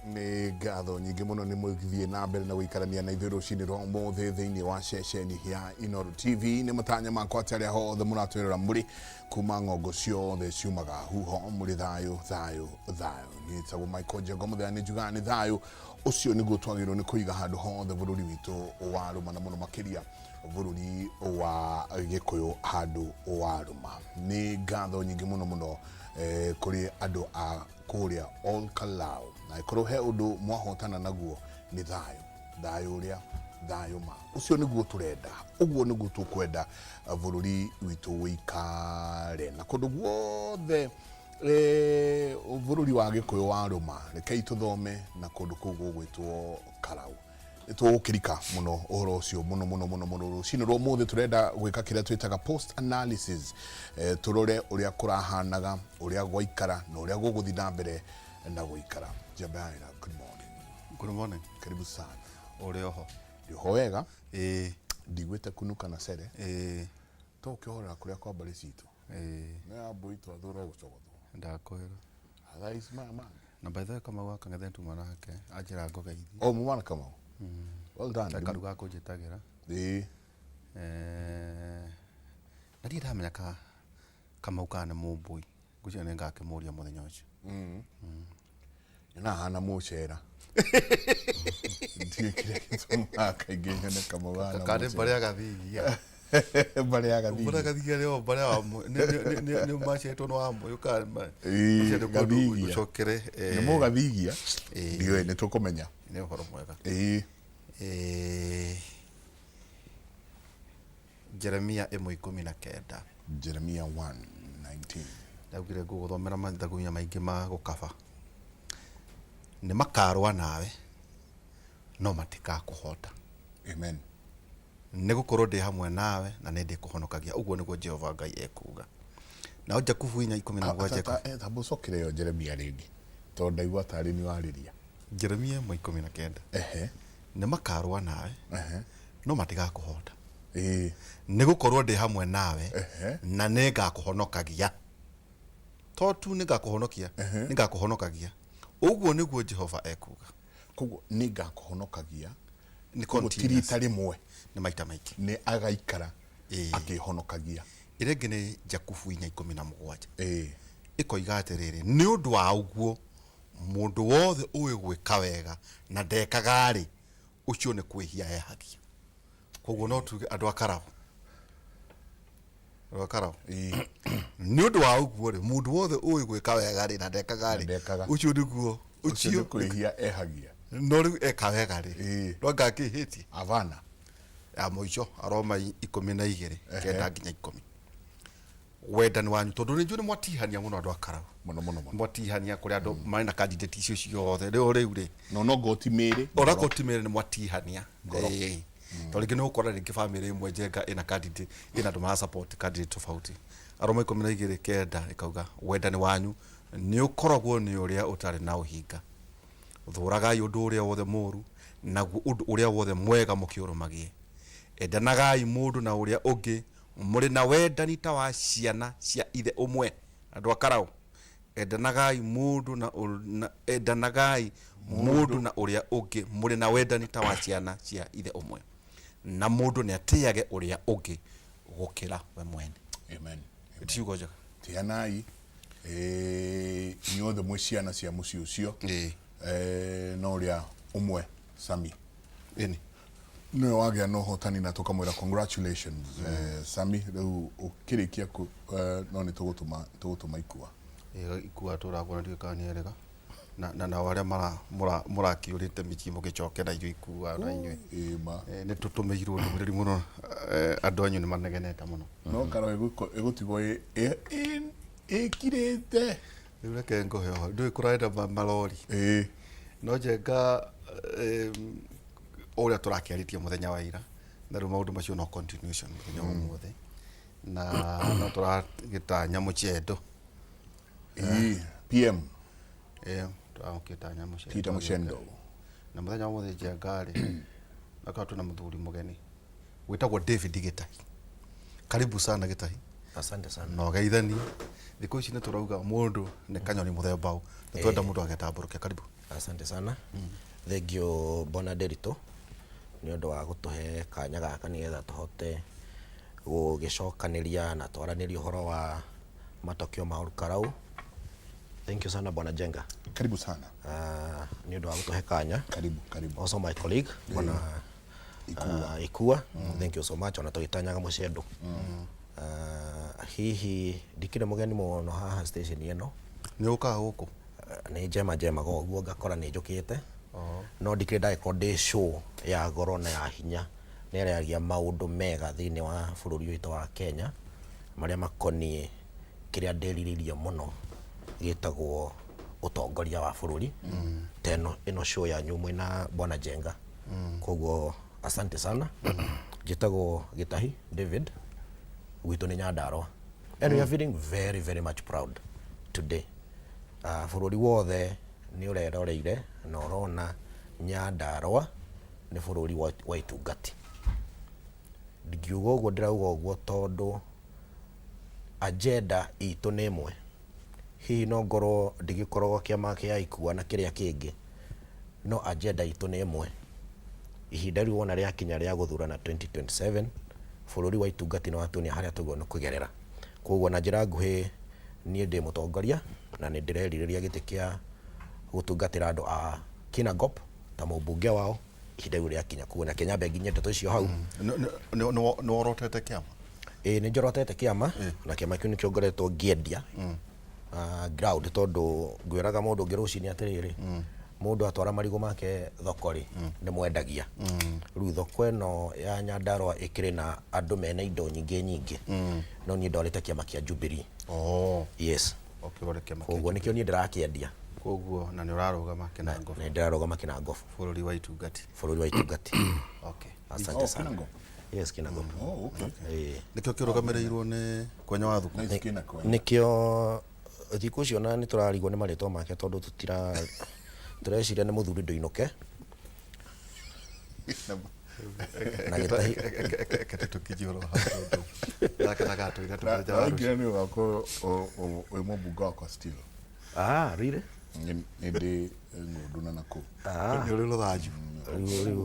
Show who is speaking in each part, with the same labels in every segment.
Speaker 1: Nĩ ngatho nyingĩ mũno nĩ mũthiĩ na mbere na gũikarania na ithuĩ rũcinĩ rwa ũmũthĩ thĩinĩ wa ceceni ya Inooro TV. Nĩ matanya makwa atĩ arĩa hothe mũratwĩrora mũrĩ kuma ng'ongo ciothe ciumaga huho mũrĩ thayũ thayũ thayũ. Niĩ njĩtagwo Michael Njengo Mũthenya, nĩ njugaga nĩ thayũ ũcio nĩguo twagĩrĩirwo nĩ kũiga handũ hothe bũrũri witũ wa rũma na mũno makĩria bũrũri wa Gĩkũyũ handũ wa rũma. Nĩ ngatho nyingĩ mũno mũno kũrĩ andũ a kũrĩa Ol Kalou. Na ĩkorwo he ũndũ mwahotana naguo nĩ thayũ, thayũ ũrĩa thayũ ma ũcio nĩguo tũrenda, ũguo nĩguo tũkwenda bũrũri witũ wĩikare na kũndũ guothe bũrũri wa Gĩkũyũ wa rũma. Rekei tũthome na kũndũ kũu gũgwĩtwo Karau. Nĩ tũgũkĩrika mũno ũhoro ũcio mũno mũno mũno mũno rũcinĩ rwa ũmũthĩ. Tũrenda gwĩka kĩrĩa twĩtaga post analysis, tũrore ũrĩa kũrahanaga, ũrĩa gwaikara na ũrĩa gũgũthiĩ na mbere na gũikara. Njambaira, good morning.
Speaker 2: Good morning.
Speaker 1: Karibu sana.
Speaker 2: Ũrĩ oho?
Speaker 1: Ndĩ oho wega.
Speaker 2: Ĩĩ.
Speaker 1: Ndigwĩte kunuka na cere.
Speaker 2: Ĩĩ.
Speaker 1: To ũkĩhorera kũrĩa kwa mbarĩ citũ.
Speaker 2: Ĩĩ.
Speaker 1: Nĩ ya mbũi twathũra gũcogothwo.
Speaker 2: Ndakwĩra.
Speaker 1: Otherwise maya mangĩ.
Speaker 2: Na by the way Kamau wa Kang'ethe tuma nake anjĩra ngũgeithie.
Speaker 1: Oh, mumana Kamau. Well done.
Speaker 2: Karuga kũnjĩtagĩra.
Speaker 1: Ĩĩ.
Speaker 2: Na ndirĩ ndamenya ka Kamau kana nĩ mũmbũi. Ngwĩciria nĩ ngakĩmũria mũthenya ũcio.
Speaker 1: Nyonaga hana mũcera. Ndiũĩ kĩrĩa gĩtũmaga kaingĩ nyone Kamau hana
Speaker 2: Kana nĩ
Speaker 1: mũcera.
Speaker 2: mbarĩ ya Gathigia.
Speaker 1: Mbarĩ ya
Speaker 2: Mbarĩ ya
Speaker 1: Gathigia.
Speaker 2: Gathigia nĩo mbarĩ ya Wambũi. Nĩ maciarĩtwo nĩ Wambũi kana
Speaker 1: Ĩĩ,
Speaker 2: ũcio nĩ kũndũ
Speaker 1: Gathigia.
Speaker 2: ũcokere.
Speaker 1: Nĩ mũgathigia?
Speaker 2: Ĩĩ.
Speaker 1: Ndiũĩ, nĩ tũkũmenya.
Speaker 2: Nĩ ũhoro mwega.
Speaker 1: Ĩĩ.
Speaker 2: Jeremia 1:19.
Speaker 1: Jeremia 1:19.
Speaker 2: Ndaugire ngũgũthomera mathagunya maingĩ ma gũkaba. Nĩ makarũa nawe no matikakũhota.
Speaker 1: Amen.
Speaker 2: Nĩ gũkorwo ndĩ hamwe nawe na nĩ ndĩkũhonokagia, ũguo nĩguo Jehova Ngai ekuuga. Nao Jakubu 4:17.
Speaker 1: Tamba ũcokere ĩyo Jeremia rĩngĩ tondũ ndaigua tarĩ nĩ warĩria.
Speaker 2: Jeremia 1:19. Nĩ makarũa nawe no matigakũhota. Nĩ gũkorwo ndĩ hamwe nawe na nĩ ngakũhonokagia. To tu nĩ ngakũhonokia, nĩ ngakũhonokagia. Ũguo nĩguo Jehova ekuuga.
Speaker 1: Koguo nĩ ngakũhonokagia.
Speaker 2: Nĩ
Speaker 1: Koguo ti
Speaker 2: continuous.
Speaker 1: rita rĩmwe.
Speaker 2: Nĩ maita maingĩ.
Speaker 1: Nĩ agaikara akĩhonokagia.
Speaker 2: Ĩrĩa ĩngĩ nĩ Jakubu 4:17. Ĩkoiga atĩrĩrĩ, nĩ ũndũ wa ũguo mũndũ wothe ũĩ gwĩka wega na ndekaga-rĩ, ũcio nĩ kwĩhia ehagia. Koguo no tuge andũ a Karau. Andũ a Karau. Nĩ ũndũ wa ũguo rĩ, mũndũ wothe ũĩ gwĩka wega rĩ na ndekaga rĩ,
Speaker 1: Ndekaga.
Speaker 2: ũcio nĩguo,
Speaker 1: Ũcio nĩ kwĩhia ehagia.
Speaker 2: No rĩu eka wega rĩ, no anga akĩhĩtie.
Speaker 1: Avana.
Speaker 2: Ya mũico Aroma 12 9 nginya 10. Wendani wanyu, tondũ nĩ njũĩ nĩ mwatihania mũno andũ a Karau.
Speaker 1: Mũno mũno mũno.
Speaker 2: Mwatihania kũrĩa andũ marĩ na candidate icio ciothe. Rĩu rĩu rĩ.
Speaker 1: No no ngoti mĩrĩ.
Speaker 2: Ona ngoti mĩrĩ nĩ mwatihania.
Speaker 1: Ngoro.
Speaker 2: Tondũ rĩngĩ nĩ ũgũkora rĩngĩ bamĩrĩ ĩmwe Njenga ĩna candidate, ĩna andũ mara support candidate tofauti. Aroma 12:9 ĩkauga wendani wanyu nĩ ũkoragwo nĩ ũrĩa ũtarĩ na ũhinga. Thũragai ũndũ ũrĩa wothe mũũru, naguo ũndũ ũrĩa wothe mwega mũkĩũrũmagie. Endanagai mũndũ na ũrĩa ũngĩ mũrĩ na wendani ta wa ciana cia ithe ũmwe. Andũ a Karau, endanagai mũndũ na, na, endanagai mũndũ na ũrĩa ũngĩ mũrĩ na wendani ta wa ciana cia ithe ũmwe, na mũndũ nĩ atĩage ũrĩa ũngĩ gũkĩra we mwene.
Speaker 1: Amen.
Speaker 2: Ti ciugo njega.
Speaker 1: Tĩanai inyuothe mwĩ ciana cia mũciĩ ũcio. No ũrĩa ũmwe Sami
Speaker 2: Ĩni.
Speaker 1: nĩwe wagĩa na ũhotani na tũkamwĩra congratulations. Sami, rĩu ũkĩrĩkia ku no nĩ tũgũtũma tũgũtũma ikua.
Speaker 2: Ikua tũragũra ndiũĩ kana nĩ erega. Na nao arĩa mũrakĩũrĩte mĩciĩ mũgĩcoke na inyuĩ ikua na inyuĩ.
Speaker 1: Ĩĩ ma.
Speaker 2: Nĩ tũtũmĩirwo ndũmĩrĩri mũno, andũ anyu nĩ manegenete mũno.
Speaker 1: No karo ĩgũtigwo ĩkirĩte.
Speaker 2: Rĩu reke ngũhe ũhoro, ndũĩ kũrarĩ na marori. No Njenga ũrĩa tũrakĩarĩtie mũthenya wa ira, na rĩu maũndũ macio no continuation mũthenya wa ũmũthĩ. Na no tũragĩtanya mũchendo.
Speaker 1: PM.
Speaker 2: Tũragĩtanya mũchendo.
Speaker 1: Peter Muchendo.
Speaker 2: Na mũthenya wa ũmũthĩ Njenga rĩ, akorwo twĩna mũthuri mũgeni wĩtagwo David Gĩtahi. Karibu sana Gĩtahi.
Speaker 3: Asante sana.
Speaker 2: Na ũgeithanie. Thikũ ici nĩ tũrauga mũndũ nĩ kanyoni mũthemba ũ. Nĩ twenda mũndũ agetambũrũkia. Karibu.
Speaker 3: Asante sana. Thank you Bwana Nderitu nĩ ũndũ wa gũtũhe kanya gaka nĩgetha tũhote gũgĩcokanĩria na twaranĩrie ũhoro wa matokeo ma Olkalau. Thank you sana, Bwana Jenga.
Speaker 1: Karibu sana.
Speaker 3: Nĩ ũndũ wa gũtũhe kanya.
Speaker 1: Karibu, karibu.
Speaker 3: Also my colleague, Bwana
Speaker 1: Ikua.
Speaker 3: Ikua. Thank you so much, ona tũgĩtanyaga mũcendo. Hihi ndikĩrĩ mũgeni mũno haha station ĩno.
Speaker 2: Nĩ ũkaga gũkũ?
Speaker 3: Nĩ njema njemaga ũguo ngakora nĩ njũkĩte, no ndikĩrĩ ndagĩkorwo ndĩ show ya goro na ya hinya nĩ ĩragia maũndũ mega thĩinĩ wa bũrũri witũ wa Kenya marĩa makoniĩ kĩrĩa ndĩrirĩirie mũno gĩtagwo ũtongoria wa bũrũri, ta ĩno ĩno show yanyu mwĩna Bwana Jenga. Koguo asante sana. Njĩtagwo Gĩtahi David, gwitũ nĩ Nyandarua, and we are feeling very, very much proud today. Bũrũri wothe nĩ ũreroreire na ũrona Nyandarua nĩ bũrũri wa itungati. Ndingiuga ũguo, ndĩrauga ũguo tondũ agenda itũ nĩ ĩmwe. Hihi no ngorwo ndigĩkoragwo kĩama kĩa Ikua na kĩrĩa kĩngĩ, no agenda itũ nĩ ĩmwe. Ihinda rĩu wona rĩakinya rĩa gũthurana 2027, bũrũri wa itungati nĩ watuonia harĩa tũguo nĩ kũgerera. Koguo na njĩra nguhĩ, niĩ ndĩ mũtongoria na nĩ ndĩrerirĩria gĩtĩ kĩa gũtungatĩra andũ a Kinangop ta mũmbunge wao ihinda rĩu rĩakinya. Koguo na nyambe nginyie ndeto icio hau.
Speaker 2: Nĩ worotete kĩama?
Speaker 3: Ĩĩ, nĩ njorotete kĩama, na kĩama kĩu nĩkĩo ngoretwo ngĩendia ground, tondũ ngwĩraga mũndũ ũngĩ rũcinĩ atĩrĩrĩ, mũndũ atwara marigũ make thoko rĩ, nĩ mwendagia. Rĩu thoko ĩno ya Nyandarua ĩkĩrĩ na andũ mena indo nyingĩ nyingĩ, no niĩ ndwarĩte kĩama kĩa Jubilee.
Speaker 2: Oh.
Speaker 3: Yes.
Speaker 2: Ũkĩrore kĩama kĩa
Speaker 3: Koguo nĩkĩo niĩ ndĩrakĩendia.
Speaker 2: Koguo na nĩ ũrarũgama Kinangop?
Speaker 3: Nĩ ndĩrarũgama Kinangop.
Speaker 2: Bũrũri wa itungati.
Speaker 3: Bũrũri wa itungati.
Speaker 2: Okay.
Speaker 3: Asante
Speaker 1: Oh,
Speaker 3: sana.
Speaker 1: Kinangop.
Speaker 3: Yes, Kinangop.
Speaker 1: Oh, okay.
Speaker 3: Ĩĩ.
Speaker 2: Nĩkĩo kĩrũgamĩrĩirwo nĩ Kwenya wa Thuku?
Speaker 1: Nice, kina kwenya.
Speaker 3: Nĩkĩo thikũ icio na nĩ tũrarigwo nĩ marĩtwa make, tondũ tũtira tũreciria nĩ mũthuri ndũinũke na Gĩtahi.
Speaker 2: Kete tũkinyie ũhoro hau, tondũ ndakenaga tũire tũmĩrĩte wa rũciũ.
Speaker 1: Waingĩra nĩ ũgakorwo wĩ mũmbunge wakwa still.
Speaker 3: Ah, really?
Speaker 1: Nĩ ndĩ ng'ũndũ na nakũu.
Speaker 3: Ah.
Speaker 2: Nĩ ũrĩ rũthanju.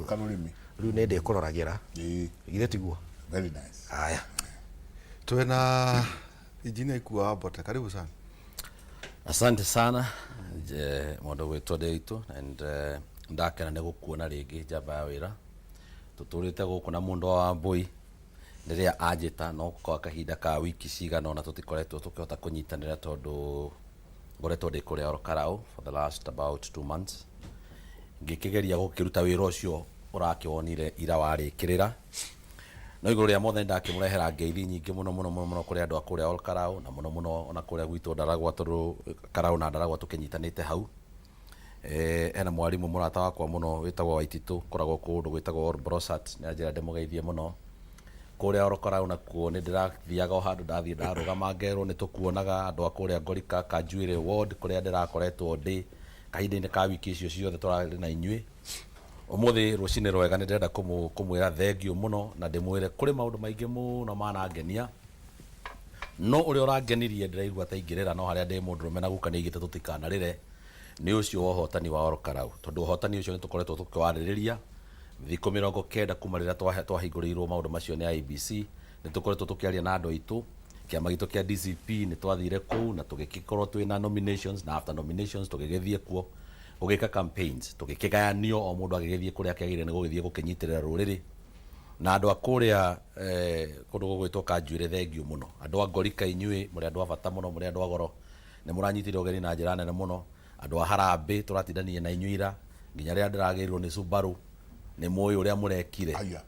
Speaker 1: Karũrĩmĩ.
Speaker 3: Rĩu nĩ ndĩkũroragĩra.
Speaker 1: Ĩĩ.
Speaker 3: Githĩ tiguo?
Speaker 1: Very nice.
Speaker 3: Haya.
Speaker 2: Twĩna Injinia Ikua wa Mbote, karibu sana.
Speaker 4: Asante sana, je mũndũ gwĩtwo Nderitu, and ndakena nĩ gũkuona rĩngĩ, njamba ya wĩra. Tũtũrĩte gũkũ na mũndũ wa Wambui rĩrĩa anjĩta, no kwa kahinda ka wiki cigana ona tũtikoretwo tũkĩhota kũnyitanĩra, tondũ ngoretwo ndĩ kũrĩa Olkalau for the last about 2 months ngĩkĩgeria gũkĩruta wĩra ũcio ũrakĩwonire ira warĩkĩrĩra. No igũrũ rĩa mothe, ndakĩmũrehera ngeithi nyingĩ mũno mũno mũno mũno kũrĩ andũ a kũrĩa Olkalau, na mũno mũno ona kũrĩa gwitũ Ndaragwa, tondũ Karau na Ndaragwa tũkĩnyitanĩte hau. Hena mwarimũ mũrata wakwa mũno wĩtagwo Waititũ, koragwo kũndũ gwĩtagwo Olbrosat, nĩ anjĩra ndĩmũgeithie mũno. Kũrĩa Olkalau nakuo nĩ ndĩrathiaga o handũ ndathiĩ ndarũgama ngerwo nĩ tũkuonaga. Andũ a kũrĩa Ngorika, Kanjuĩrĩ ward, kũrĩa ndĩrakoretwo ndĩ kahinda-inĩ ka wiki icio ciothe tũrarĩ na inyuĩ. Ũmũthĩ rũcinĩ rwega nĩ ndĩrenda kũmwĩra thengiũ mũno na ndĩmwĩre kũrĩ maũndũ maingĩ mũno manangenia, no ũrĩa ũrangenirie ndĩraigua ta ingĩrĩra, no harĩa ndĩ mũndũrũme na guka nĩ aigĩte tũtikanarĩre, nĩ ũcio wa ũhotani wa Olkalau, tondũ ũhotani ũcio nĩ tũkoretwo tũkĩwarĩrĩria thikũ 90 kuma rĩrĩa twahingũrĩirwo maũndũ macio nĩ IEBC. Nĩ tũkoretwo tũkĩaria na andũ aitũ, kĩama gitũ kĩa DCP. Nĩ twathire kũu na tũgĩgĩkorwo twĩna nominations, na after nominations tũgĩgĩthiĩ kuo gũgĩka campaigns, tũgĩkĩgayanio, o mũndũ agĩgĩthiĩ kũrĩa akĩagĩrĩire nĩ gũgĩthiĩ gũkĩnyitĩrĩra rũrĩrĩ na andũ a kũrĩa kũndũ gũgwĩtwo Kanjuĩrĩ. Thengiũ mũno, andũ a Ngorika, inyuĩ mũrĩ andũ a bata mũno, mũrĩ andũ a goro, nĩ mũranyitire ũgeni na njĩra nene mũno. Andũ a Harambĩ, tũratindania na inyuĩ ira nginya rĩrĩa ndĩragĩrirwo nĩ Subaru. Nĩ mũĩ ũrĩa mũrekire.
Speaker 1: Aya,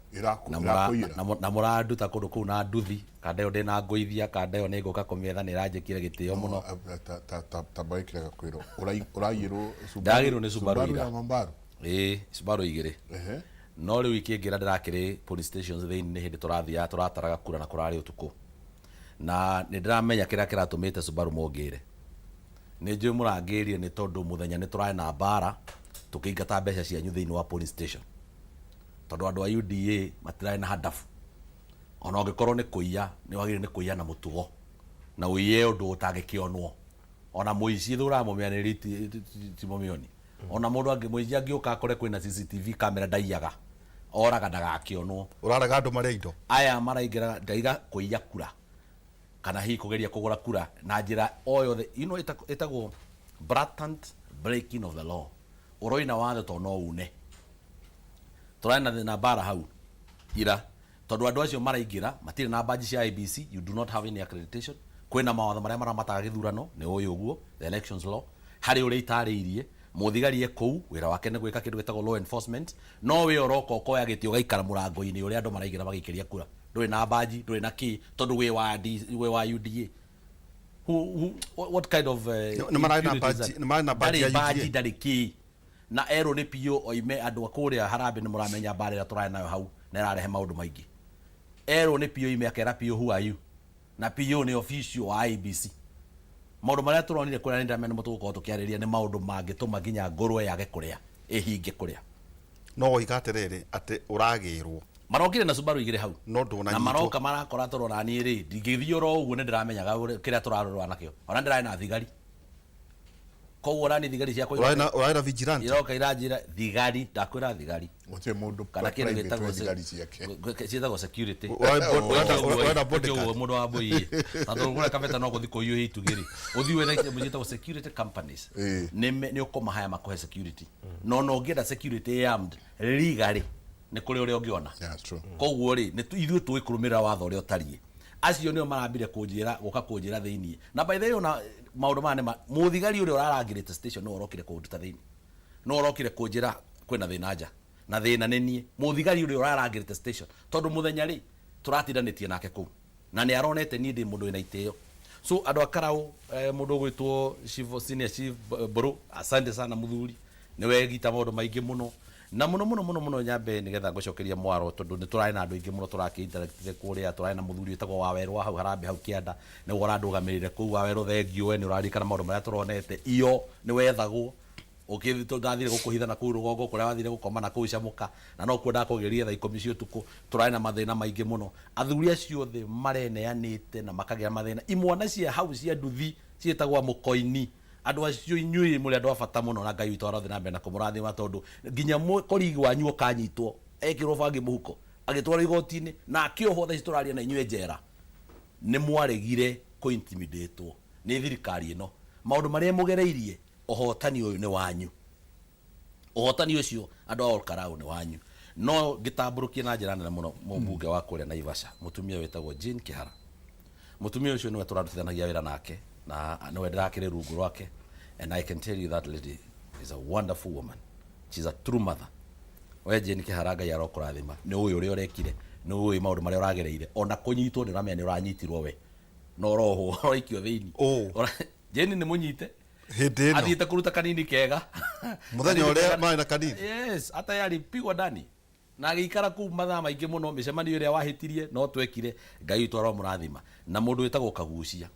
Speaker 4: Na
Speaker 1: ĩrakũiyĩra.
Speaker 4: Na mũranduta kũndũ kũu na nduthi kanda ĩyo ndĩna ngũithia kanda ĩyo nĩ ngũka kũmĩetha, nĩ ĩranjĩkire gĩtĩo mũno.
Speaker 1: Tamba ĩkĩrega kwĩrwo ũraiyĩrwo.
Speaker 4: Ndagĩrwo nĩ Subaru ira.
Speaker 1: Ya Mambaru?
Speaker 4: Ĩĩ, Subaru igĩrĩ. No rĩu ikĩngĩra ndĩrakĩrĩ police stations thĩinĩ, nĩ hĩndĩ tũrathiaga tũrataraga kura na kũrarĩ ũtukũ, na nĩ ndĩramenya kĩrĩa kĩratũmĩte Subaru mũngĩre. Nĩ njũĩ mũrangĩrire nĩ tondũ mũthenya nĩ tũrarĩ na mbara tũkĩingata mbeca cianyu thĩinĩ wa police station, tondũ andũ a UDA matirarĩ na handabu. Ona ũngĩkorwo nĩ kũiya, nĩ wagĩrĩire nĩ kũiya na mũtugo na ũiye ũndũ ũtangĩkĩonwo. Ona mũici thũraga mũmĩanĩrĩri, ti mũmĩoni. Ona mũndũ angĩ mũici angĩũka akore kwĩna CCTV camera, ndaiyaga, oraga ndagakĩonwo.
Speaker 2: Ũrarega andũ marĩa indo.
Speaker 4: Aya maraingĩra, ndaiga kũiya kura kana hihi kũgeria kũgũra kura na njĩra o yothe ino ĩtagwo blatant breaking of the law. Ũroina watho to no une. Tũrarĩ na thĩna mbara hau ira, tondũ andũ acio maraingĩra matirĩ na badge cia IEBC. You do not have any accreditation. Kwĩna mawatho marĩa maramataga gĩthurano, nĩ ũĩ ũguo, the elections law, harĩ ũrĩa itarĩirie. Mũthigari e kũu, wĩra wake nĩ gwĩka kĩndũ gĩtagwo law enforcement, no we ũroka ũkoya gĩtĩ, ũgaikara mũrango-inĩ ũrĩa andũ maraingĩra magĩikĩria kura. Ndũrĩ na badge, ndũrĩ na kĩ, tondũ wĩ wa D, wĩ wa UDA. What kind of
Speaker 2: Nĩ mararĩ na
Speaker 4: impunity is
Speaker 2: badge-
Speaker 4: that?
Speaker 2: Nĩ mararĩ na badge
Speaker 4: Ndarĩ
Speaker 2: ya UDA.
Speaker 4: badge, ndarĩ kĩ, na erwo nĩ PO oime. Andũ a kũrĩa Harambee nĩ mũramenya mbara ĩrĩa tũrarĩ nayo hau na ĩrarehe maũndũ maingĩ. Erwo nĩ PO ime, akera PO, "Who are you?" Na PO nĩ official wa IEBC. Maũndũ marĩa tũronire kũrĩa, nĩ ndamenya nĩmo tũgũkorwo tũkĩarĩria, nĩ maũndũ mangĩtũma nginya ngũrwe yage kũrĩa, ĩhinge kũrĩa.
Speaker 2: No woiga atĩrĩrĩ, atĩ ũragĩrwo.
Speaker 4: Marokire na Subaru igĩrĩ hau.
Speaker 2: No
Speaker 4: Na
Speaker 2: ndũnanyitwo.
Speaker 4: Maroka marakora tũrona. Niĩ rĩ, ndingĩthiĩ oro ũguo, nĩ ndĩramenyaga kĩrĩa tũrarũra nakĩo. Ona ndĩrarĩ na thigari, koguo ona ni thigari ciakwa
Speaker 2: Ũrarĩ na vigilante.
Speaker 4: Iroka iranjĩra thigari, ndakwĩra thigari
Speaker 1: Gũtirĩ mũndũ
Speaker 4: kana kĩndũ
Speaker 1: private
Speaker 4: gĩtagwo
Speaker 1: wĩ thigari ciake.
Speaker 4: Ciĩtagwo security.
Speaker 2: Ũrarĩ na bodyguard.
Speaker 4: Ũguo mũndũ wa mbũi tondũ kũrĩa kabeta no gũthiĩ kũiyũhia itugĩ rĩ, ũthiĩ wethe kĩndũ ciĩtagwo security companies. Nĩ ũkũmahaya makũhe security, no ũngĩenda security armed legally, nĩ kũrĩ ũrĩa ũngĩona.
Speaker 1: Yeah, it's true.
Speaker 4: Koguo rĩ, nĩ ithuĩ tũĩ kũrũmĩrĩra watho ũrĩa ũtariĩ. Acio nĩo marambire kũnjĩra, gũka kũnjĩra thĩiniĩ. Na by the way, ona maũndũ maya nĩ mũthigari ũrĩa ũrarangĩrĩte station nĩwe ũrokire kũnduta thĩiniĩ, no ũrokire kũnjĩra kwĩna thĩna nja, na thĩna nĩ niĩ mũthigari ũrĩa ũrarangĩrĩte station, tondũ mũthenya rĩ tũratindanĩtie nake kũu na nĩ aronete niĩ ndĩ mũndũ wĩna itĩo. So andũ a Karau, mũndũ ũgwĩtwo chief, senior chief Mbũrũ, asante sana mũthuri, nĩ wegita maũndũ maingĩ mũno na mũno mũno mũno mũno. Nyambe nĩgetha ngũcokeria mwaro, tondũ nĩ tũrarĩ na andũ aingĩ mũno tũrakĩ-interactire kũrĩa. Tũrarĩ na mũthuri wĩtagwo Wawerũ wa hau Harambee hau kĩanda, nĩwe ũrandũgamĩrĩire kũu. Wawerũ, thengiũ, we nĩ ũraririkana maũndũ marĩa tũronete. Iyo nĩ wethagwo ũkĩthi, ndathire gũkũhitha na kũu rũgongo kũrĩa wathire gũkoma na kũu Camuka, na no kuo ndakũgĩrire thaa 10 cia ũtukũ. Tũrarĩ na mathĩna maingĩ mũno. Athuri acio othe mareneanĩte na makagĩa mathĩna. Imwana cia hau cia nduthi ciĩtagwo mũkoini. Andũ acio, inyuĩ mũrĩ andũ a bata mũno, na Ngai witũ arothiĩ na mbere na kũmũrathima, tondũ nginya colleague wanyu ũkanyitwo, ekĩrwo bangi mũhuko, agĩtwarwo igoti-inĩ na akĩohwo, thaa ici tũraria na inyuĩ njera. Nĩ mwaregire kũ-intimidatwo nĩ thirikari ĩno. Maũndũ marĩa mũgereirie, ũhotani ũyũ nĩ wanyu. Ũhotani ũcio, andũ a Olkarau, nĩ wanyu. No ngĩtambũrũkie na njĩra nene mũno mũmbunge wa kũrĩa Naivasha, mũtumia wĩtagwo Jane Kĩhara. Mũtumia ũcio nĩwe tũrarutithanagia wĩra nake na nĩwe ndĩrakĩrĩ rungu rwake, and I can tell you that lady is a wonderful woman. She's a true mother. We Jane Kĩhara, Ngai arokũrathima. Nĩ ũĩ ũrĩa ũrekire, nĩ ũĩ maũndũ marĩa ũragereire, ona kũnyitwo nĩ ũramenya nĩ ũranyitirwo we, no ũrohwo, ũraikio thĩinĩ.
Speaker 2: Ũ.
Speaker 4: Jane nĩ mũnyite
Speaker 2: Hĩndĩ ĩno
Speaker 4: athiĩte kũruta kanini kega.
Speaker 2: Mũthenya ũrĩa marĩ na kanini.
Speaker 4: Yes, atayari pigwa ndani na agĩikara kũu mathaa maingĩ mũno. Mĩcemanio ĩrĩa wahĩtirie no twekire, Ngai witũ aromũrathima. Na mũndũ wĩtagwo Kagucia,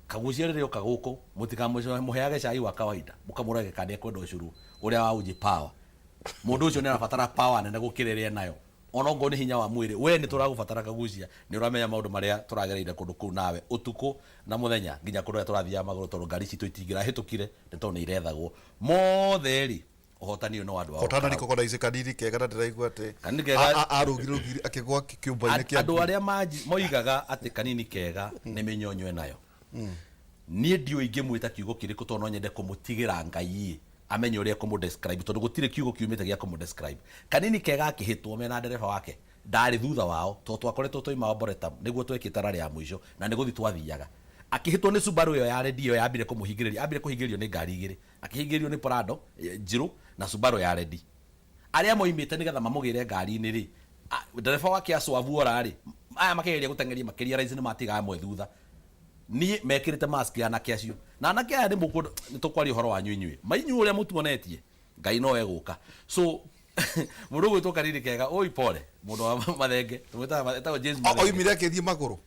Speaker 4: Kagucia rĩrĩa oka gũkũ, mũtikamũheage cai wa kawaida, mũkamũrage kana ekwenda ũcũrũ ũrĩa wa uji power. Mũndũ ũcio nĩ arabatara power nene gũkĩra ĩrĩa enayo, ona okorwo nĩ hinya wa mwĩrĩ. We nĩ tũragũbatara Kagucia, nĩ ũramenya maũndũ marĩa tũragereire kũndũ kũu nawe ũtukũ na mũthenya, nginya kũndũ kũrĩa tũrathiaga magũrũ, tondũ ngari citũ itingĩrahĩtũkire nĩ tondũ nĩ irethagwo mothe rĩ. Ũhotani ũyũ nĩ wa andũ a
Speaker 2: Kotana
Speaker 4: Olkarau.
Speaker 2: recognize kanini kega, na ndĩraigua atĩ
Speaker 4: Kanini kega-
Speaker 2: arũgire rũgiri akĩgwa kĩũmba-inĩ kĩa
Speaker 4: Andũ arĩa moigaga atĩ kanini kega nĩ mĩnyonyo enayo, niĩ ndiũĩ ingĩmwĩta kiugo kĩrĩkũ, tondũ no nyende kũmũtigĩra Ngai amenye ũrĩa ekũmũ-describe, tondũ gũtirĩ kiugo kiumĩte gĩa kũmũ-describe. Kanini kega akĩhĩtwo mena ndereba wake, ndarĩ thutha wao, tondũ twakoretwo twaima Arboretum nĩguo twekĩte rally ya mũico na nĩ gũthiĩ twathiaga. Akĩhĩtwo nĩ Subaru ĩyo ya red. Ĩyo yambire kũmũhingĩrĩria, ambire kũhingĩrĩrio nĩ ngari igĩrĩ, akĩhingĩrĩrio nĩ Prado njirũ na Subaru ya red. Arĩa moimĩte nĩgetha mamũgĩre ngari-inĩ rĩ, ndereba wake acwabu ora rĩ, aya makĩgeria gũteng'eria makĩria nĩ matiga amwe thutha. Niĩ mekĩrĩte mask anake acio, na anake aya nĩ mũkũ nĩ tũkwaria ũhoro wanyu inyuĩ mainyuĩ ũrĩa mũtuonetie Ngai no egũka. So mũndũ ũgwĩtwo kanini kega, oi pole, mũndũ wa Mathenge, tũmwĩtaga, etagwo James Mathenge.
Speaker 2: Oimire akĩthiĩ magũrũ.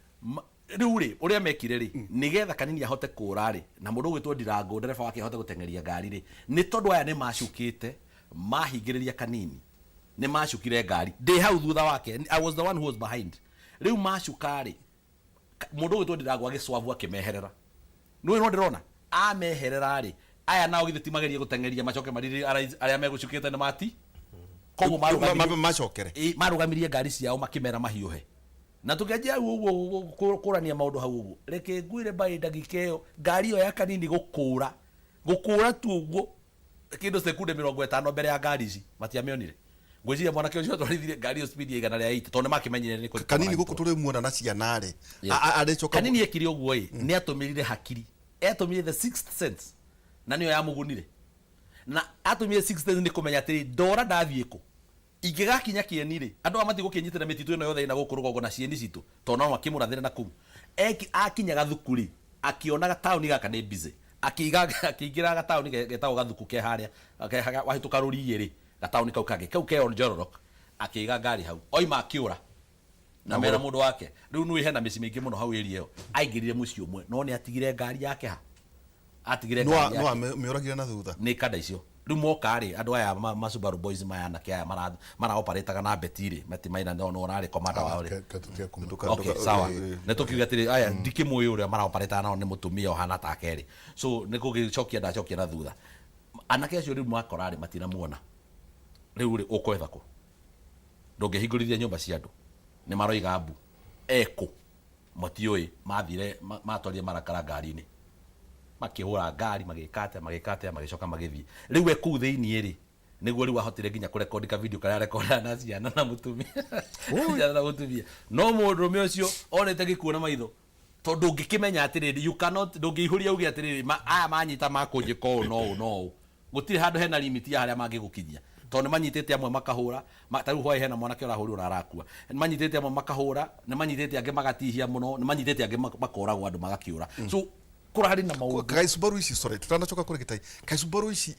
Speaker 4: Rĩu rĩ, ũrĩa mekire rĩ, nĩgetha kanini ahote kũra rĩ, na mũndũ ũgwĩtwo Ndirangũ ndereba wake ahote gũteng'eria ngari rĩ, nĩ tondũ aya nĩ macukĩte mahingĩrĩria kanini, nĩ macukire ngari ndĩ hau thutha wake. I was the one who was behind. Rĩu macuka rĩ, mũndũ ũgwĩtwo Ndirangũ agĩcwabu akĩmeherera. Nĩũĩ no ndĩrona ameherera rĩ, Aya nao githĩ ti magerie gũteng'eria macoke marire arĩa megũcukĩte nĩ mati koguo
Speaker 2: Ma-
Speaker 4: marũgamirie
Speaker 2: macokere.
Speaker 4: Ĩ, marũgamirie ngari ciao makĩmera mahiũhe na tũkĩanjia hau ũguo kũrania maũndũ hau ũguo. Reke ngwĩre mbaĩ ndagĩka ĩyo ngari ĩyo ya Kanini gũkũra gũkũra tu ũguo kĩndũ sekunde 50 mbere ya ngari ici matiamĩonire. Ngwĩciria mwanake ũcio atwarithirie ngari ĩyo speed ya 180 tondũ nĩmakĩmenyire nĩ kũ-
Speaker 2: Kanini gũkũ tũrĩ muona na ciana rĩ.
Speaker 4: Yes.
Speaker 2: Arĩcoka
Speaker 4: Kanini ekire ũguo ĩ, nĩ atũmĩrire hakiri, etũmire the sixth sense na nĩyo yamũgunire. Na atũmire sixth sense nĩ kũmenya atĩrĩ, ndora ndathiĩ kũ ingĩgakinya Kĩeni rĩ, andũ aya matigũkĩnyitĩra mĩtitũ ĩno yothe ĩna gũkũ rũgongo na cieni citũ tondũ no makĩmũrathĩre na kũu. Akinya Gathuku rĩ, akĩona gataũni gaka nĩ busy, akĩiga akĩingĩra gataũni getagwo Gathuku ke harĩa wahĩtũka rũriĩ rĩ, gataũni kau kangĩ kau ke on Njororok, akĩiga ngari hau, oima akĩũra na mera mũndũ wake. Rĩu nĩ hena mĩciĩ mĩingĩ mũno hau area ĩyo, aingĩrire mũciĩ ũmwe no nĩ atigire ngari yake ha, atigire ngari
Speaker 2: no
Speaker 4: yake
Speaker 2: amĩũragire na thutha.
Speaker 4: Nĩ kanda icio rĩu moka rĩ, andũ aya ma Subaru Boys maya anake aya mara operataga na beti rĩ, matimaina no no ũrarĩ commander wao rĩ. Okay, sawa, nĩ tũkiuga atĩrĩ aya ndikĩmũĩ ũrĩa maraoperataga nao nĩ mũtumia ũhana take rĩ, so nĩ gũgĩcokia ndacokia na thutha. Anake acio rĩu makora rĩ, matinamuona. Rĩu rĩ, ũkwetha kũ? Ndũngĩhingũrithia nyũmba cia andũ nĩ maroiga mbu ekũ matiũĩ. Mathire matwarire marakara ngari-inĩ, makĩhũra ngari, magĩka atĩa, magĩka atĩa, magĩcoka magĩthiĩ. Rĩu we kũu thĩiniĩ rĩ, nĩguo rĩu ahotire nginya kũrekondi ka video karĩa arekonda na ciana na mũtumia, ciana na mũtumia. No mũndũrũme ũcio onete gĩkuũ na maitho, tondũ ũngĩkĩmenya atĩrĩrĩ, you cannot, ndũngĩihũria uge atĩrĩrĩ, aya manyita makũnjĩka ũũ no ũũ no ũũ. Gũtirĩ handũ hena limit ya harĩa mangĩgũkinyia, tondũ nĩ manyitĩte amwe makahũra ta rĩu hwaĩ hena mwanake ũrahũrirwo na arakua. Nĩ manyitĩte amwe makahũra, nĩ manyitĩte angĩ magatihia mũno, nĩ manyitĩte angĩ makoragwo andũ magakĩũra. So kũrarĩ na maũndũ.
Speaker 2: Kaĩ Subaru ici, sorry, tutanacoka kũrĩ gĩtai, kaĩ Subaru ici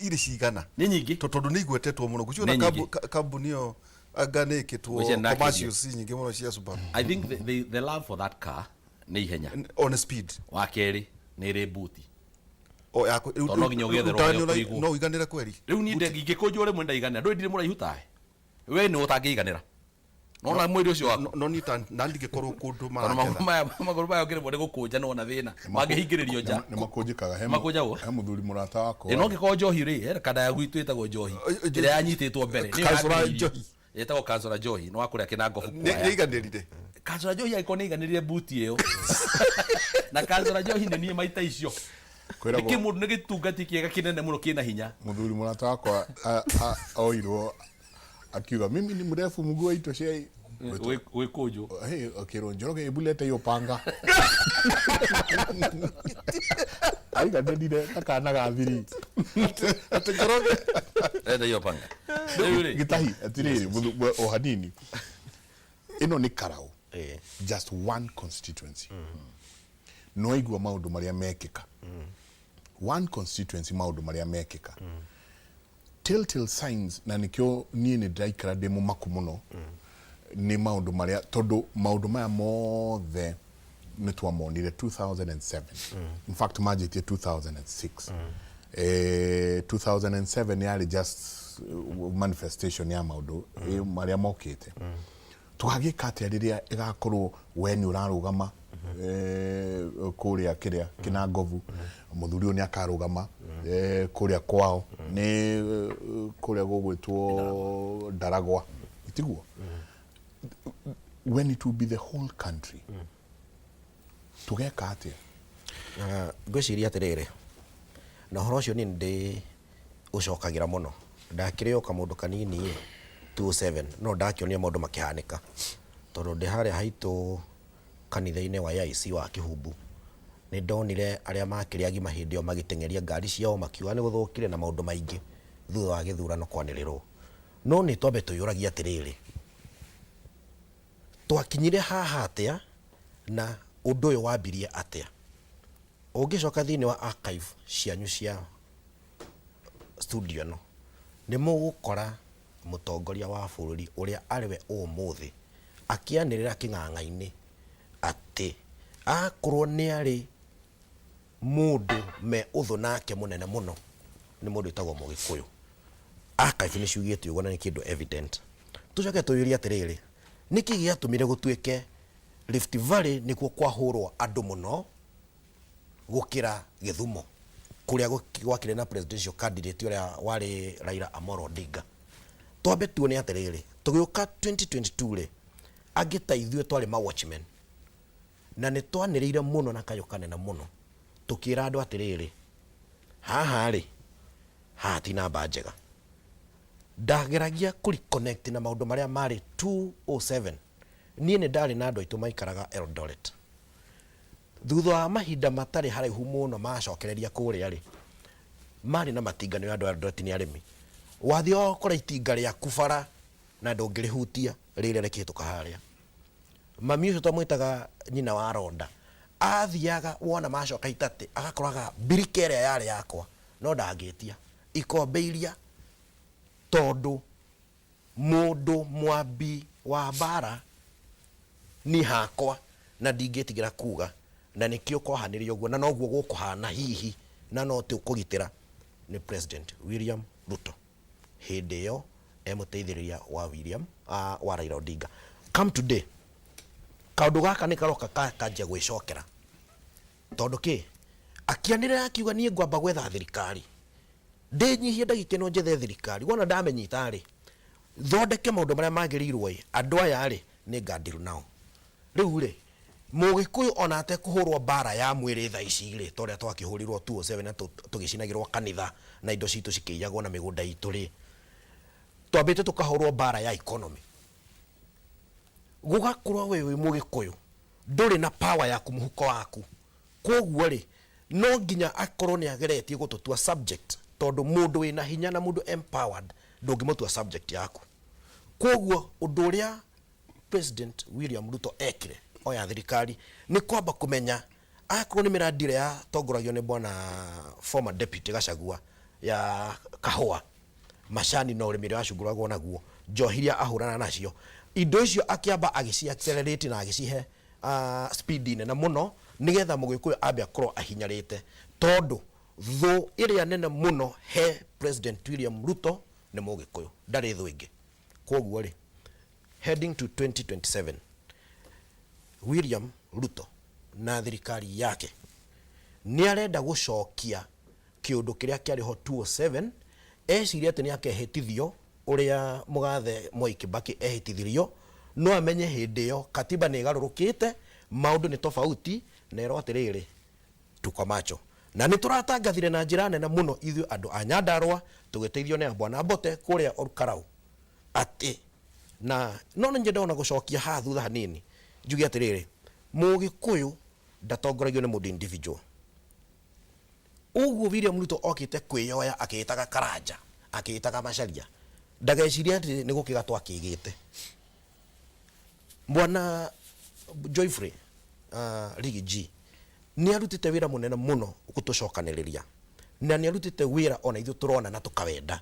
Speaker 2: irĩ cigana?
Speaker 4: Nĩ nyingĩ.
Speaker 2: Tondũ nĩ igwetetwo mũno.
Speaker 4: Nĩ
Speaker 2: Ngwĩciria
Speaker 4: nyingĩ.
Speaker 2: kambuni ĩyo anga nĩ ĩkĩtwo
Speaker 4: Ngwĩciria nĩ
Speaker 2: commercials nyingĩ mũno cia Subaru.
Speaker 4: I think the love for that car nĩ ihenya.
Speaker 2: On speed.
Speaker 4: Wa kerĩ nĩ ĩrĩ buti.
Speaker 2: O yaku.
Speaker 4: Tondũ no nginya ũgĩetherwo harĩa ũkũigwo.
Speaker 2: No ũiganĩre kweri.
Speaker 4: Rĩu niĩ ingĩkũnjwo rĩmwe ndaiganĩra. Ndũĩ ndirĩ mũraihu tawe, we nĩ ũtangĩiganĩra nona mwĩrĩ ũcio waku.
Speaker 2: No niĩ na ndingĩkorwo kũndũ
Speaker 4: Tondũ
Speaker 2: maraketha.
Speaker 4: Magũrũ maya ũngĩremwo nĩ gũkũnja nĩ wona thĩna mangĩhingĩrĩrio nja.
Speaker 1: Nĩ makũnjĩkaga.
Speaker 4: Makũnjagwo?
Speaker 1: He mũthuri mũrata wakwa.
Speaker 4: Ĩ, no ngĩkorwo njohi rĩ, hena kanda ya gwitũ ĩtagwo njohi.
Speaker 2: Ĩ,
Speaker 4: ĩrĩa yanyitĩtwo mbere nĩyo
Speaker 2: Kancũra
Speaker 4: yambĩrĩirie.
Speaker 2: njohi.
Speaker 4: Ĩtagwo kancũra njohi, nĩ wa kũrĩa kĩnangobu
Speaker 2: Nĩ
Speaker 4: kwaya.
Speaker 2: nĩ iganĩrire.
Speaker 4: Kancũra njohi angĩkorwo nĩ aiganĩrire buti ĩyo na kancũra njohi nĩ niĩ maita icio
Speaker 1: Kwĩragwo-
Speaker 4: nĩ kĩmũndũ nĩ gĩtungati kĩega kĩnene mũno kĩna hinya.
Speaker 1: Mũthuri mũrata wakwa oirwo akiuga, "Mimi ni mrefu, mguu haitoshei."
Speaker 4: Gwĩkũnjwo.
Speaker 1: Hey, akĩrwo, "Njoroge, hebu leta hiyo panga." Aiganĩrire ta kana ga thiri.
Speaker 2: Atĩ Njoroge.
Speaker 4: Leta hiyo panga rĩu rĩ.
Speaker 1: Gĩtahi atirĩrĩ o hanini, ĩno nĩ Karau, just one constituency. No aigua maũndũ marĩa mekĩka one constituency, maũndũ marĩa mekĩka, telltale signs, na nĩkĩo niĩ nĩ ndĩraikara ndĩ mũmaku mũno nĩ maũndũ marĩa, tondũ maũndũ maya mothe nĩ twamonire 2007. In fact, manjĩtie 2006. 2007 yarĩ just manifestation ya maũndũ marĩa mokĩte. Tũgagĩka atĩa rĩrĩa ĩgakorwo we nĩ ũrarũgama kũrĩa kĩrĩa Kĩnangobu, mũthuri ũyũ nĩ akarũgama kũrĩa kwao nĩ kũrĩa gũgwĩtwo Ndaragwa, tiguo? When it will be the whole country, tũgeka atĩa?
Speaker 3: Ngwĩciria atĩrĩrĩ, na ũhoro ũcio niĩ ndĩ ũcokagĩra mũno. Ndakĩrĩ o kamũndũ kanini ĩ 27 no ndakĩonire maũndũ makĩhanĩka, tondũ ndĩ harĩa haitũ kanitha-inĩ wa AIC wa Kĩhumbu, nĩ ndonire arĩa makĩrĩ agima hĩndĩ ĩyo magĩteng'eria ngari ciao makiuga nĩ gũthũkire na maũndũ maingĩ thutha wa gĩthurano kwanĩrĩrwo. No nĩ twambe twĩyũragie atĩrĩrĩ, twakinyire haha atĩa na ũndũ ũyũ wambirie atĩa? Ũngĩcoka thĩinĩ wa archive cianyu cia studio ĩno, nĩ mũgũkora mũtongoria wa bũrũri ũrĩa arĩ we ũmũthĩ akĩanĩrĩra kĩng'ang'a-inĩ atĩ akorwo nĩ arĩ mũndũ me ũthũ nake mũnene mũno nĩ mũndũ wĩtagwo Mũgĩkũyũ. Archive nĩ ciugĩte ũguo na nĩ kĩndũ evident. Tũcoke twĩyũrie atĩrĩrĩ, nĩkĩ gĩatũmire gũtuĩke Rift Valley nĩkuo kwahũrwo andũ mũno gũkĩra Gĩthumo? Kũrĩa gwakĩrĩ na presidential candidate ũrĩa warĩ Raila Amolo Odinga. Twambe tuone atĩrĩrĩ, tũgĩũka 2022 rĩ, angĩ ta ithuĩ twarĩ ma watchmen na nĩ twanĩrĩire mũno na kayũ kanene mũno tũkĩra andũ atĩrĩrĩ, haha rĩ, haha ti namba njega. Ndageragia kũ reconnect na maũndũ marĩa marĩ 207. Niĩ nĩ ndarĩ na andũ aitũ maikaraga Eldoret. Thutha wa mahinda matarĩ haraihu mũno macokereria kũrĩa rĩ, marĩ na matinga nĩ andũ a Eldoret nĩ arĩmi. Wathiaga ũgakora itinga rĩaku bara na ndũngĩrĩhutia rĩrĩa rĩkĩhĩtũka harĩa. Mami ũcio twamwĩtaga nyina wa Ronda, athiaga wona macoka itatĩ agakoraga mbirika ĩrĩa yarĩ yakwa no ndangĩtia, ikombe iria tondũ mũndũ mwambi wa mbara niĩ hakwa na ndingĩtigĩra kuga na nĩkĩo kwahanire ũguo na noguo gũkũhana hihi na no tũkũgitĩra nĩ President William Ruto hĩndĩ ĩyo e mũteithĩrĩria wa William wa Raila Odinga. Come today kaũndũ gaka nĩ karoka kanjia gwĩcokera tondũ kĩ akĩanĩrĩra akiuga niĩ ngwamba gwetha thirikari ndĩnyihie ndagĩka ĩno njethe thirikari wona ndamenyita rĩ thondeke maũndũ marĩa magĩrĩirwo ĩ andũ aya rĩ nĩ ngandiru nao. Rĩu rĩ mũgĩkũyũ ona atekũhũrwo mbara ya mwĩrĩ thaa ici rĩ ta ũrĩa twakĩhũrirwo 207 na tũgĩcinagĩrwo kanitha na indo citũ cikĩiyagwo na mĩgũnda itũ rĩ, twambĩte tũkahũrwo mbara ya economy. Gũgakorwo we wĩ mũgĩkũyũ ndũrĩ na power yaku mũhuko waku, koguo rĩ no nginya akorwo nĩ ageretie gũtũtua subject, tondũ mũndũ wĩna hinya na mũndũ empowered ndũngĩmũtua subject yaku. Koguo ũndũ ũrĩa President William Ruto ekire oya thirikari nĩ kwamba kũmenya akorwo nĩ mĩradi ĩrĩa yatongoragio nĩ bwana former deputy Gachagua ya kahũa, macani na ũrĩmi ũrĩa wacunguragwo naguo, njohi iria ahũrana nacio, indo icio akĩamba agĩci accelerate na agĩcihe speed nene mũno nĩgetha mũgĩkũyũ ambe akorwo ahinyarĩte, tondũ thũ ĩrĩa nene mũno he President William Ruto nĩ mũgĩkũyũ, ndarĩ thũ ĩngĩ. Koguo rĩ, heading to 2027 William Ruto na thirikari yake nĩ arenda gũcokia kĩũndũ kĩrĩa kĩarĩ ho 207. Eciria atĩ nĩ akehĩtithio ũrĩa mũgathe Mwai Kibaki ehĩtithirio, no amenye hĩndĩ ĩyo katiba nĩ ĩgarũrũkĩte, maũndũ nĩ tofauti, na erwo atĩrĩrĩ, tuko macho. Na nĩ tũratangathire na njĩra nene mũno ithuĩ andũ a Nyandarua tũgĩteithio nĩ Bwana Mbote kũrĩa Olkalau atĩ na no nĩ nyende ona gũcokia haha thutha hanini njuge atĩrĩrĩ, mũgĩkũyũ ndatongoragio nĩ mũndũ individual. Ũguo William Ruto okĩte kwĩyoya akĩĩtaga Karanja, akĩĩtaga Macharia, ndagecirie atĩ nĩ gũkĩga twakĩgĩte. Bwana Joyfrey Riggy G nĩ arutĩte wĩra mũnene mũno gũtũcokanĩrĩria na nĩ arutĩte wĩra ona ithuĩ tũrona na tũkawenda,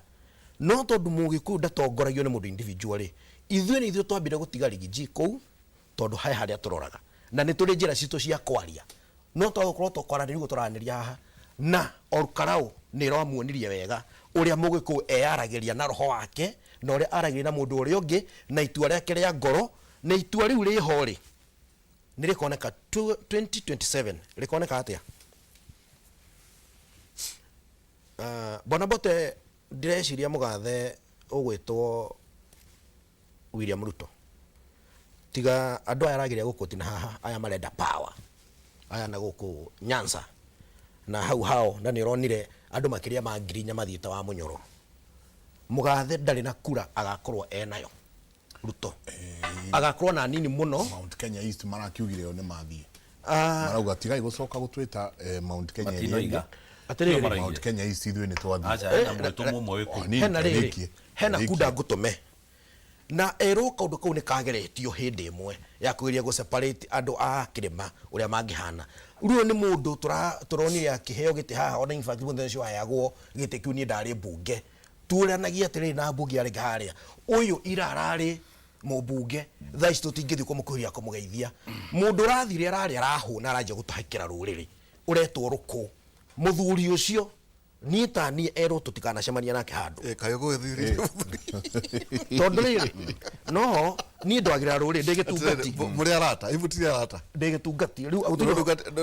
Speaker 3: no tondũ mũgĩkũyũ ndatongoragio nĩ mũndũ individual rĩ, ithuĩ nĩ ithuĩ twambire gũtiga Riggy G kũu tondũ he harĩa tũroraga na nĩ tũrĩ njĩra citũ cia kwaria, no twagũkorwo tũkwaranĩria ũguo tũraranĩria haha na Olkalau nĩ ĩramuonirie wega ũrĩa mũgĩkũyũ eyaragĩria na roho wake na ũrĩa aragĩria na mũndũ ũrĩa ũngĩ na itua rĩake rĩa ngoro, na itua rĩu rĩho rĩ nĩ rĩkoneka 2027. Rĩkoneka atĩa? Bwana Mbote, ndĩreciria mũgathe ũgwĩtwo William Ruto tiga andũ aya arageria gũkũtina haha, aya marenda power aya na gũkũ Nyanza na hau hao, na nĩ ũronire andũ makĩria ma 4,000 mathiĩte wa mũnyoro. Mũgathe ndarĩ na kura agakorwo enayo Ruto agakorwo na nini mũno.
Speaker 1: Mount Kenya East marakiugire o nĩ mathiĩ, marauga tigai gũcoka gũtwĩta Mount Kenya ĩrĩa
Speaker 4: Matinoiga.
Speaker 1: ĩngĩ.
Speaker 3: Atĩrĩrĩ.
Speaker 4: Maraugire.
Speaker 1: Mount Kenya East ithuĩ nĩ twathiĩ.
Speaker 4: Aca, hena mwĩtũ mũmwe wĩ kũu.
Speaker 1: Nini,
Speaker 3: Hena rĩrĩ,
Speaker 1: rĩkie,
Speaker 3: hena
Speaker 1: rĩkie.
Speaker 3: kunda ngũtũme na erwo kaũndũ kau nĩ kageretio hĩndĩ ĩmwe ya kũgeria gũ separate andũ a kĩrĩma ũrĩa mangĩhana. Rĩu ũyũ nĩ mũndũ tũronire akĩheo gĩtĩ haha, ona in fact mũthenya ũcio aheagwo gĩtĩ kĩu niĩ ndarĩ mbunge, tuoranagia atĩrĩrĩ na mbunge yarĩ harĩa, ũyũ ira ararĩ mũmbunge, thaa ici tũtingĩthiĩ kũmũkuhĩrĩria kũmũgeithia. Mũndũ ũrathire ararĩ arahũna aranjia gũtũhakĩra rũrĩrĩ ũretwo rũkũ. Mũthuri ũcio niĩ ta niĩ erwo tũtikanacemania nake handũ.
Speaker 2: Kaĩ ũgũgĩthurire
Speaker 3: tondũ rĩrĩ no niĩ ndwagĩrĩra rũrĩrĩ ndĩ gĩtungati.
Speaker 2: Mũrĩ arata, ibu tiri arata.
Speaker 3: Ndĩ gĩtungati rĩu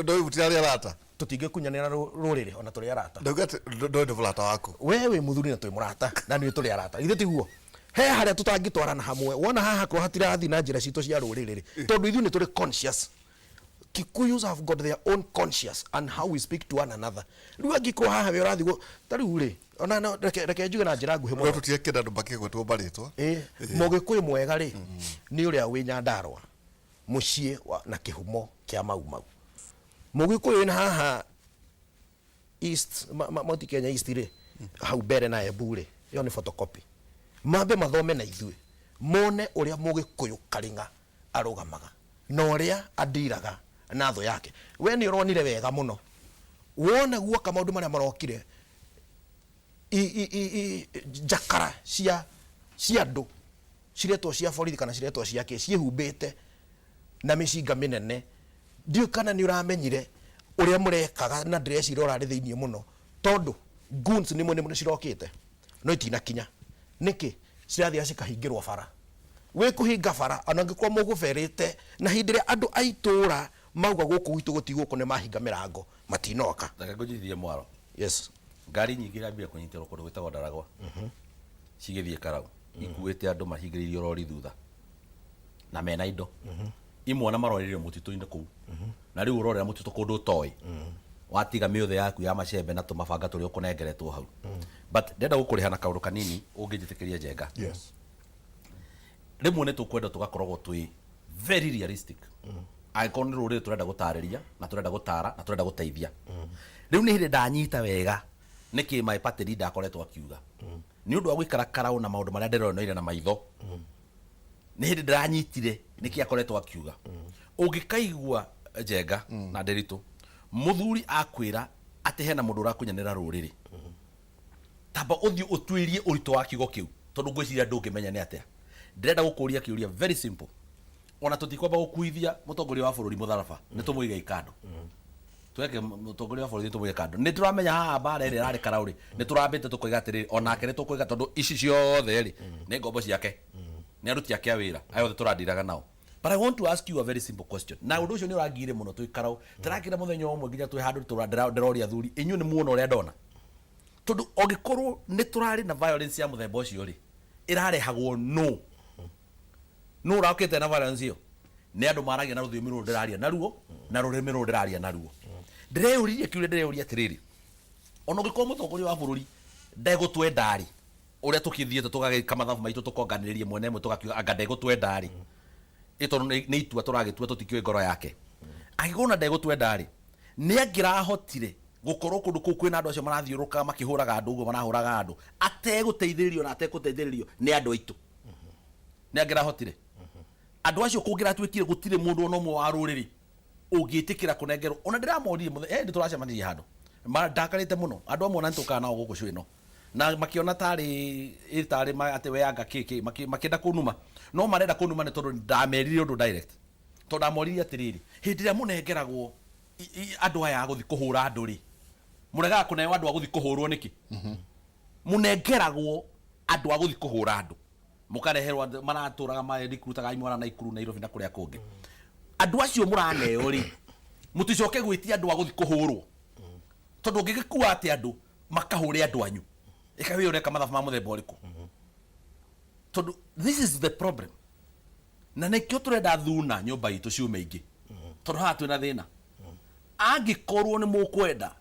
Speaker 2: Ndũ ibu tirarĩ arata.
Speaker 3: Tũtingĩkunyanĩra rũrĩrĩ ona tũrĩ arata.
Speaker 2: Ndauga atĩ ndoĩ nĩ mũrata waku.
Speaker 3: We wĩ mũthuri na twĩ mũrata na nĩ tũrĩ arata, ithuĩ tiguo? He harĩa tũtangĩtwarana hamwe. Wona haha korwo hatirathiĩ na njĩra citũ cia rũrĩrĩ rĩ, tondũ ithuĩ nĩ tũrĩ conscious. Kikuyus have got their own conscious and how we speak to one another. Rĩu angĩkorwo haha we ũrathiĩ ta rĩu rĩ, ona no, reke njuge na njĩra nguhĩ
Speaker 2: no
Speaker 3: mũno.
Speaker 2: Tũtirekenda andũ makĩgwetwo marĩtwa.
Speaker 3: Ĩ, Mũgĩkũyũ mwega rĩ, nĩ ũrĩa wĩ Nyandarũa mũciĩ na kĩhumo kĩa Mau Mau. Mũgĩkũyũ wĩna haha East, Mount Kenya East rĩ, hau mbere na Embu rĩ, ĩyo nĩ photocopy. Mambe mathome na ithuĩ mone ũrĩa Mũgĩkũyũ Karing'a arũgamaga na ũrĩa andiraga na thũ yake. We nĩ ũronire wega mũno wona guoka maũndũ marĩa marokire njakara cia andũ ciretwo cia borithi kana ciretwo cia kĩ, ciĩhumbĩte na mĩcinga mĩnene. Ndiũĩ kana nĩ ũramenyire ũrĩa mũrekaga, na ndĩreciria ũrarĩ thĩinĩ mũno, tondũ goons nĩ nĩ cirokĩte no itinakinya. Nĩkĩ cirathiĩ cikahingĩrwo bara? Wĩ kũhinga bara, ona angĩkorwo mũgũberĩte na hĩndĩ ĩrĩa andũ a itũũra mauga gũkũ gwitũ gũtigũkũ, nĩ mahinga mĩrango, matinoka.
Speaker 4: Reke ngũnyitithie mwaro.
Speaker 3: Yes.
Speaker 4: Ngari nyingĩ irambire kũnyitĩrwo kũndũ gwĩtagwo Ndaragwa cigĩthiĩ Karau, ikuĩte andũ mahingĩrĩirio rori thutha na mena indo imwe, ona maroreire mũtitũ-inĩ kũu. Na rĩu ũrorera mũtitũ kũndũ ũtoĩ, watiga mĩũthĩ yaku ya macembe na tũmabanga tũrĩa ũkũnengeretwo hau. But ndĩrenda gũkũrĩha na kaũndũ kanini ũngĩnjĩtĩkĩria, Njenga.
Speaker 1: Yes.
Speaker 4: Rĩmwe nĩ tũkwenda tũgakoragwo twĩ very realistic angĩkorwo nĩ rũrĩrĩ tũrenda gũtarĩria na tũrenda gũtara na tũrenda gũteithia. Rĩu nĩ hĩndĩ ndanyita wega nĩkĩ my party leader akoretwo akiuga, nĩ ũndũ wa gũikara Karau na maũndũ marĩa ndĩroneire na maitho. Nĩ hĩndĩ ndĩranyitire nĩkĩ akoretwo akiuga. Ũngĩkaigua Njenga na Ndĩritũ, mũthuri akwĩra atĩ hena mũndũ ũrakunyanĩra rũrĩrĩ, tamba ũthiĩ ũtuĩrie ũritũ wa kiugo kĩu, tondũ ngwĩciria ndũngĩmenya nĩ atĩa. Ndĩrenda gũkũria kĩũria very simple. Ona tũtikwamba gũkuithia mũtongoria wa bũrũri mũtharaba, nĩ tũmũigei kando. Tweke mũtongoria wa bũrũri nĩ tũmũige kando. Nĩ tũramenya haha mbara ĩrĩa ĩrarĩ Karau rĩ, nĩ tũrambĩte tũkoiga atĩrĩrĩ, onake nĩ tũkoiga, tondũ ici ciothe rĩ, nĩ ngombo ciake, nĩ aruti ake a wĩra aya othe tũrandiraga nao. But I want to ask you a very simple question. Na ũndũ ũcio nĩ ũrangire mũno twĩ Karau. Ndĩrakĩra mũthenya ũmwe nginya twĩ handũ ndĩroria athuri, inyuĩ nĩ muona ũrĩa ndona? Tondũ angĩkorwo nĩ tũrarĩ na violence ya mũthemba ũcio rĩ, ĩrarehagwo nũ? Nũ ũrakĩte na violence ĩyo? Nĩ andũ maragia na rũthiomi rũrũ ndĩraria naruo na rũrĩmĩ rũrũ ndĩraria naruo. Ndĩreyũririe kĩũria, ndĩreyũria atĩrĩrĩ, ona ũngĩkorwo mũtongoria wa bũrũri ndegũtwenda rĩ, ũrĩa tũkĩthiĩte tũgagĩka mathabu maitũ, tũkonganĩrĩria mwena ĩmwe, tũgakiuga anga ndegũtwenda rĩ, ĩ tondũ nĩ itua tũragĩtua, tũtikĩũĩ ngoro yake. Angĩkorwo na ndegũtwenda rĩ, nĩ angĩrahotire gũkorwo kũndũ kũu kwĩna andũ acio marathiũrũrũkaga makĩhũraga andũ ũguo marahũraga andũ, ategũteithĩrĩrio na ategũteithĩrĩrio nĩ andũ aitũ? Nĩ angĩrahotire andũ acio kũngĩratuĩkire gũtirĩ mũndũ ona ũmwe wa rũrĩrĩ ũngĩtĩkĩra kũnengerwo? Ona ndĩramoririe mũthenya ĩndĩ tũracemanirie handũ, ndakarĩte mũno. Andũ amwe ona nĩtũkaga nao gũkũ show ĩno na makĩona tarĩ ĩ tarĩ atĩ we anga kĩ kĩ makĩenda kũnuma, no marenda kũnuma nĩ tondũ ndamerire ũndũ direct, tondũ ndamoririe atĩrĩrĩ, hĩndĩ ĩrĩa mũnengeragwo andũ aya a gũthiĩ kũhũra andũ rĩ, mũregaga kũneo andũ a gũthiĩ kũhũrwo nĩkĩ? Mũnengeragwo andũ a gũthiĩ kũhũra andũ, mũkareherwo andũ maratũraga marekrutaga imwana na Ikuru, Nairobi na kũrĩa kũngĩ. Andũ acio mũraneo rĩ, mũticoke gwĩtia andũ a gũthiĩ kũhũrwo, tondũ ũngĩgĩkua atĩ andũ makahũre andũ anyu, ĩka wĩ ũreka mathabu ma mũthemba ũrĩkũ? Tondũ this is the problem, na nĩkĩo tũrenda thuna nyũmba itũ ciume ingĩ, tondũ haha twĩna thĩna. Angĩkorwo nĩ mũkwenda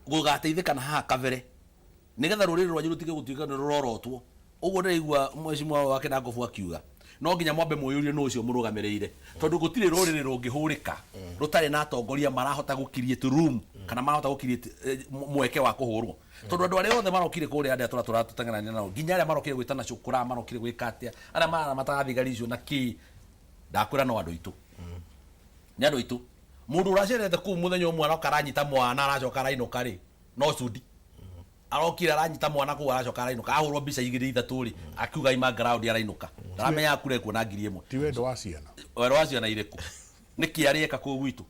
Speaker 4: gũgateithĩka na haha kabere, nĩgetha rũrĩrĩ rwanyu rũtige gũtuĩka nĩ rũrorotwo ũguo ndĩraigua mheshimiwa wa Kĩnangobu akiuga, no nginya mwambe mwĩyũrie nũ ũcio mũrũgamĩrĩire, tondũ gũtirĩ rũrĩrĩ rũngĩhũrĩka rũtarĩ na atongoria marahota gũ create room kana marahota gũ create mweke wa kũhũrwo. Tondũ andũ arĩa othe marokire kũrĩa, arĩa tũratũteng'erania nao, nginya arĩa marokire gwĩtana cũkũra, marokire gwĩka atĩa, arĩa maramataga thigari icio na kĩ, ndakwĩra no andũ aitũ, nĩ andũ aitũ. Mũndũ ũracerete kũu mũthenya ũmwe aroka aranyita mwana aracoka arainũka rĩ, no Sudi arokire aranyita mwana kũu aracoka arainũka, ahũrwo mbica igĩrĩ ithatũ rĩ, akiuga ima ground arainũka, ndaramenya akure kuona 1000.
Speaker 1: Ti wendo wa ciana.
Speaker 4: Wendo wa ciana irĩkũ? Nĩkĩ arĩeka kũu gwitũ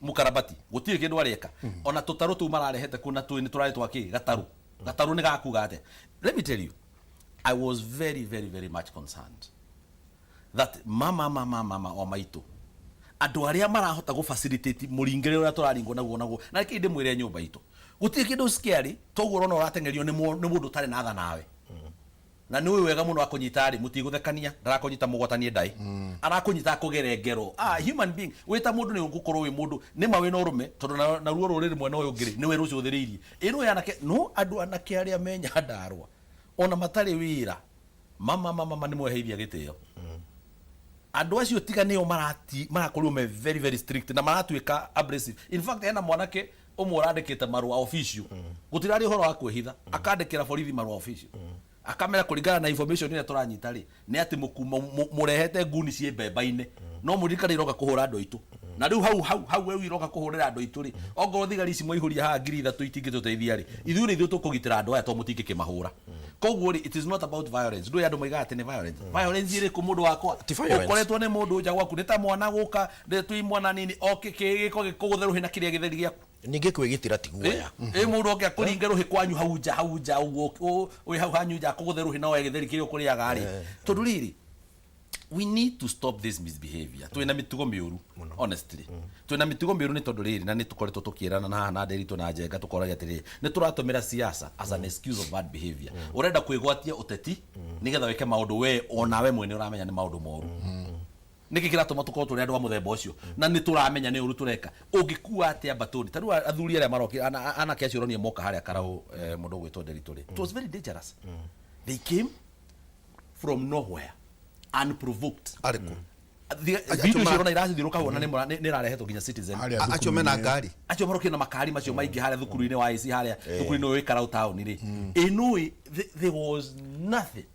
Speaker 4: mũkarabati? Gũtirĩ kĩndũ areka. Ona tũtarũ tũu mararehete kũu na tũĩ nĩ tũrarĩ twa kĩ? Gatarũ, gatarũ nĩ gakuga atĩa? Let me tell you, I was very, very, very much concerned that mama, mama, mama o maitũ Andũ arĩa marahota gũ facilitate mũringĩre ũrĩa tũraringwo naguo naguo. Na reke ndĩmwĩre nyũmba itũ, gũtirĩ kĩndũ scary toguo ũrona ũrateng'erio nĩ mũndũ ũtarĩ na tha nawe. Na nĩ ũĩ wega mũno akũnyita rĩ, mũtigũthekania, ndarakũnyita mũgwatanie ndaĩ. Arakũnyita akũgere ngero. Ah, human being, wĩ ta mũndũ nĩ ũgũkorwo wĩ mũndũ, nĩ ma wĩna ũrũme, tondũ naruo rũrĩrĩ mwena ũyũ ũngĩ rĩ, nĩwe rũcũthĩrĩirie. Ĩ nĩũĩ anake, no andũ anake arĩa me Nyandarũa, ona matarĩ wĩra, mama mama mama nĩ mweheithia gĩtĩo. Andũ acio tiga nĩo marati, marakorirwo me very very strict na maratuĩka abrasive. In fact, hena mwanake ũmwe ũrandĩkĩte marũa official. Gũtirarĩ ũhoro wa kwĩhitha. Akandĩkĩra borithi marũa official. Akamera kũringana na information ĩrĩa tũranyita rĩ, nĩ atĩ mũrehete nguni ciĩ mbemba-inĩ. No mũririkane iroka kũhũra andũ aitũ. Na rĩu hau hau hau rĩu iroka kũhũrĩra andũ aitũ rĩ, ongorwo thigari ici mwaihũria haha 3000 itingĩtũteithia rĩ, ithuĩ nĩ ithuĩ tũkũgitĩra andũ aya tondũ mũtingĩkĩmahũra. Koguo rĩ, it is not about violence. Ndũĩ andũ moigaga atĩ nĩ violence. Violence ĩrĩkũ mũndũ wakwa?
Speaker 3: Ti violence.
Speaker 4: Ũkoretwo nĩ mũndũ nja gwaku, nĩ ta mwana gũka, twĩ mwana nini, oke gĩko gĩkũgũthe rũhĩ na kĩrĩa gĩtheri gĩaku.
Speaker 3: Ningĩ kwĩgitĩra ti guoya.
Speaker 4: Ĩ mũndũ oke akũringe rũhĩ kwanyu hau nja, hau nja ũguo, wĩ hau hanyu nja akũgũthe rũhĩ na oe gĩtheri kĩrĩa ũkũrĩaga rĩ. Tondũ rĩrĩ, we need to stop this misbehavior. Twĩna mĩtugo mĩũru, honestly. Twĩna mĩtugo mĩũru nĩ tondũ rĩrĩ, na nĩ tũkoretwo tũkĩrana na haha na Nderitu na Njenga tũkoragia atĩrĩrĩ, nĩ tũratũmĩra siasa as an excuse of bad behavior. Ũrenda kwĩgwatia ũteti nĩgetha wĩke maũndũ we onawe mwene ũramenya nĩ maũndũ moru. Nĩkĩ kĩratũma tũkorwo tũrĩ andũ a mũthemba ũcio na nĩ tũramenya nĩ ũru tũreka? Ũngĩkua atĩa mbatũni? Ta rĩu athuri arĩa marokire, anake acio ũronire moka harĩa Karau, mũndũ ũgwĩtwo Nderitu rĩ, it was very dangerous. They came from nowhere unprovoked.
Speaker 2: Arĩ kũ?
Speaker 4: Video icio ũrona irathiũrũrũka hau ona nĩ ĩrarehetwo nginya Citizen.
Speaker 1: Harĩa
Speaker 2: Acio mena
Speaker 1: thukuru-inĩ.
Speaker 2: ngari.
Speaker 4: Acio marokire na makari macio maingĩ harĩa thukuru-inĩ wa IC, harĩa thukuru-inĩ ũyũ wĩ Karau town rĩ. Ĩ nũĩ, there was nothing.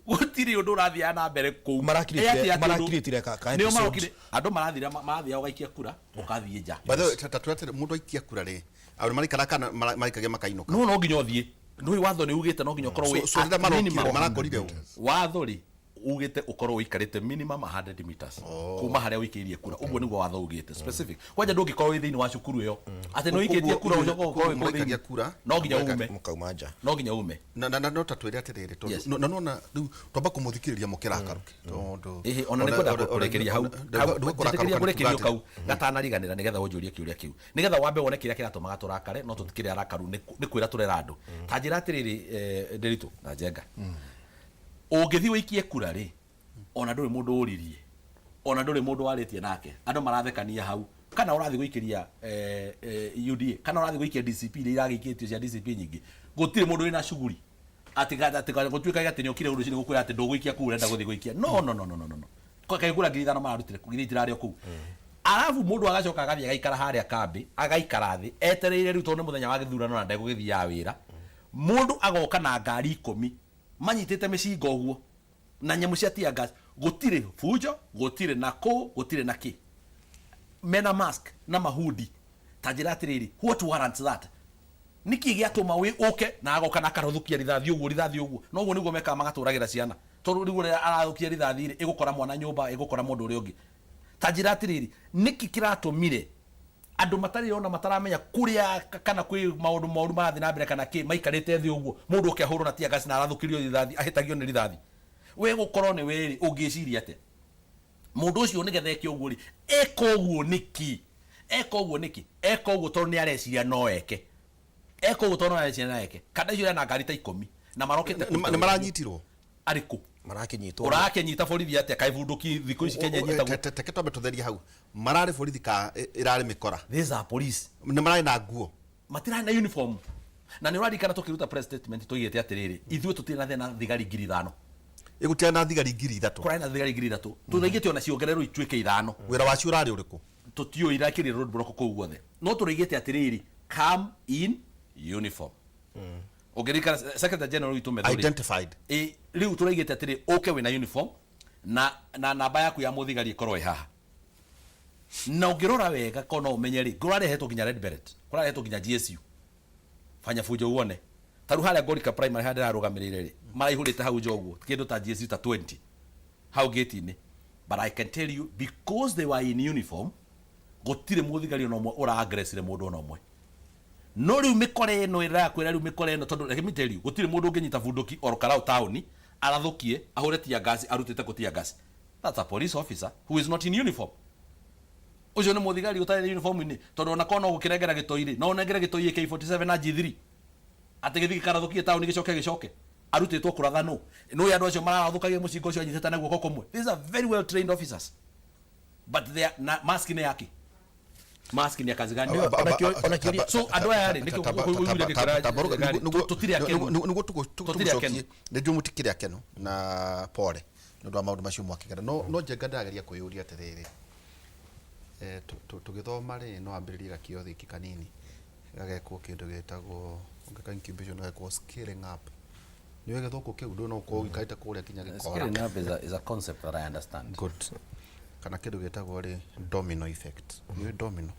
Speaker 4: Gũtirĩ ũndũ ũrathiaga na mbere kũu.
Speaker 3: Marakirĩtire-
Speaker 4: Ĩ atĩ atĩ ũndũ-
Speaker 3: marakirĩtire ka
Speaker 4: nĩo
Speaker 3: episode.
Speaker 4: marokire. Andũ marathira marathiaga ũgaikia kura ũkathiĩ nja.
Speaker 2: By the way, ta twĩre atĩrĩ, mũndũ aikia kura rĩ, andũ maraikara kana marikagia makainũka?
Speaker 4: No nginya ũthiĩ. Nũĩ watho nĩ ugĩte no nginya ũkorwo wĩ
Speaker 2: So rĩrĩa
Speaker 4: at
Speaker 2: marokire,
Speaker 4: minimum.
Speaker 2: marakorire ũ?
Speaker 4: Watho rĩ ugĩte ũkorwo ũikarĩte minimum 100 meters kuma harĩa ũikĩirie kura. Ũguo nĩguo watho ugĩte specific. Kwanja ndũngĩkorwo wĩ thĩinĩ wa cukuru ĩyo atĩ nĩ ũikĩtie kura ũcoke ũkorwo wĩ kũu
Speaker 2: Mũraikagia
Speaker 4: thĩinĩ.
Speaker 2: kura,
Speaker 4: No nginya ume.
Speaker 3: Mũkauma nja.
Speaker 4: No nginya ume.
Speaker 2: Na no ta twĩre atĩrĩrĩ, tondũ
Speaker 4: Yes.
Speaker 2: na nona rĩu twamba kũmũthikĩrĩria mũkĩrakaruke, tondũ
Speaker 4: Ĩhĩ, ona nĩ kwenda kũrekeria hau.
Speaker 2: Ndũgũkũrakaruka
Speaker 4: Njĩtĩkĩria
Speaker 2: nĩ
Speaker 4: kũrekerio
Speaker 2: kuga atĩ-
Speaker 4: kau gatanariganĩra nĩgetha ũnjũrie kĩũria kĩu. Nĩgetha wambe wone kĩrĩa kĩratũmaga tũrakare, no tũtikĩrĩ arakaru nĩ kwĩra tũrera andũ. Ta njĩra atĩrĩrĩ, Nderitu na Njenga. Ũngĩthiĩ ũikie kura rĩ, ona ndũrĩ mũndũ ũririe, ona ndũrĩ mũndũ warĩtie nake, andũ marathekania hau. Kana ũrathiĩ gũikĩria UDA, kana ũrathiĩ gũikia DCP iria iragĩikĩtio cia DCP nyingĩ, gũtirĩ mũndũ wĩna cuguri. Atĩ gũtuĩkaga atĩ nĩũkire rũcinĩ gũkwĩra atĩ ndũgũikia kũu ũrenda gũthiĩ gũikia. No, no, no, no, no, no, no. Kwa kaĩ kura 5000 mararutire kũ, githĩ itirarĩ o kũu. Arabu mũndũ agacoka agathiĩ agaikara harĩa kambĩ, agaikara thĩ, etereire rĩu tondũ nĩ mũthenya wa gĩthurano na ndegũgĩthiaga wĩra. Mũndũ agoka na ngari 10, manyitĩte mĩcinga ũguo, na nyamũ cia tear gas. Gũtirĩ bunjo, gũtirĩ na kũ, gũtirĩ na kĩ. Mena mask na mahudi. Ta njĩra atĩrĩrĩ, what warrants that? Nĩkĩ gĩatũma wĩ ũke na agoka na akarũthũkia rithathi ũguo, rithathi ũguo. Na ũguo nĩguo mekaga magatũragĩra ciana. Tondũ rĩu ũrĩa arathũkia rithathi rĩ, ĩgũkora mwana nyũmba, ĩgũkora mũndũ ũrĩa ũngĩ. Ta njĩra atĩrĩrĩ, nĩkĩ kĩratũmire andũ matarĩ ona mataramenya kũrĩa kana kwĩ maũndũ moru marathiĩ na mbere kana kĩ, maikarĩte thĩ ũguo, mũndũ oke ahũrwo na tear gas na arathũkĩrio rithathi, ahĩtagio nĩ rithathi. We gũkorwo nĩ we rĩ, ũngĩciria atĩa? Mũndũ ũcio nĩgetha eke ũguo rĩ, eka ũguo nĩkĩ? Eka ũguo nĩkĩ? Eka ũguo tondũ nĩ areciria no eke. Eka ũguo tondũ no areciria no eke. Kana icio na ngari ta 10 na marokĩte
Speaker 2: Nĩ maranyitirwo?
Speaker 4: Arĩkũ?
Speaker 3: Marakĩnyitwo.
Speaker 4: Ũrakĩnyita borithi atĩa? Kaĩ bunduki thikũ ici Kenya inyitagwo?
Speaker 2: Teke twambe tũtherie hau. Mararĩ borithi ka ĩrarĩ mĩkora?
Speaker 4: These are police.
Speaker 2: Nĩ mararĩ na nguo?
Speaker 4: Matirarĩ na uniform. Na nĩ ũraririkana tũkĩruta press statement tũigĩte atĩrĩrĩ, ithuĩ tũtirĩ na thĩna na thigari 5000.
Speaker 2: Ĩgũtirĩ na thigari 3000.
Speaker 4: Kũrarĩ na thigari 3000. Tũraigĩte ona ciongererwo ituĩke 5.
Speaker 2: Wĩra wacio ũrarĩ ũrĩkũ?
Speaker 4: Tũtiũĩ, irakĩrire road block kũu guothe. No tũraigĩte atĩrĩrĩ, come in uniform. Ũngĩririkana Secretary General witũ Methori.
Speaker 2: Identified.
Speaker 4: Ĩ, rĩu tũraigĩte atĩrĩ, ũke wĩna uniform na namba yaku ya mũthigari ĩkorwo ĩ haha. Na ũngĩrora wega ko no ũmenye rĩ, kũrarehetwo nginya red beret, kũrarehetwo nginya GSU. Fanya fujo uone. Ta rĩu harĩa Ngorika Primary harĩa ndĩrarũgamĩrĩire rĩ, maraihũrĩte hau nja ũguo, kĩndũ ta GSU ta 20 hau gate-inĩ. But I can tell you, because they were in uniform, gũtirĩ mũthigari ona ũmwe ũra-aggressire mũndũ ona ũmwe. No rĩu mĩkora ĩno ĩrakwĩra rĩu mĩkora ĩno, tondũ let me tell you, gũtirĩ mũndũ ũngĩnyita bunduki oro Karau taũni, arathũkie, ahũre tear gas, arutĩte kũ tear gas. That's a police officer who is not in uniform. Ũcio nĩ mũthigari ũtarĩ uniform-inĩ, tondũ ona korwo no gũkĩnengera gĩtoi rĩ, no ũnengere gĩtoi AK47 na G3 atĩ gĩthiĩ gĩkarathũkie taũni gĩcoke gĩcoke? Arutĩtwo kũratha nũ? Nũĩ andũ acio mararathũkagia mũcinga ũcio anyitĩte na guoko kũmwe? These are very well trained officers, but they are, na mask nĩ yake? Mask nĩ ya kazi gani? So andũ aya rĩ, nĩkĩo ũiguire ngĩkwĩra ngari, tũtirĩ akenu.
Speaker 2: Niguo
Speaker 4: Tũtirĩ akenu.
Speaker 2: tũgũcokie, nĩ njũĩ mũtikĩrĩ akenu na pore nĩ ũndũ wa maũndũ macio mwakĩgera, no Njenga ndĩrageria kwĩyũria atĩrĩrĩ, tũgĩthoma rĩ, no ambĩrĩrie gakiothiki kanini gagekwo kĩndũ gĩtagwo ũngĩka incubation gagekwo scaling up. Nĩ ũĩ gĩthũngũ kĩu? Ndũĩ no ũkorwo ũikarĩte kũrĩa nginya gĩkora.
Speaker 4: Scaling up is a concept that I understand.
Speaker 2: Good. Kana kĩndũ gĩtagwo rĩ domino effect. Nĩ ũĩ domino?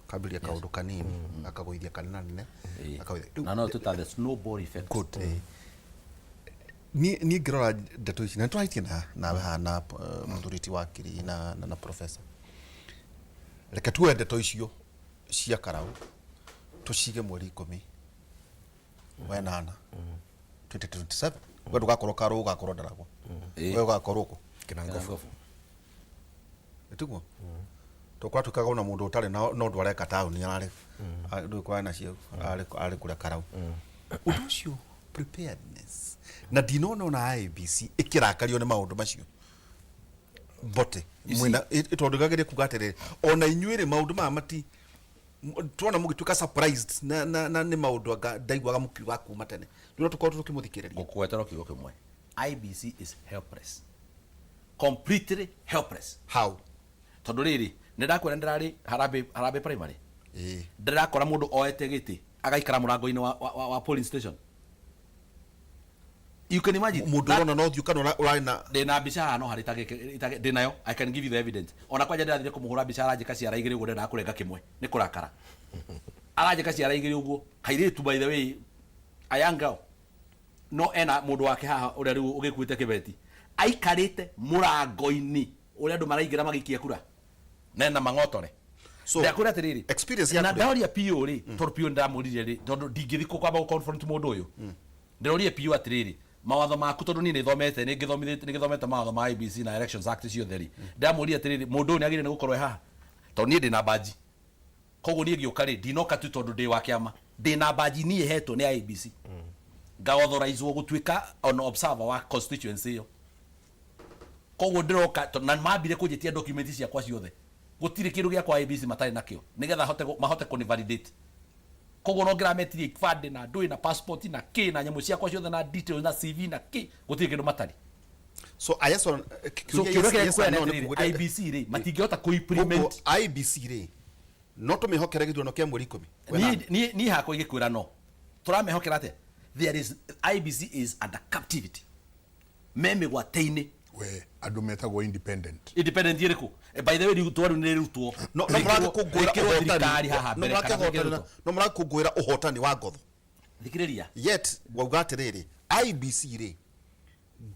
Speaker 2: Kambĩrĩria kaũndũ kanini gakagũithia kanene akagũithia.
Speaker 4: Na no twĩta the snowball effect.
Speaker 2: Good. Niĩ ngĩrora ndeto ici na nĩtũraitie na nawe haha na mũthuri ti wakiri na professor, reke tuoe ndeto icio cia Karau tũcige mweri 18 2027. We ndũgakorwo Karũ, ũgakorwo Ndaragwa. We ũgakorwo kũ?
Speaker 3: Kĩnangobu.
Speaker 2: Tiguo tũkorwo twĩkaga ona mũndũ ũtarĩ na ũndũ areka taũni ararĩ ndũĩ kũrarĩ nacio arĩ kũrĩa Karau. Ũndũ ũcio preparedness na ndinona ona IEBC ĩkĩrakario nĩ maũndũ macio bote mwena tondũ ngageria kuga atĩrĩrĩ, ona inyuĩ rĩ, maũndũ maya mati tuona mũgĩtuĩka surprised na nĩ maũndũ anga ndaiguaga mũkiuga kuma tene rĩu no tũkorwo tũkĩmũthikĩrĩria.
Speaker 4: Ngũkũgwetera kiugo kĩmwe: IEBC is helpless, completely helpless.
Speaker 2: How?
Speaker 4: Tondũ rĩrĩ, nĩ ndakwĩra ndĩrarĩ Harambee Primary. Ndĩrakora mũndũ oete gĩtĩ agaikara mũrango-inĩ wa polling station. You can imagine.
Speaker 2: Mũndũ ũrona no ũthiũ kana ũrarĩ na
Speaker 4: Ndĩna mbica haha, no harĩ ndĩnayo. I can give you the evidence. Ona kwanja ndĩrathire kũmũhũra mbica, aranjĩka ciara igĩrĩ ũguo, ndendaga kũrenga kĩmwe nĩ kũrakara. Aranjĩka ciara igĩrĩ ũguo, kairĩtu, by the way, a young girl, no ena mũndũ wake haha ũrĩa rĩu ũgĩkuĩte kĩbeti, aikarĩte mũrango-inĩ ũrĩa andũ maraingĩra magĩikia kura nena mang'otore.
Speaker 2: So,
Speaker 4: Ndakwĩra atĩrĩrĩ,
Speaker 2: experience
Speaker 4: na
Speaker 2: yaku rĩ?
Speaker 4: Ndaoria PO rĩ, tondũ PO ndamũririe rĩ, tondũ ndingĩthiĩ kwamba gũ confront mũndũ ũyũ, ndĩrorie PO atĩrĩrĩ, mawatho maku, tondũ niĩ nĩthomete, nĩngĩthomithĩtie, nĩgĩthomete mawatho ma IEBC na Elections Act ciothe rĩ, ndamũria atĩrĩrĩ, mũndũ ũyũ nĩagĩrĩire nĩ gũkorwo e haha, tondũ niĩ ndĩna badge. Koguo niĩ ngĩũka rĩ, ndinoka tu tondũ ndĩ wa kĩama, ndĩna badge niĩ hetwo nĩ IEBC, ngaauthorizewo gũtuĩka on observer wa constituency ĩyo. Koguo ndĩroka na mambire kũnjĩtia document ciakwa ciothe, gũtirĩ kĩndũ gĩakwa IEBC matarĩ nakĩo, nĩgetha mahote kũni validate. Koguo no ngĩrametirie ibandĩ na ndũĩ na passport na kĩ na nyamũ ciakwa ciothe na details na CV na kĩ, gũtirĩ kĩndũ matarĩ.
Speaker 2: So a yes or
Speaker 4: So kĩũria kĩrĩa ngũkwĩra nĩ atĩrĩrĩ, IEBC rĩ, matingĩhota kũ-implement.
Speaker 2: IEBC rĩ, no tũmĩhokere gĩthurano kĩa mweri 10?
Speaker 4: Niĩ hakwa ingĩkwĩra no tũramehokera atĩa? There is IEBC is under captivity, me mĩgwate-inĩ.
Speaker 1: We andũ metagwo independent.
Speaker 4: Independent ĩrĩkũ? By the way, rĩu rĩu nĩ rĩrutwo.
Speaker 2: No mũrakũngũĩra
Speaker 4: Rĩkĩrwo thirikari
Speaker 2: ũhotani
Speaker 4: haha
Speaker 2: no
Speaker 4: mbere kana
Speaker 2: mũrakĩhotana
Speaker 4: rĩkĩrwo.
Speaker 2: No mũrakũngũĩra ũhotani wa ngotho.
Speaker 4: Thikĩrĩria.
Speaker 2: Yet wauga atĩrĩrĩ, IEBC rĩ,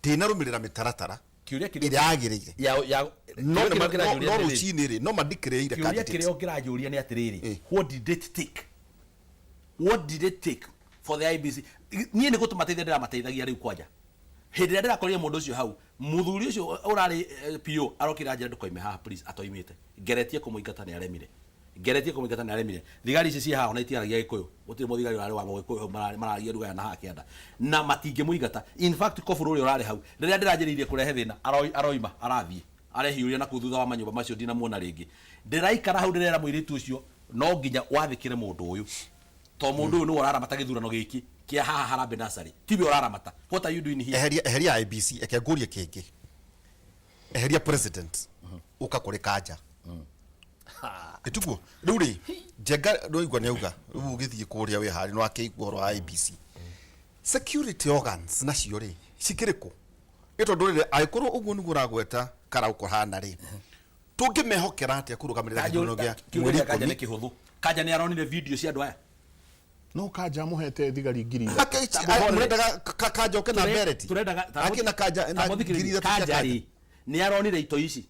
Speaker 2: ndĩnarũmĩrĩra mĩtaratara
Speaker 4: Kĩũria kĩrĩa
Speaker 2: ĩrĩa yagĩrĩire.
Speaker 4: Ya
Speaker 2: no
Speaker 4: kĩũria kĩrĩa
Speaker 2: no
Speaker 4: kĩranjũria atĩrĩrĩ.
Speaker 2: Rũcinĩ rĩ, no madeclare
Speaker 4: Kĩũria
Speaker 2: candidate.
Speaker 4: Kĩrĩa ũngĩranjũria nĩ atĩrĩrĩ, what did it take, what did it take for the IEBC? Niĩ nĩ gũtũmateithia ndĩramateithagia rĩu. Kwanja hĩndĩ ĩrĩa ndĩrakorire mũndũ ũcio hau, mũthuri ũcio ũrarĩ PO arokire anjĩra, "Ndũkoime haha please." Atoimĩte, ngeretie kũmũingata nĩ aremire, ngeretie kũmũingata nĩ aremire. Thigari ici ciĩ haha ona itiaragia Gĩkũyũ, gũtirĩ mũthigari ũrarĩ wa Mũgĩkũyũ hau, mararagia lugha ya na haha kĩanda na matingĩmũingata. In fact, koburu ũrĩa ũrarĩ hau rĩrĩa ndĩranjĩrĩirie kũrehe thĩna aroima arathiĩ arehiũria na kũu thutha wa manyũmba macio, ndinamuona rĩngĩ. Ndĩraikara hau ndĩrera mũirĩtu ũcio, no nginya wathĩkĩre mũndũ ũyũ, to mũndũ ũyũ nĩwe ũraramata gĩthurano gĩkĩ kĩa haha Harambee Nursery, tiwe ũraramata. What are you doing here?
Speaker 2: Eheria IEBC. Eke ngũrie kĩngĩ, eheria president, ũka kũrĩ Kanja ĩtiguo rĩu rĩ, Njenga nĩwaigua nĩ auga rĩu ũgĩthiĩ kũrĩa wĩ harĩ nĩwakĩigua ũhoro wa IEBC security organs nacio rĩ, cikĩrĩ kũ? Ĩ tondũ rĩrĩ, angĩkorwo ũguo nĩguo ũragweta Karau kũhana rĩ, tũngĩmehokera atĩa kũrũgamĩrĩra gĩthurano gĩa
Speaker 4: Kĩũria
Speaker 2: mweri
Speaker 4: kĩa Kanja
Speaker 2: ikũmi
Speaker 4: nĩ kĩhũthũ. Kanja nĩ aronire video cia andũ aya.
Speaker 1: No Kanja mũhete thigari 3000.
Speaker 2: Mũrendaga Kanja oke na mbereti akĩ na Kanja na 3000 cia
Speaker 4: Kanja
Speaker 2: Kanja.
Speaker 4: Rĩ, nĩ aronire itoi ici,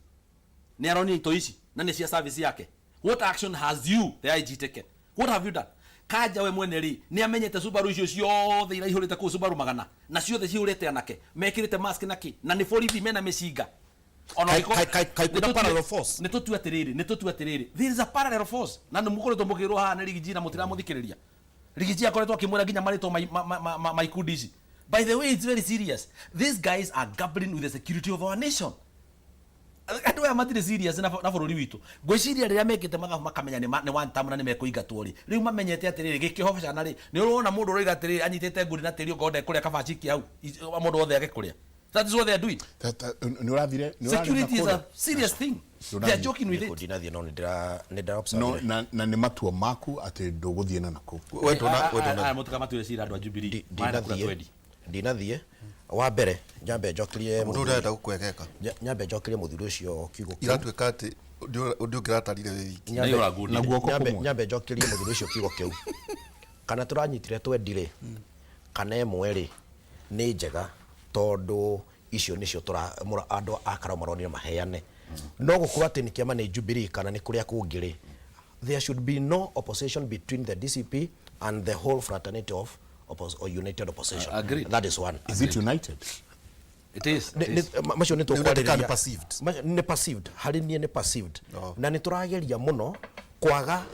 Speaker 4: nĩ aronire itoi ici na nĩ cia service yake. What action has you, the IG, taken? What have you done? Kanja we mwene rĩ, nĩ amenyete Subaru icio ciothe iraihũrĩte kũu, Subaru magana na ciothe cihũrĩte anake mekĩrĩte mask na kĩ na nĩ borithi mena mĩcinga. Ona
Speaker 2: Kai kwĩna parallel force?
Speaker 4: Nä tå tue atä rä rä, nä tå tue atä rä rä, there is a parallel force, na nä må koretwo må kä rwo haha nä Rigiji na må tiramå thikä rä ria. Rigiji akoretwo akä mwä ra nginya marĩtwa ma ikundi ici. By the way, it's very serious. These guys are gambling with the security of our nation. Andå aya matirä serious na bå rå ri witå. Ngwĩciria rĩrĩa mekĩte mathabu makamenya nĩ one term na nĩ mekũingatwo rĩ, rĩu mamenyete atĩrĩrĩ, gĩkĩhocana rĩ, nĩ ũrona mũndũ ũroiga atĩrĩrĩ anyitĩte ngundi na tĩri, okorwo ndekũrĩa kabaciki hau mũndũ wothe agĩkũrĩa. That is what they are doing.
Speaker 1: Nä å rathire?
Speaker 4: Security is a serious thing. They are joking with it.
Speaker 3: Ndinathiĩ, no nĩ ndĩra
Speaker 1: no
Speaker 3: observe.
Speaker 1: Na nä matua maku atä ndå gå thiä na nakå?
Speaker 2: We ndũna we ndũna
Speaker 4: Aya mũtikamatuĩre cira andũ a Jubilee. Maya nĩ kura
Speaker 3: Ndinathiĩ.
Speaker 4: twendi.
Speaker 3: Ndinathiĩ. Wa mbere, nyambe njokerie
Speaker 2: Mũndũ ũrĩa arenda gũkwegeka.
Speaker 3: Nyambe njokerie mũthuri ũcio kiugo kĩu.
Speaker 2: Iratuĩka atĩ ũndũ ũngĩratarire wĩ wiki.
Speaker 4: Nĩ ũra
Speaker 1: Na guoko kũmwe.
Speaker 3: Nyambe njokerie mũthuri ũcio kiugo kĩu. Kana tũranyitire twendi rĩ, kana ĩmwe rĩ, nĩ njega, tondũ icio nĩcio andũ a Karau maronire maheane. No gũkorwo atĩ nĩ kĩama nĩ Jubilee kana nĩ kũrĩa kũngĩ rĩ, there should be no opposition between the DCP and the whole fraternity of or united opposition.
Speaker 4: Agreed.
Speaker 3: That is one.
Speaker 1: Is it united?
Speaker 4: It is. It is.
Speaker 3: Macio nĩ
Speaker 2: Nĩ ũratuĩka
Speaker 3: tũkwarĩrĩria.
Speaker 2: nĩ perceived.
Speaker 3: Nĩ perceived, harĩ niĩ nĩ perceived.
Speaker 2: Oh.
Speaker 3: Na nĩ tũrageria mũno kwaga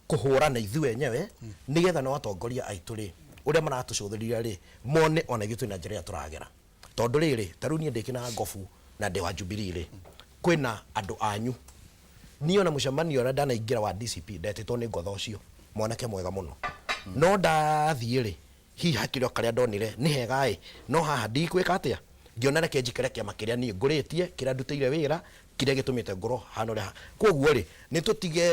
Speaker 3: kũhũrana ithuĩ enyewe, nĩgetha no atongoria aitũ rĩ, ũrĩa maratũcũthĩrĩria rĩ, mone ona ithuĩ twĩna njĩra ĩrĩa tũragera. Tondũ rĩrĩ, ta rĩu niĩ ndĩkĩna ngobu na ndĩ wa Jubilee rĩ, kwĩna andũ anyu. Niĩ ona mũcemanio ũrĩa ndanaingĩra wa DCP, ndetĩtwo nĩ ngotha ũcio mwanake mwega mũno, no ndathiĩ rĩ, hihi hakĩrĩ o karĩa ndonire nĩ hega ĩ, no haha ndikwĩka atĩa, ngĩona reke njikare kĩama kĩrĩa niĩ ngũrĩtie, kĩrĩa ndutĩire wĩra, kĩrĩa gĩtũmĩte ngorwo hana ũrĩa. Koguo rĩ, nĩ tũtige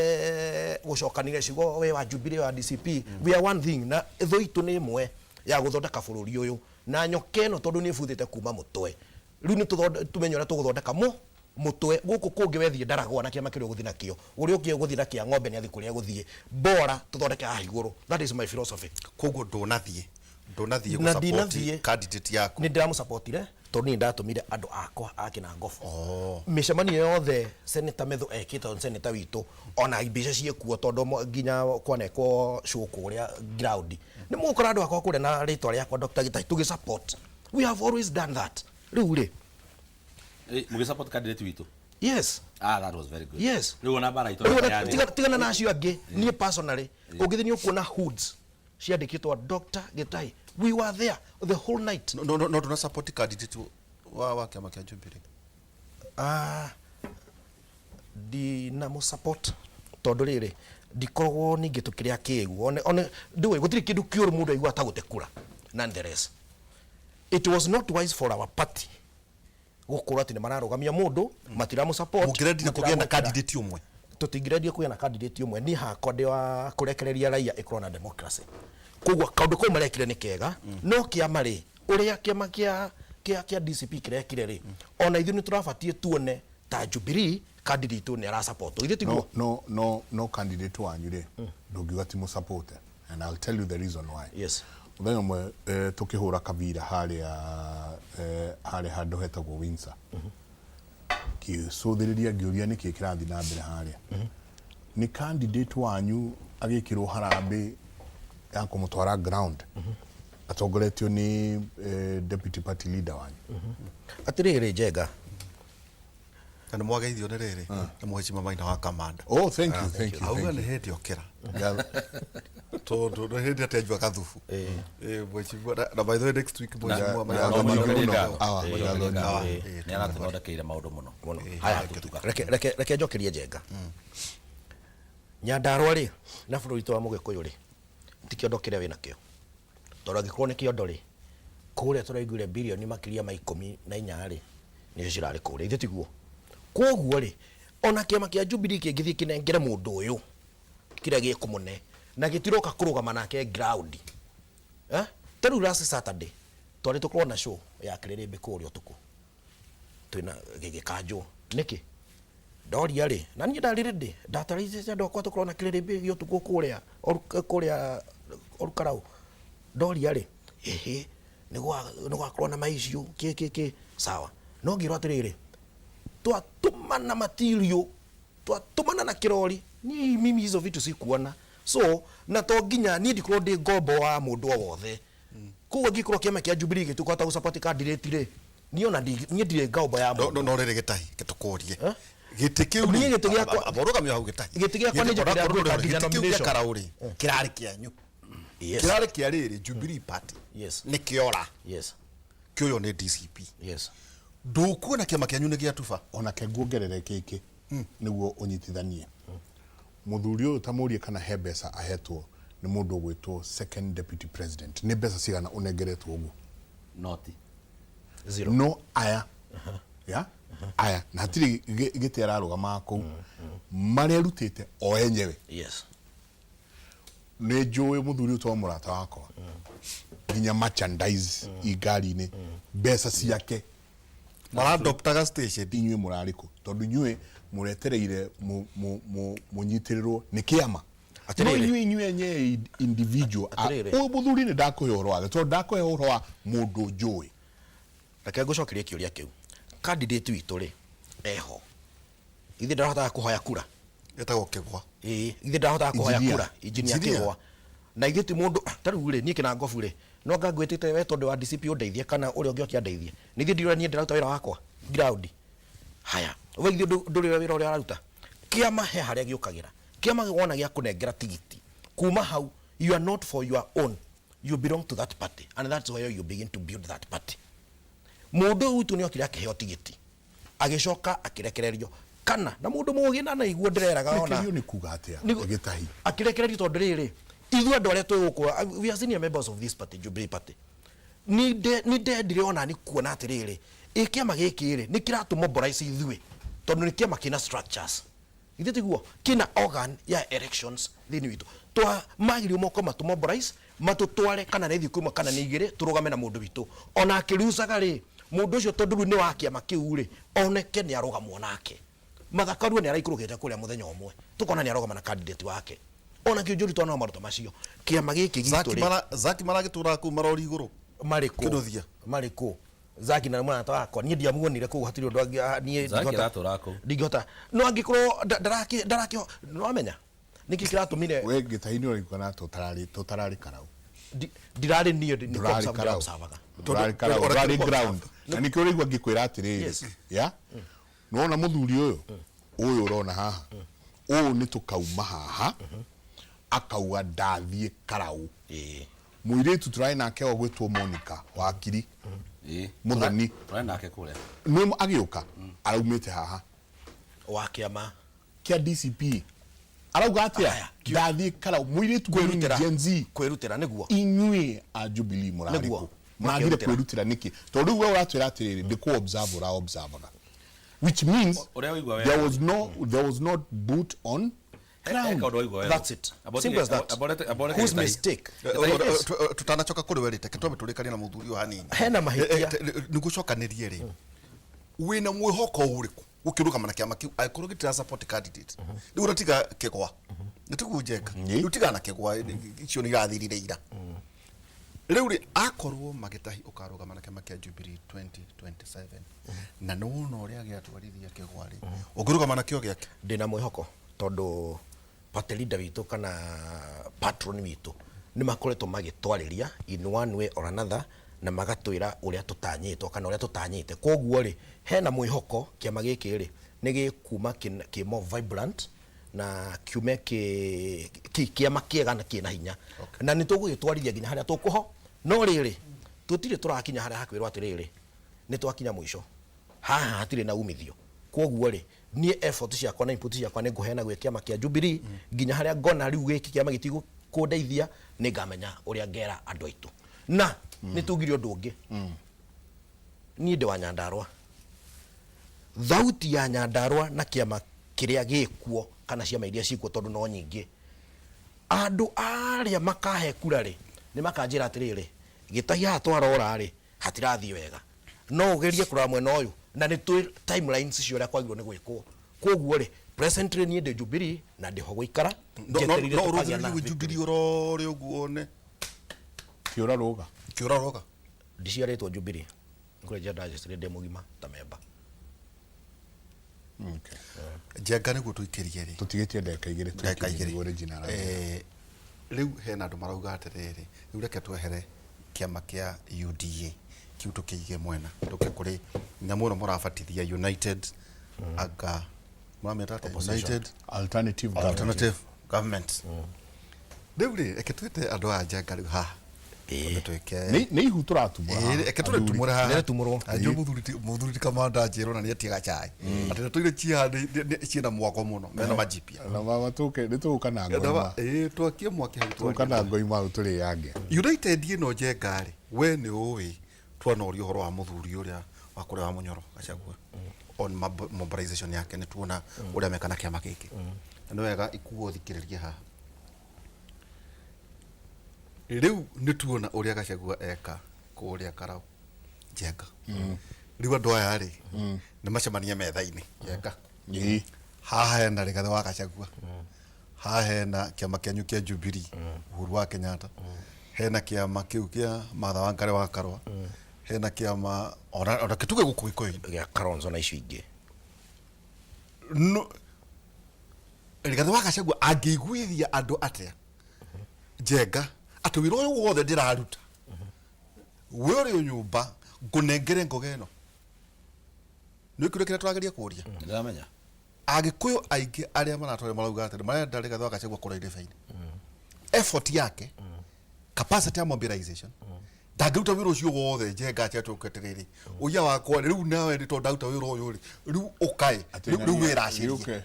Speaker 3: gũcokanĩria ciugo we wa Jubilee, wa DCP. We are one thing, na thũ itũ nĩ ĩmwe ya gũthondeka bũrũri ũyũ na nyoka ĩno, tondũ nĩ ĩbuthĩte kuma mũtwe. Rĩu nĩ tũmenye ũrĩa tũgũthondeka mũ mũtwe gũkũ kũngĩ. Wethiĩ ndaragwa na kĩama kĩrĩa ũgũthiĩ nakĩo, ũrĩa ũngĩ ũgũthiĩ na kĩa ng'ombe nĩ athiĩ kũrĩa egũthiĩ, bora tũthondeke haha igũrũ. That is my philosophy.
Speaker 2: Koguo ndũnathiĩ
Speaker 3: Na
Speaker 2: gũsupport
Speaker 3: ndinathiĩ.
Speaker 2: candidate yaku?
Speaker 3: Nĩ ndĩramũsupportire, tondũ niĩ ndatũmire andũ akwa a Kĩnangobu mĩcemanio yothe Senator Methu ekĩte, senator witũ, ona mbica ciĩkuo, tondũ nginya kwanekwo show kũrĩa ground nĩ mũgũkora andũ akwa kũrĩa na rĩtwa rĩakwa Dr. Gĩtai tũgĩ support. We have always done that. Rĩu rĩ,
Speaker 4: Mũgĩ support candidate witũ.
Speaker 3: Yes.
Speaker 4: Ah, that was very good.
Speaker 3: Yes.
Speaker 4: Rĩu ona mbara itũ
Speaker 3: Rĩu ona tigana na acio angĩ, niĩ personally ũngĩthiĩ nĩ ũkuona hoods ciandĩkĩtwo Dr. Gĩtai. We were there the whole night.
Speaker 2: No ndũna support candidate wa kĩama kĩa Jubilee?
Speaker 3: Ah, ndinamũ support, tondũ rĩrĩ, ndikoragwo ningĩ tũkĩrĩa kĩgu one ndũĩ gũtirĩ kĩndũ kĩũru mũndũ aigua ta gũte kura. Nonetheless, it was not wise for our party gũkorwo atĩ nĩ mararũgamia mũndũ matiramũ support.
Speaker 2: Mũngĩrendire kũgĩa na
Speaker 3: Matiramwĩkĩra.
Speaker 2: candidate ũmwe?
Speaker 3: Tũtingĩrendia kũgĩa na candidate ũmwe. Niĩ hakwa ndĩ wa kũrekereria raia ĩkorwo na democracy, koguo kaũndũ kau marekire nĩ kega. No kĩama rĩ, ũrĩa kĩama kĩa DCP kĩrekire rĩ, ona ithuĩ nĩ tũrabatiĩ tuone ta Jubilee candidate nĩ arasupport, ithuĩ tiguo?
Speaker 1: No candidate wanyu rĩ, ndũngiuga ti mũsupport, and I'll tell you the reason why.
Speaker 3: Yes.
Speaker 1: Mũthenya ũmwe tũkĩhũra kabira harĩa handũ hetagwo Windsor, ngĩcũthĩrĩria, ngĩũria nĩkĩ kĩrathiĩ na mbere harĩa. Nĩ candidate wanyu agĩkĩrwo harambĩ ya kũmũtwara ground atongoretio nĩ deputy party leader wanyu.
Speaker 3: Atĩrĩrĩ, Njenga.
Speaker 2: Na nĩ mwageithio nĩ rĩrĩ, nĩ mũhecima Maina wa Kamanda.
Speaker 1: Oh, thank you, thank you.
Speaker 2: Auga
Speaker 1: Thank
Speaker 2: nĩ
Speaker 1: you.
Speaker 2: hĩndĩ okĩra, tondũ nĩ hĩndĩ atenjua gathubu. Mheshimiwa, na by the way, next week mheshimiwa Maina wa
Speaker 1: na-
Speaker 2: Kamanda
Speaker 1: na-
Speaker 2: nĩ
Speaker 1: na-
Speaker 2: mũno.
Speaker 1: awa,
Speaker 4: Nĩ
Speaker 1: ngatho
Speaker 4: nĩ aratũthondekeire maũndũ mũno.
Speaker 3: Mũno. Haya, reke njokerie Njenga. Nyandarua rĩ, na bũrũri witũ wa Mũgĩkũyũ rĩ, ti kĩondo kĩrĩa wĩnakĩo, tondũ angĩkorwo nĩ kĩondo rĩ, kũrĩa tũraiguire birioni makĩria ma 14 rĩ, nĩcio cirarĩ kũrĩa, ithuĩ tiguo? Koguo rĩ, ona kĩama kĩa Jubilee kĩngĩthiĩ kĩnengere mũndũ ũyũ kĩrĩa gĩkũmũne na gĩtiroka kũrũgama nake ground, eh? Ta rĩu last Saturday twarĩ tũkorwo na show ya kĩrĩrĩmbĩ kũrĩa ũtukũ, twĩna gĩgĩkanjwo nĩkĩ. Ndoria rĩ, na niĩ ndarĩ ready, ndatarĩirie andũ akwa tũkorwo na kĩrĩrĩmbĩ gĩa ũtukũ kũrĩa kũrĩa Orukarau. Ndoria rĩ, ĩhĩ, nĩ gwakorwo na maiciũ kĩ kĩ kĩ, sawa. No ngĩrwo atĩrĩrĩ, twatũmana material, twatũmana na kĩrori. Ni mimi hizo vitu sikuona. So na to nginya niĩ ndikorwo ndĩ ngombo wa mũndũ o wothe. Koguo angĩkorwo kĩama kĩa Jubilee gĩtikũhota gũsupport candidate rĩ, Niĩ ona niĩ ndirĩ ngombo ya
Speaker 2: No
Speaker 3: mũndũ.
Speaker 2: no rĩrĩ gĩtahi gĩtũkũrie.
Speaker 3: Eh?
Speaker 2: Gĩtĩ kĩu
Speaker 3: Niĩ gĩtĩ gĩakwa-
Speaker 2: Aborũgamio hau gĩtahi.
Speaker 3: Gĩtĩ gĩakwa nĩ njũkĩra ngwĩka nginya
Speaker 2: Gĩtĩ kĩu kĩa
Speaker 3: nomination.
Speaker 2: Karau rĩ kĩrarĩ kĩanyu.
Speaker 3: Yes.
Speaker 2: Kĩrarĩ kĩa rĩrĩ Jubilee Party.
Speaker 3: Yes.
Speaker 2: Nĩ kĩora.
Speaker 3: Yes.
Speaker 2: Kĩoywo nĩ DCP.
Speaker 3: Yes.
Speaker 2: Ndũkuona kĩama kĩanyu nĩ gĩatuba.
Speaker 1: Onake nguongerere kĩngĩ nĩguo ũnyitithanie mũthuri ũyũ, tamũrie kana he mbeca ahetwo nĩ mũndũ ũgwĩtwo second deputy president. Nĩ mbeca cigana ũnengeretwo ũguo?
Speaker 4: Noti.
Speaker 3: Zero.
Speaker 1: No aya ya aya na hatirĩ gĩtĩ ararũgamaga kũu, marerutĩte o enyewe.
Speaker 3: Yes.
Speaker 1: Nĩ njũĩ mũthuri ũyũ to mũrata wakwa, nginya merchandise i ngari-inĩ mbeca ciake.
Speaker 2: Maradoptaga station.
Speaker 1: Inyuĩ mũrarĩ kũ? Tondũ inyuĩ mũretereire mũnyitĩrĩrwo nĩ kĩama, no
Speaker 3: Atĩrĩrĩ.
Speaker 1: inyuĩ enyewe individual.
Speaker 3: Atĩrĩrĩ.
Speaker 1: Ũyũ mũthuri nĩ ndakũhe ũhoro wake tondũ ndakũhe ũhoro wa mũndũ njũĩ.
Speaker 3: Reke ngũcokerie kĩũria kĩu. Candidate witũ rĩ, eho ithe ndarahotaga kũhoya kura?
Speaker 2: Etagwo Kĩgwa.
Speaker 3: Ĩĩ, ithe ndarahotaga kũhoya
Speaker 1: Engineer.
Speaker 3: kura? Engineer.
Speaker 2: Engineer.
Speaker 3: Kĩgwa na ithe ti mũndũ ta rĩu rĩ, niĩ kĩnangobu rĩ, no anga ngwĩtĩte we tondũ wa DCP ũndeithie kana ũrĩa ũngĩ oke andeithie? Nĩ ithe ndirora niĩ ndĩraruta wĩra wakwa ground. Haya, we ithe ndũrĩ wĩra ũrĩa araruta. Kĩama he harĩa gĩũkagĩra. Kĩama wona gĩa kũnengera tigiti, kuma hau you are not for your own, you belong to that party, and that's why you begin to build that party. Mũndũ ũyũ witũ nĩ okire akĩheo tigiti, agĩcoka akĩrekererio kana na mũndũ mũgĩ na naiguo ndĩreraga ona.
Speaker 1: Rekererio nĩ kuga atĩa? Gĩtahi.
Speaker 3: Akĩrekererio tondũ rĩrĩ, ithuĩ andũ arĩa twĩ gũkũ, we are senior members of this party, Jubilee Party. Nĩ ndendire ona nĩ kuona atĩrĩrĩ, ĩ kĩama gĩkĩ rĩ, nĩ kĩratũ mobilize ithuĩ tondũ nĩ kĩama kĩna structures, ithuĩ tiguo kĩna organ ya elections thĩinĩ witũ. Twa magĩrĩirwo moko matũ mobilize, matũtware kana nĩ thikũ ĩmwe kana nĩ igĩrĩ, tũrũgame na mũndũ witũ ona akĩrucaga rĩ, mũndũ ũcio tondũ rĩu nĩ wa kĩama kĩu rĩ, oneke nĩ arũgamwo nake. Mathakarue nĩ araikũrũkĩte kũrĩa mũthenya ũmwe, tũkona nĩ arũgama na candidate wake ona kĩnjũri twana maruta macio kĩama gĩkĩ gitũ
Speaker 2: Zaki
Speaker 3: rĩ.
Speaker 2: mara Zaki maragĩtũraga kũu marori igũrũ.
Speaker 3: Marĩ kũ?
Speaker 2: Kĩnuthia.
Speaker 3: Marĩ kũ Zaki na mũrata wakwa? Niĩ ndiamuonire kũu, hatirĩ ũndũ niĩ
Speaker 4: Zaki
Speaker 3: ndingĩhota-
Speaker 4: aratũraga kũu.
Speaker 3: Ndingĩhota, no angĩkorwo ndarakĩ nĩwamenya nĩkĩ kĩratũmire.
Speaker 1: We gĩtahi nĩ ũraigua na tũtararĩ karau.
Speaker 3: Ndirarĩ niĩ nĩ
Speaker 1: Ndũrarĩ
Speaker 3: kũ-observe
Speaker 1: karau.
Speaker 3: ndĩra-observaga.
Speaker 1: Ndũrarĩ karau,
Speaker 2: Tondũ-
Speaker 1: ndũrarĩ
Speaker 2: tondũ-
Speaker 1: ground na nĩkĩo ũraigua ngĩkwĩra atĩrĩrĩ.
Speaker 3: Yes.
Speaker 1: Ya nĩwona mũthuri ũyũ ũyũ ũrona haha, ũyũ nĩ tũkauma haha akauga ndathiĩ karau.
Speaker 3: Ĩĩ.
Speaker 1: Mũirĩtu tũrarĩ nake ũgwĩtwo Monica Wakiri.
Speaker 4: Ĩĩ.
Speaker 1: Mũthoni.
Speaker 4: Tũrarĩ nake kũrĩa.
Speaker 1: Nĩ agĩũka araumĩte haha
Speaker 3: Wa kĩama
Speaker 1: kĩa DCP arauga atĩa?
Speaker 3: Aya,
Speaker 1: Ndathiĩ karau. Mũirĩtu
Speaker 3: kwĩrutĩra.
Speaker 1: Gen Z.
Speaker 3: Kwĩrutĩra nĩguo.
Speaker 1: Inyuĩ a Jubilee mũrarĩ
Speaker 3: Nĩguo.
Speaker 1: kũ? Mũragire
Speaker 3: Makĩrutĩra.
Speaker 1: kwĩrutĩra nĩkĩ? Tondũ rĩu we ũratwĩra atĩrĩrĩ, ndĩ kũ observe ũra observaga, which means
Speaker 4: Ũrĩa waigua wega.
Speaker 1: there was not boot on ground.
Speaker 4: Kaũndũ waigua wega.
Speaker 3: That's it. Simple as that.
Speaker 4: Aborete
Speaker 3: Whose
Speaker 4: gĩtahi.
Speaker 3: mistake? Yes.
Speaker 2: Tutanacoka kũrĩ we rĩ, reke twambe tũrĩkanie na mũthuri ũyũ hanini.
Speaker 3: Hena mahĩtia.
Speaker 2: Nĩguo cokanĩrie rĩ, wĩna mwĩhoko ũrĩkũ gũkĩrũgama na kĩama kĩu angĩkorwo gĩtira support candidate? Rĩu ũratiga Kĩgwa, nĩ tiguo Njenga? Rĩu tiga na Kĩgwa, icio nĩ irathirire ira. Rĩu rĩ, akorwo magĩtahi ũkarũgama na kĩama kĩa Jubilee 2027 na nĩ wona ũrĩa gĩatwarithia Kĩgwa rĩ, ũngĩrũgama nakĩo gĩake?
Speaker 3: Ndĩna mwĩhoko tondũ party leader witũ kana patron witũ nĩ makoretwo magĩtwarĩria in one way or another na magatwĩra ũrĩa tũtanyĩtwo kana ũrĩa tũtanyĩte. Koguo rĩ, hena mwĩhoko kĩama gĩkĩ rĩ, nĩ gĩkuma kĩ more vibrant na kiume kĩ kĩama kĩega na kĩna hinya na nĩ tũgũgĩtwarithia nginya harĩa tũkũho. No rĩrĩ, tũtirĩ tũrakinya harĩa hakwĩrwo atĩrĩrĩ, nĩ twakinya mũico haha, hatirĩ na umithio. Koguo rĩ, niĩ effort ciakwa na input ciakwa nĩ ngũheana gwĩ kĩama kĩa Jubilee nginya harĩa ngona rĩu gĩkĩ kĩama gĩtigũ kũndeithia, nĩ ngamenya ũrĩa ngera andũ aitũ. Na nĩ tugire ũndũ ũngĩ, niĩ ndĩ wa Nyandarũa, thauti ya Nyandarũa na kĩama kĩrĩa gĩkuo kana ciama iria cikuo, tondũ no nyingĩ, andũ arĩa makahe kura rĩ, nĩ makanjĩra atĩrĩrĩ, gĩtahi haha twarora rĩ, hatirathiĩ wega, no ũgerie kũrora mwena ũyũ, na nĩ twĩ timelines cio ũrĩa kwagĩrĩirwo nĩ gwĩkwo. Koguo rĩ, presently niĩ ndĩ Jubilee na ndĩho gũikara njetereire
Speaker 2: No
Speaker 3: tũkagĩa na
Speaker 2: ũrũthĩrĩrie
Speaker 3: victory.
Speaker 2: Jubilee ũrore ũguo one.
Speaker 1: Kĩũra rũga.
Speaker 2: Kĩũra roga.
Speaker 3: Ndiciarĩtwo Jubilee, kũrĩa ndajecire ndĩ mũgima ta memba.
Speaker 1: Okay.
Speaker 2: Njenga, nĩguo tũikĩrie rĩ,
Speaker 1: Tũtigĩtie ndagĩka 2.
Speaker 2: Ndagĩka
Speaker 1: Tũikĩrie
Speaker 2: 2.
Speaker 1: nĩguo Regina arathiĩ.
Speaker 2: Rĩu hena andũ marauga atĩrĩrĩ, rĩu reke twehere kĩama kĩa UDA. Kiu tũkĩige mwena tũke kũrĩ nyamũ ĩno mũrabatithia United anga mũramĩta atĩa? United
Speaker 1: Alternative government.
Speaker 2: Alternative Government. Rĩu rĩ, reke twĩte andũ aya Njenga rĩu haha.
Speaker 3: Ĩĩ.
Speaker 2: Twĩke
Speaker 1: Nĩ ihu tũratumũra
Speaker 2: Ĩĩ,
Speaker 1: haha,
Speaker 2: reke
Speaker 1: athuri.
Speaker 2: tũrĩtumũre haha.
Speaker 3: Nĩrĩtumũrwo.
Speaker 2: Anjũ mũthuri ti mũthuri ti kamanda anjĩrwo na nĩetie gacai. Atĩ ndeto iria ciĩ haha ciĩna mwako mũno mena majipia.
Speaker 1: Na mama tũke nĩ tũgũka na ngoima.
Speaker 2: Ĩĩ, twakie mwaki hau
Speaker 1: Tũgũka
Speaker 2: twarie.
Speaker 1: na ngoima hau tũrĩange.
Speaker 2: United ĩno Njenga rĩ, we nĩ ũĩ twanoria ũhoro wa mũthuri ũrĩa wa kũrĩa wa Mũnyoro Gachagua on mobilization yake nĩ tuona ũrĩa meka na kĩama gĩkĩ. Na nĩ wega ikuo thikĩrĩrie haha. Rĩu nĩ tuona ũrĩa Gachagua eka kũrĩa Karau Njenga. Rĩu andũ aya rĩ nĩ macemania metha-inĩ Njenga.
Speaker 1: Ĩĩ.
Speaker 2: Haha hena Rigathĩ wa Gachagua, haha hena kĩama kĩanyu kĩa Jubilee Uhuru wa Kenyatta, hena kĩama kĩu kĩa Martha Wangari wa Karua, hena kĩama ona kĩtuge gũkũ Gĩkũyũ-inĩ
Speaker 3: Gĩa Kalonzo na icio ingĩ.
Speaker 2: No, Rigathĩ wa Gachagua angĩiguithia andũ atĩa Njenga atĩ wĩra ũyũ wothe ndĩraruta we ũrĩ o nyũmba ngũnengere ngoga ĩno nĩ kĩũria kĩrĩa tũrageria kũria.
Speaker 4: Ndĩramenya.
Speaker 2: Agĩkũyũ aingĩ arĩa maratwarĩ marauga atĩ marenda Rigathĩ wa Gachagua kũrĩa irĩba-inĩ effort yake, capacity ya mobilization, ndangĩruta wĩra ũcio wothe Njenga atĩ atũke atĩrĩrĩ ũiya wakwa rĩ, rĩu nawe nĩ tondũ ndaruta wĩra ũyũ rĩ, rĩu ũkaĩ rĩu wĩracĩrie.
Speaker 1: Ũke.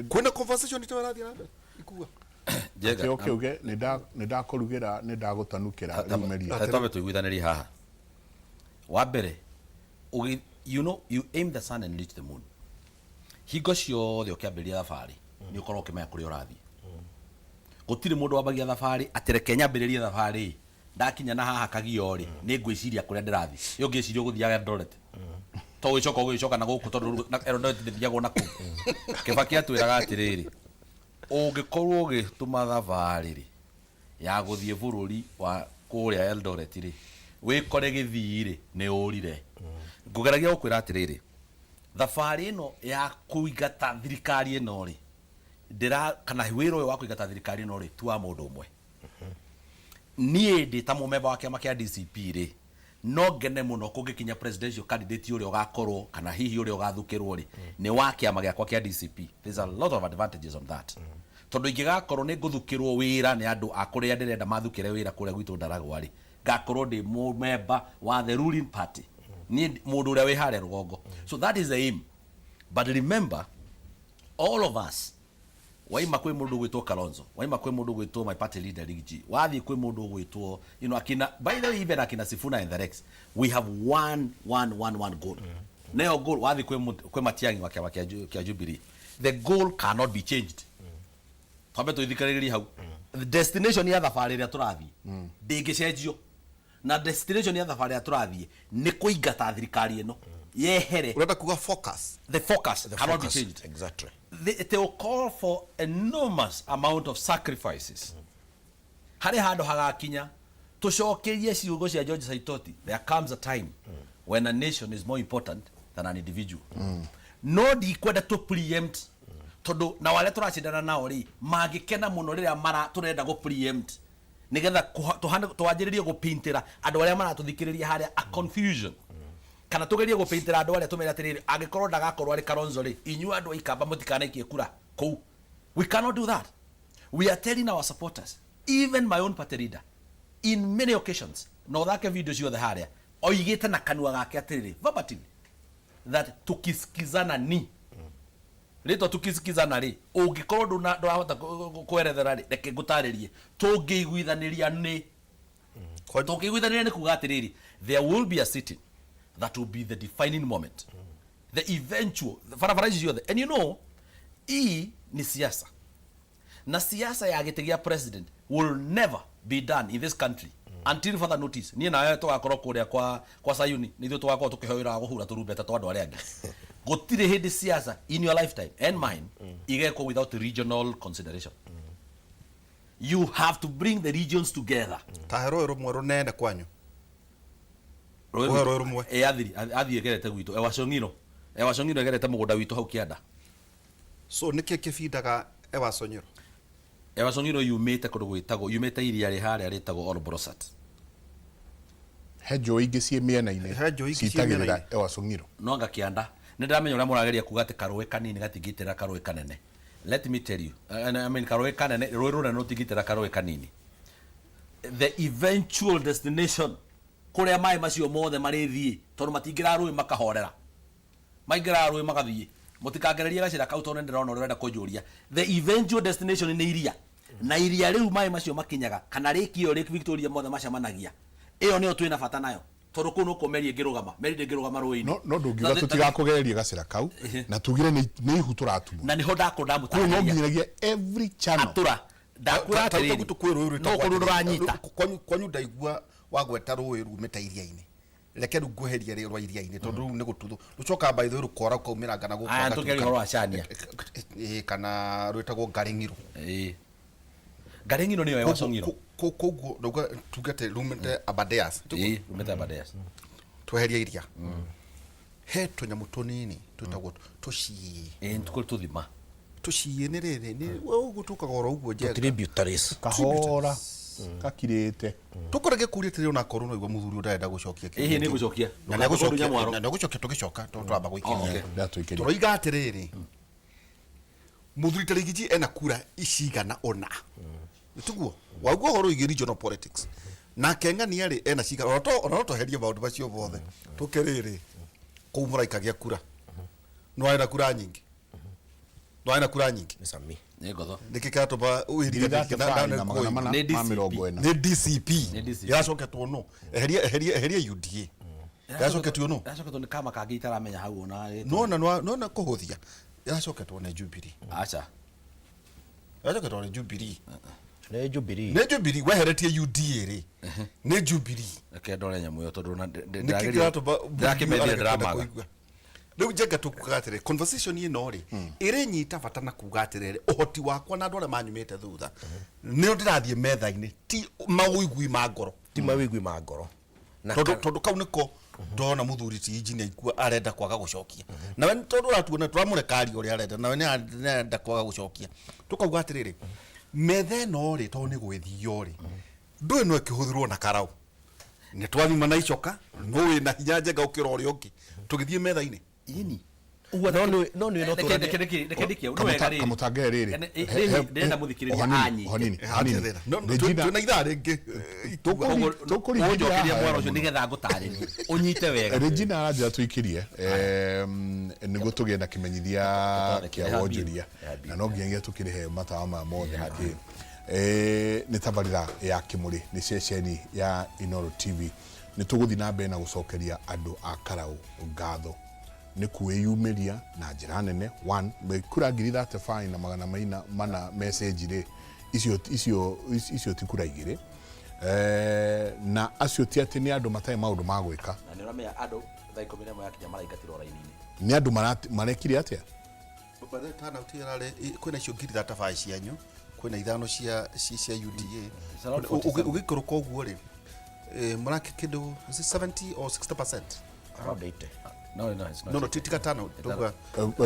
Speaker 2: Kwĩna conversation ito ĩrathiĩ na mbere ikua.
Speaker 4: Njenga.
Speaker 1: Atĩ ũke uge nĩ ndakũrugĩra nĩ ndagũtanukĩra rĩu meria.
Speaker 4: Ta twambe tũiguithanĩrie haha. Wa mbere, you aim the sun and reach the moon. Hingo ciothe ũkĩambĩrĩria thabarĩ nĩ ũkorwo ũkĩmenya kũrĩa ũrathiĩ. Gũtirĩ mũndũ wambagia thabarĩ atĩ reke nyambĩrĩrie thabarĩ ndakinya na haha kagio rĩ nĩ ngwĩciria kũrĩa ndĩrathiĩ. Ĩyo ngĩciria ũgũthiaga Eldoret. To gũgĩcoka ũgĩcoka na gũkũ tondũ na Eldoret ndĩthiagwo na kũu. Kĩbaki atwĩraga atĩrĩrĩ, ũngĩkorwo ũgĩtũma thabarĩ rĩ ya gũthiĩ bũrũri wa kũrĩa Eldoret rĩ wĩkore gĩthii rĩ nĩ ũrire. Ngũgeragia gũkwĩra atĩrĩrĩ, thabarĩ ĩno ya kũingata thirikari ĩno rĩ ndĩra kana wĩra ũyũ wa kũingata thirikari ĩno rĩ ti wa mũndũ ũmwe. Niĩ ndĩ ta mũmemba wa kĩama kĩa DCP rĩ no ngene mũno kũngĩkinya presidential candidate ũrĩa ũgakorwo kana hihi ũrĩa ũgathukĩrwo rĩ nĩ wa kĩama gĩakwa kĩa DCP. There's a lot of advantages on that. Tondũ ingĩgakorwo nĩ ngũthukĩrwo wĩra nĩ andũ a kũrĩa ndĩrenda mathukĩre wĩra kũrĩa gwitũ Ndaragwa rĩ ngakorwo ndĩ mũmemba wa the ruling party, niĩ mũndũ ũrĩa wĩ harĩa rũgongo. So that is the aim. But remember, all of us, waima kwĩ mũndũ ũgwĩtwo Kalonzo, waima kwĩ mũndũ ũgwĩtwo my party leader Riggy G, wathiĩ kwĩ mũndũ ũgwĩtwo akina, by the way, even akina Sifuna and the Rex, we have one one one one goal. Nayo goal, wathiĩ kwĩ Matiang'i wa kĩama kĩa Jubilee, the goal cannot be changed. Twambe tũithikĩrĩrie hau. The destination ya thabarĩ ĩrĩa tũrathiĩ ndĩngĩcenjio, na destination ya thabarĩ ĩrĩa tũrathiĩ nĩ kũingata thirikari ĩno yehere.
Speaker 2: Ũrenda kuga focus.
Speaker 4: The focus
Speaker 3: The
Speaker 4: cannot be
Speaker 3: focus.
Speaker 4: changed.
Speaker 3: Exactly.
Speaker 4: It will call for enormous amount of sacrifices. Harĩ handũ hagakinya tũcokerie ciugo cia George Saitoti, there comes a time when a nation is more important than an individual. No ndikwenda tũ preempt tondũ na arĩa tũracindana nao rĩ mangĩkena mũno rĩrĩa mara tũrenda gũ preempt nĩgetha twanjĩrĩrie gũpintĩra andũ arĩa maratũthikĩrĩria harĩa a confusion, kana tugerie gũpintĩra andũ arĩa tũmere atĩrĩrĩ, angĩkorwo ndagakorwo arĩ Kalonzo rĩ, inyuĩ andũ a Ikamba mũtikanaikie kura kũu. We cannot do that. We are telling our supporters, even my own party leader in many occasions, na ũthake video ciothe harĩa oigĩte na kanua gake atĩrĩrĩ verbatim that tukisikizana ni rĩtwa tukisikizana rĩ, ũngĩkorwo ndũrahota kwerethera rĩ, reke ngũtarĩrie. Tũngĩiguithanĩria nĩ tũngĩiguithanĩria nĩ kuga atĩrĩrĩ, there will be a sitting that will be the defining moment, the eventual barabara ici ciothe. And hii ni siasa, na siasa ya gĩtĩ gĩa president will never be done in this country until further notice. Niĩ nawe tũgakorwo kũrĩa kwa Sayuni nĩ ithuĩ tũgakorwo tũkĩheo wĩra wa kũhura tũrumbeta twa andũ arĩa angĩ. Gũtirĩ hĩndĩ siasa in your lifetime and mine igekwo without regional consideration. You have to bring the regions together.
Speaker 2: Ta he rũĩ rũmwe rũnene kwanyu.
Speaker 4: Rũĩ
Speaker 2: Rũĩ rũĩ rũmwe.
Speaker 4: Ĩ, athiri ĩgerete gwitũ Ewashong'iro. Ewashong'iro ĩgerete mũgũnda witũ hau kĩanda.
Speaker 2: So nĩkĩ kĩbindaga Ewasonyiro?
Speaker 4: Ewashong'iro yumĩte kũndũ gwĩtagwo, yumĩte iria rĩ harĩa rĩtagwo Olbolosat.
Speaker 1: He njũĩ ingĩ ciĩ mĩena-inĩ
Speaker 2: He njũĩ ingĩ ciĩ
Speaker 1: citagĩrĩra
Speaker 2: mĩena-inĩ.
Speaker 1: Ewaso Ng'iro.
Speaker 4: No anga kĩanda nĩ ndĩramenya ũrĩa mũrageria kuga atĩ karũĩ kanini gatingĩitĩrĩra karũĩ kanene. Let me tell you, I mean, karũĩ kanene, rũĩ rũnene rũtingĩitĩrĩra karũĩ kanini. The eventual destination kũrĩa maĩ macio mothe marĩthiĩ, tondũ matingĩra rũĩ makahorera, maingĩraga rũĩ magathiĩ. Mũtikangererie gacĩra kau tondũ nĩndĩrona ũrĩa ũrenda kũnjũria. The eventual destination nĩ iria, na iria rĩu maĩ macio makinyaga, kana lake ĩyo, Lake Victoria, mothe macemanagia. Ĩyo nĩyo twĩna bata nayo, tondũ kũu nĩkuo meri ĩngĩrũgama. Meri ndĩngĩrũgama rũĩ-inĩ.
Speaker 1: No ndũngiuga tũtigakũgererie gacĩra kau na tugire nĩ ihu tũratumwo.
Speaker 4: Na nĩho
Speaker 1: Kũu no
Speaker 4: ndamũtarĩria.
Speaker 1: Nginyagia every channel.
Speaker 4: Atũra ndakwĩra atĩrĩrĩ,
Speaker 2: Kwĩ rũĩ
Speaker 4: no ũkorwo ndũranyita.
Speaker 2: Kwanyu ndaigua wagweta rũĩ rumĩte iria-inĩ, reke rĩu ngweherie rĩ rwa iria-inĩ, tondũ rĩu nĩ gũtuthũ rũcokaga by the way rũkora rũkaumĩranga na gũkũ.
Speaker 4: Aya, tũkĩaria ũhoro wa Chania.
Speaker 2: Ĩĩ, kana rwĩtagwo Ngarĩng'iro.
Speaker 4: Ĩĩ, Ngarĩng'iro nĩyo Ewaso Ng'iro.
Speaker 2: Koguo ndauga tuge atĩ rumĩte Aberdares.
Speaker 4: Ĩĩ, rumĩte Aberdares.
Speaker 2: Tweheria iria, he tũnyamũ tũnini twĩtagwo tũciĩ.
Speaker 4: Ĩĩ, nĩtũkũrĩ tũthima.
Speaker 2: Tũciĩ nĩ rĩrĩ nĩ ũguo tũkaga oro ũguo njenga.
Speaker 3: Tributaries.
Speaker 1: Kahora kakirĩte.
Speaker 2: Tũkorage kũria atĩrĩrĩ, onakorwo no igua mũthuri ũyũ ndarenda gũcokia.
Speaker 4: Ĩhĩ, nĩ ngũcokia.
Speaker 2: Na
Speaker 4: Ndũkandunya mwaro.
Speaker 2: nĩegũcokia, na nĩegũcokia tũgĩcoka, tondũ twamba
Speaker 4: Oh, okay.
Speaker 2: gũikĩria.
Speaker 1: Ndatũikĩria.
Speaker 2: Tũroiga atĩrĩrĩ, mũthuri Tarigiji ena kura icigana ũna, tiguo waigua ũhoro wĩgiĩ regional politics, nake ng'ania rĩ ena cigana ona no tweherie maũndũ macio mothe, tũke rĩrĩ kũu mũraikagia kura, no arĩ na kura nyingĩ, no arĩ na kura nyingĩ.
Speaker 3: Nĩ Sami.
Speaker 4: Nĩ ngotho.
Speaker 2: Nĩkĩ kĩratũma
Speaker 1: Ngiri 35 na magana mana
Speaker 4: Nĩ
Speaker 1: ma
Speaker 4: DCP.
Speaker 1: 40.
Speaker 2: Nĩ DCP.
Speaker 4: Nĩ DCP.
Speaker 2: Ĩracoketwo no eheria, eheria, eheria UDA, ĩracoketio no
Speaker 4: Ĩracoketwo nĩ kama kangĩ itaramenya hau ona rĩtwa.
Speaker 2: Nona nona kũhũthia, ĩracoketwo nĩ Jubilee.
Speaker 4: Aca.
Speaker 2: Ĩracoketwo nĩ Jubilee.
Speaker 3: Nĩ Jubilee.
Speaker 2: Nĩ Jubilee weheretie UDA rĩ, nĩ Jubilee.
Speaker 4: Reke ndore nyamũ ĩyo, tondũ ona
Speaker 2: Nĩkĩ kĩratũma
Speaker 4: ndĩrakĩmethire ndĩramaga.
Speaker 2: kũigua rĩu njenga tũkugaga atĩrĩ, conversation ĩno rĩ ĩrĩnyita bata na kuga atĩrĩrĩ, ũhoti wakwa na andũ arĩa manyumĩte thutha nĩo ndĩrathiĩ metha-inĩ, ti mawĩigui ma ngoro.
Speaker 3: Ti mawĩigui ma ngoro. Na
Speaker 2: Tondũ kau nĩko ndona mũthuri ti engineer ikua arenda kwaga gũcokia, nawe nĩ tondũ ũratuona tũramũrekaria ũrĩa arenda, nawe nĩ arenda kwaga gũcokia. Tũkauga atĩrĩrĩ, metha ĩno rĩ, tondũ nĩ gwĩthio rĩ, ndũĩ no ĩkĩhũthĩrwo na karau, nĩ twathima na icoka no wĩna hinya njenga ũkĩra ũrĩa ũngĩ tũgĩthiĩ metha-inĩ.
Speaker 4: Ĩni.
Speaker 3: No nĩ no
Speaker 4: Reke reke ndikie no wega rĩrĩ.
Speaker 1: Kamũtangere rĩrĩ.
Speaker 4: Ndĩrenda mũthikĩrĩria anyite.
Speaker 1: Hanini hanini. Regina,
Speaker 2: Twĩna ithaa rĩngĩ.
Speaker 1: Tũkũringithia
Speaker 4: Ũnjokerie
Speaker 1: haha
Speaker 4: mwaro ũcio
Speaker 1: mũno.
Speaker 4: nĩgetha ngũtarĩrie ũnyite wega.
Speaker 1: Regina aranjĩra tũikĩrie nĩguo tũgĩe na kĩmenyithia
Speaker 4: Tũtondeke.
Speaker 1: kĩa wonjoria,
Speaker 4: Happy.
Speaker 1: na no nginyagia tũkĩrĩhe matawa maya mothe na kĩ. Nĩ tabarĩra ya Kĩmũrĩ, nĩ ceceni ya Inoro TV. Nĩ tũgũthiĩ na mbere na gũcokeria andũ a Karau ngatho nĩ kwĩyumĩria na njĩra nene. One, kura 35,400 na magana mana message rĩ, icio ti kura igĩrĩ. Na acio ti atĩ nĩ andũ matarĩ maũndũ ma gwĩka.
Speaker 4: Na nĩ ũramenya andũ thaa 11 yakinya maraingatirwo raini-inĩ.
Speaker 1: Nĩ andũ marekire atĩa?
Speaker 2: Kwĩna icio ngiri 35 cianyu, kwĩna ithano cia UDA.
Speaker 4: It's around 47.
Speaker 2: Ũgĩikũrũka ũguo rĩ, mũrake kĩndũ, is it 70 or 60%?
Speaker 3: Around 80.
Speaker 4: No, it's not.
Speaker 2: No, tiga tano tuga.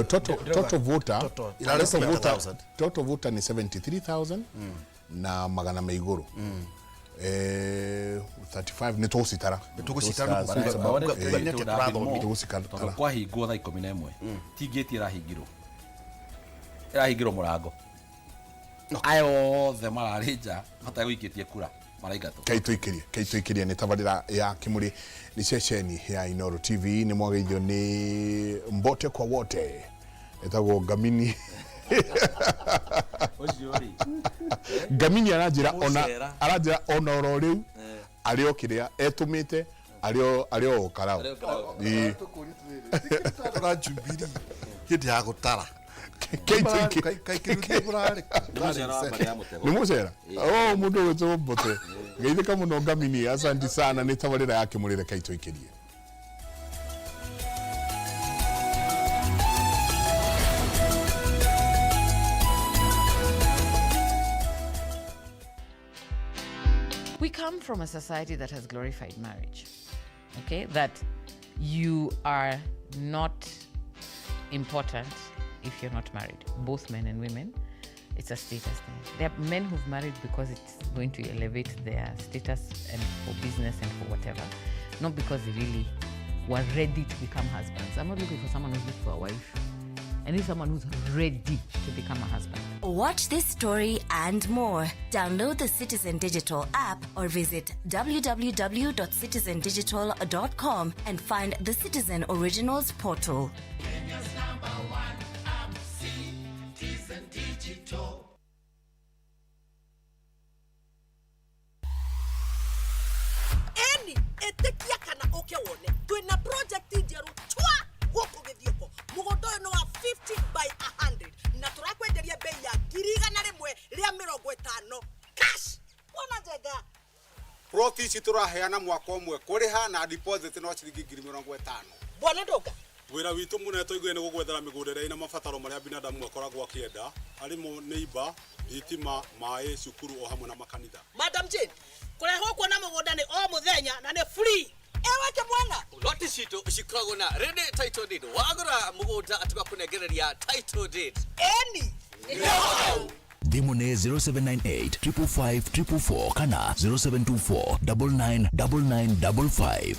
Speaker 1: Total voter
Speaker 2: Irarĩ
Speaker 1: total voter
Speaker 2: 70,000.
Speaker 1: Total voter nĩ 73,000 na magana me igũrũ, 35 nĩ tũgũcitara.
Speaker 2: Tũgũcitara.
Speaker 4: But I wanted to
Speaker 2: Kuga
Speaker 4: say
Speaker 2: nĩ
Speaker 4: it
Speaker 2: atĩa
Speaker 4: would have been
Speaker 2: tũrathomire.
Speaker 4: more,
Speaker 1: Tũgũcikara.
Speaker 4: Tondũ kwahingwo thaa 11 ti ngĩti ĩrahingirwo, ĩrahingirwo mũrango, aya othe mararĩ nja mategũikĩtie kura maraingatwo.
Speaker 1: Kaitũikĩrie nĩ tabarĩra ya Kĩmũrĩ, nĩ ceceni ya Inoro TV. Nĩ mwageithio nĩ mbote kwa wote, ĩtagwo Ngamini.
Speaker 4: Ũcio rĩ.
Speaker 1: Ngamini aranjĩra ona
Speaker 4: Mũcera.
Speaker 1: Aranjĩra ona oro rĩu arĩ o kĩrĩa etũmĩte arĩ o Karau.
Speaker 4: Arĩ o Karau.
Speaker 1: Ĩĩ.
Speaker 2: Tũra Jubilee hĩndĩ ya gũtara.
Speaker 1: Kaitũikĩrie
Speaker 4: Nĩ mũcera wa mbarĩ ya mũtego.
Speaker 1: Nĩ mũcera o mũndũ ũgwĩtwo mbote, geithĩka mũno Ngamini, asanti sana. Nĩ tabarĩra ya Kĩmũrĩ, reke itũikĩrie.
Speaker 5: We come from a society that has glorified marriage, okay? That you are not important if you're not married, both men and women. It's a status thing. There are men who've married because it's going to elevate their status and for business and for whatever. not because they really were ready to become husbands. I'm not looking for someone who's looking for a wife. I need someone who's ready to become a husband.
Speaker 6: Watch this story and more. Download the Citizen Digital app or visit www.citizendigital.com and find the Citizen Originals portal.
Speaker 7: Eni ĩtĩkia kana ũke wone twĩna project njerũ twa gũkũ Gĩthioko. Mũgũnda ũyũ nĩ wa 50 by 100 na tũrakwenderia bei ya 150,000 cash. Wona Njenga.
Speaker 8: Ploti ici tũraheana mwaka ũmwe kũrĩha na deposit no ciringi 50,000.
Speaker 7: Bwana Ndũnga.
Speaker 8: Wĩra witũ mũnene tũiguire nĩ gũgwethera mĩgũnda ĩrĩa ĩna mabataro marĩa binadamu akoragwo akĩenda arĩmo nĩ imba, thitima, maĩ, cukuru o hamwe na makanitha.
Speaker 7: Madam Jane, kũrehwo kuona mũgũnda nĩ o mũthenya na nĩ free. Ewe kĩmwana.
Speaker 9: Loti citũ cikoragwo na ready title deed. Wagũra mũgũnda tũgakũnengereria title deed.
Speaker 7: Eni.
Speaker 10: Thimũ nĩ 0798 555 444 kana 0724 999955.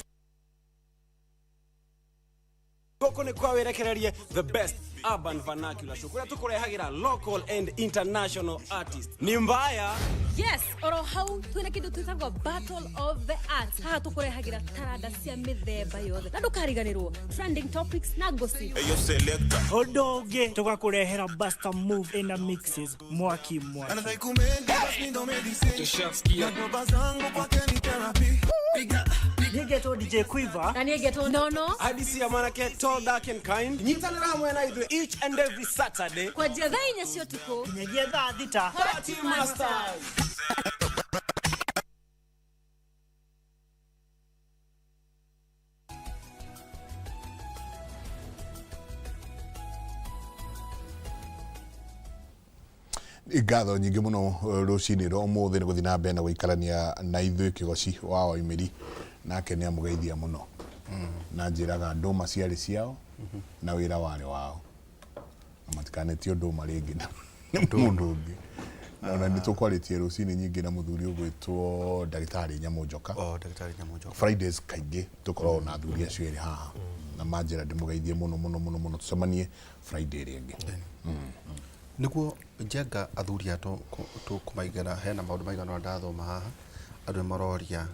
Speaker 11: Gũkũ nĩ kwa wĩrekererie, the best urban vernacular show kũrĩa tũkũrehagĩra local and international artists nĩ mbaya.
Speaker 12: Yes, oro hau twina kindu twitagwo Battle of the Arts. Haha tukurehagira taranda cia mithemba yothe na ndukariganirwo trending topics na gossip.
Speaker 13: Ũndũ ũngĩ tũgakũrehera Buster Move ina mixes mwaki mwaki. Nĩngetwo DJ Quiver.
Speaker 12: Na niĩ nono.
Speaker 11: Hadisi ya mwanake tall, dark and kind. Nyitanĩra hamwe na ithuĩ each and every Saturday
Speaker 12: kwanjia thaa 4 cia ũtukũ
Speaker 13: nginyagia thaa 6.
Speaker 11: Party Masters.
Speaker 1: Ngatho nyingĩ mũno rũcinĩ rwa ũmũthĩ nĩ gũthiĩ na mbere na gũikarania na ithuĩ. Kĩgoci wa Waimĩri nake nĩ amũgeithia mũno na njĩraga ndũma ciarĩ ciao na wĩra warĩ wao na matikanetio ndũma rĩngĩ nĩ mũndũ ũngĩ. Na ona nĩ tũkwarĩtie rũcinĩ nyingĩ na mũthuri ũgwĩtwo ndagĩtarĩ Nyamũnjoka.
Speaker 2: Oh, ndagĩtarĩ Nyamũnjoka.
Speaker 1: Fridays kaingĩ tũkoragwo na athuri acio erĩ haha na manjĩra ndĩmũgeithie mũno mũno mũno mũno, tũcemanie Friday rĩngĩ.
Speaker 2: Nĩguo Njenga, athuri aya tũkũmaigĩra hena maũndũ maigana ũna ndathoma haha. Andũ nĩ maroria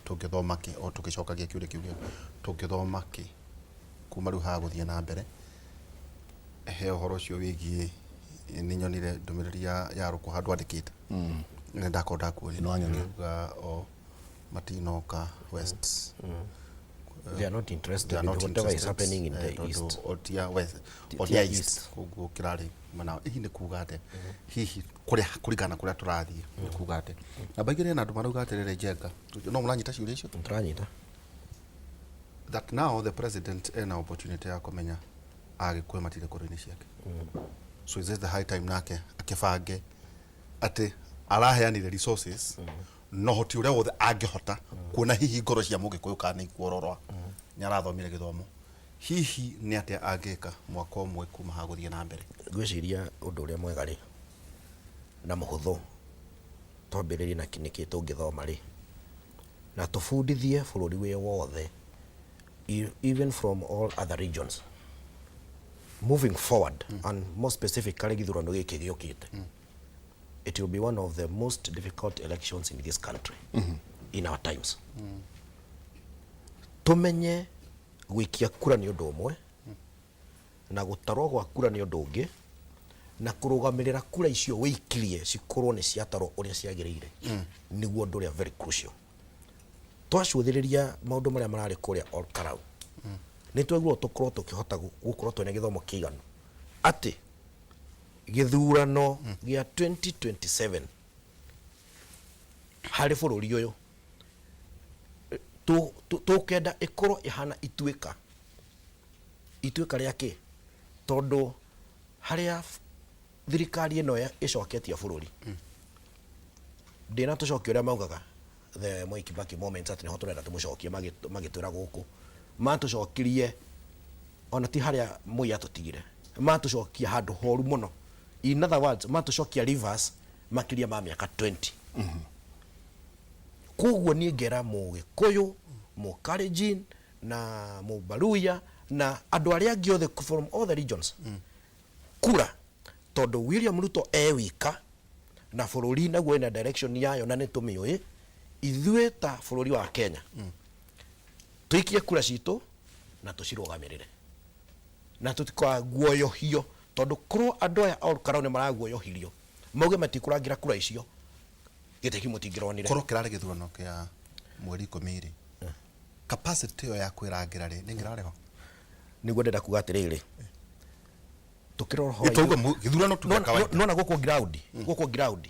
Speaker 2: tũngĩthoma kĩ, o tũgĩcokagia kĩũria kĩu gĩaku, tũngĩthoma kĩ kuma rĩu haha gũthiĩ na mbere. He ũhoro ũcio wĩgiĩ nĩ nyonire ndũmĩrĩri ya rũkũ handũ andĩkĩte nĩ ndakorwo ndakuonia.
Speaker 1: Nĩ wanyonia.
Speaker 2: Uga o matinoka west.
Speaker 3: They are not interested
Speaker 2: They are
Speaker 3: in
Speaker 2: not
Speaker 3: whatever is
Speaker 2: interested,
Speaker 3: happening in the
Speaker 2: tondũ
Speaker 3: east.
Speaker 2: Otia west,
Speaker 3: Tia
Speaker 2: otia
Speaker 3: east.
Speaker 2: east koguo kĩrarĩ mwena hihi nĩ kuga atĩa, hihi kũrĩa kũringana na kũrĩa tũrathiĩ nĩ kuga atĩa? Namba 2, hena andũ marauga atĩrĩrĩ, Njenga, no mũranyita ciũria icio?
Speaker 3: Tũranyita.
Speaker 2: That now the president ena opportunity ya kũmenya Agĩkũyũ matirĩ ngoro-inĩ ciake, so is this the high time nake akĩbange atĩ araheanire resources no hoti ũrĩa wothe angĩhota kuona hihi ngoro cia Mũgĩkũyũ kana nĩ ikuororoa? Nĩ arathomire gĩthomo, hihi nĩ atĩa angĩka mwaka ũmwe kuma haha gũthiĩ na mbere?
Speaker 3: Ngwĩciria ũndũ ũrĩa mwega rĩ na mũhũthũ twambĩrĩrie na nĩkĩ tũngĩthoma rĩ na tũbundithie bũrũri wĩ wothe, even from all other regions moving forward, and more specifically gĩthurano gĩkĩ gĩũkĩte. It will be one of the most difficult elections in this country in our times. Tumenye gũikia kura nĩ ũndũ ũmwe na gũtarwo gwa kura nĩ ũndũ ũngĩ na kũrũgamĩrĩra kura icio wĩikirie cikorwo nĩ ciatarwo ũrĩa ciagĩrĩire nĩguo ũndũ ũrĩa very crucial. Twacũthĩrĩria maũndũ marĩa mararĩ kũrĩa Ol Kalou, nĩ twagĩrĩirwo tũkorwo tũkĩhota gũkorwo twĩna gĩthomo kĩiganu atĩ gĩthurano gĩa 2027 harĩ bũrũri ũyũ tũkenda ĩkorwo ĩhana ituĩka, ituĩka rĩa kĩ, tondũ harĩa thirikari ĩno ĩcoketie bũrũri ndĩna tũcokia ũrĩa maugaga the Mwai Kibaki moment atĩ nĩho tũrenda tũmũcokie. Magĩtwĩra gũkũ matũcokirie ona ti harĩa Moi atũtigire, matũcokia handũ horu mũno. In other words, matũcokia reverse makĩria ma mĩaka 20. Koguo niĩ ngera Mũgĩkũyũ Mũkalenjin na Mũbaluya na andũ arĩa angĩ othe from all the regions kura, tondũ William Ruto e wika na bũrũri naguo ĩna direction yayo na nĩ tũmĩũĩ ithuĩ ta bũrũri wa Kenya. Tũikie kura citũ na tũcirũgamĩrĩre na tũtikaguoyohio, tondũ korwo andũ aya Ol Kalou nĩ maraguoyohirio mauge matikũrangĩra kura icio, gĩtĩ kĩu mũtingĩronire.
Speaker 2: Korwo kĩrarĩ gĩthurano kĩa mweri 10 rĩ, capacity ĩyo ya kwĩrangĩra rĩ, nĩ ngĩrarĩ ho?
Speaker 3: Nĩguo ndĩrenda kuga atĩrĩrĩ, tũkĩrora ũhoro wa
Speaker 2: Tauga gĩthurano tu gĩa kawaida.
Speaker 3: Nona gũkũ ground, gũkũ ground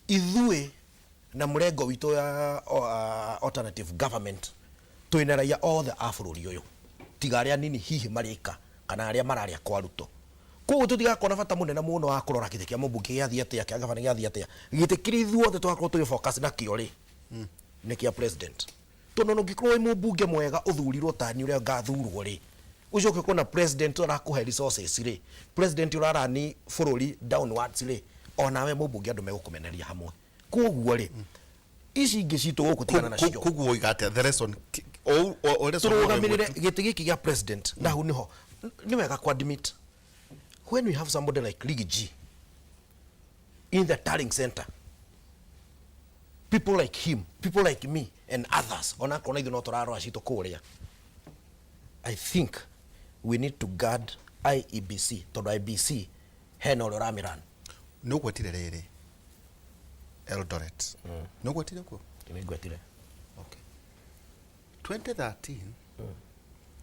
Speaker 3: ithuĩ na mũrengo witũ ya alternative government, twĩna raia othe a bũrũri ũyũ tiga arĩa nini hihi marĩka kana arĩa mararĩa kwa Ruto. Koguo tũtigakorwo na bata mũnene mũno wa kũrora gĩtĩ kĩa mũmbunge gĩathiĩ atĩa, kĩa gavana gĩathiĩ atĩa. Gĩtĩ kĩrĩa ithuothe tũgakorwo tũgĩ focus nakĩo rĩ, nĩ kĩa president, tondũ ona ũngĩkorwo wĩ mũmbunge mwega ũthurirwo tani ũrĩa ngathurwo rĩ, ũcoke kuona president ũrakũhe resources rĩ, president ũrarani bũrũri downwards rĩ, onawe mũmbunge andũ megũkũmeneria hamwe. Koguo rĩ, ici ingĩ citũ gũkũ tigana nacio.
Speaker 2: Koguo oiga atĩa the lesson o lesson?
Speaker 3: Tũrũgamĩrĩre gĩtĩ gĩkĩ gĩa president. Na hau nĩho nĩ wega ku admit, when we have somebody like Riggy G in the tallying center, people like him, people like me and others, onakorwo na ithuĩ no tũrarora citũ kũrĩa, I think we need to guard IEBC, tondũ IEBC hena ũrĩa ũramĩrun.
Speaker 2: Nĩ ũgwetire rĩrĩ Eldoret, nĩ ũgwetire kuo?
Speaker 3: Nĩ ngwetire.
Speaker 2: Okay, 2013,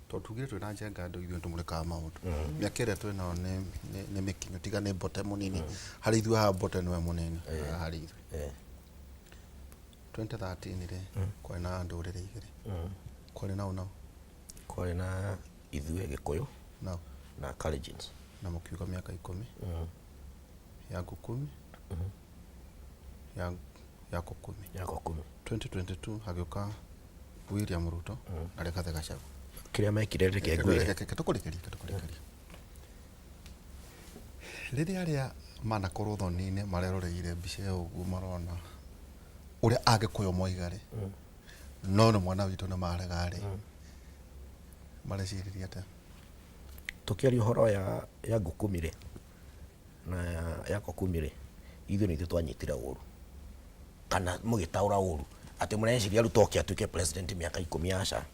Speaker 2: tondũ tugire twĩna Njenga andũ ithuĩ tũmũrĩkaga maũndũ, mĩaka ĩrĩa twĩnao nĩ mĩkinyu, tiga nĩ Mbote mũnini harĩ ithuĩ haha. Mbote nĩwe mũnini haha harĩ ithuĩ. 2013 rĩ, kwarĩ na ndũrĩrĩ igĩrĩ, kwarĩ nao nao
Speaker 3: Kwarĩ na ithuĩ Gĩkũyũ
Speaker 2: nao
Speaker 3: na Kalenjins.
Speaker 2: Na mũkiuga mĩaka 10 yangu 10, yako 10.
Speaker 3: Yako 10.
Speaker 2: 2022 hagĩũka William Ruto na Rigathĩ Gachagua.
Speaker 3: Kĩrĩa mekire, reke ngwĩre.
Speaker 2: Reke tũkũrĩkĩrie, reke tũkũrĩkĩrie. Rĩrĩa arĩa manakorwo thoni-inĩ mareroreire mbica ĩyo ũguo, marona ũrĩa Agĩkũyũ moiga rĩ, no nĩ mwana witũ nĩ marega rĩ, mareciririe atĩa?
Speaker 3: Tũkĩaria ũhoro ya ngũkumi rĩ na yako 10 rĩ, ithuĩ nĩ ithuĩ twanyitire ũru kana mũgĩtaũra ũru atĩ mũreciria Ruto oke atuĩke president mĩaka 10. Aca,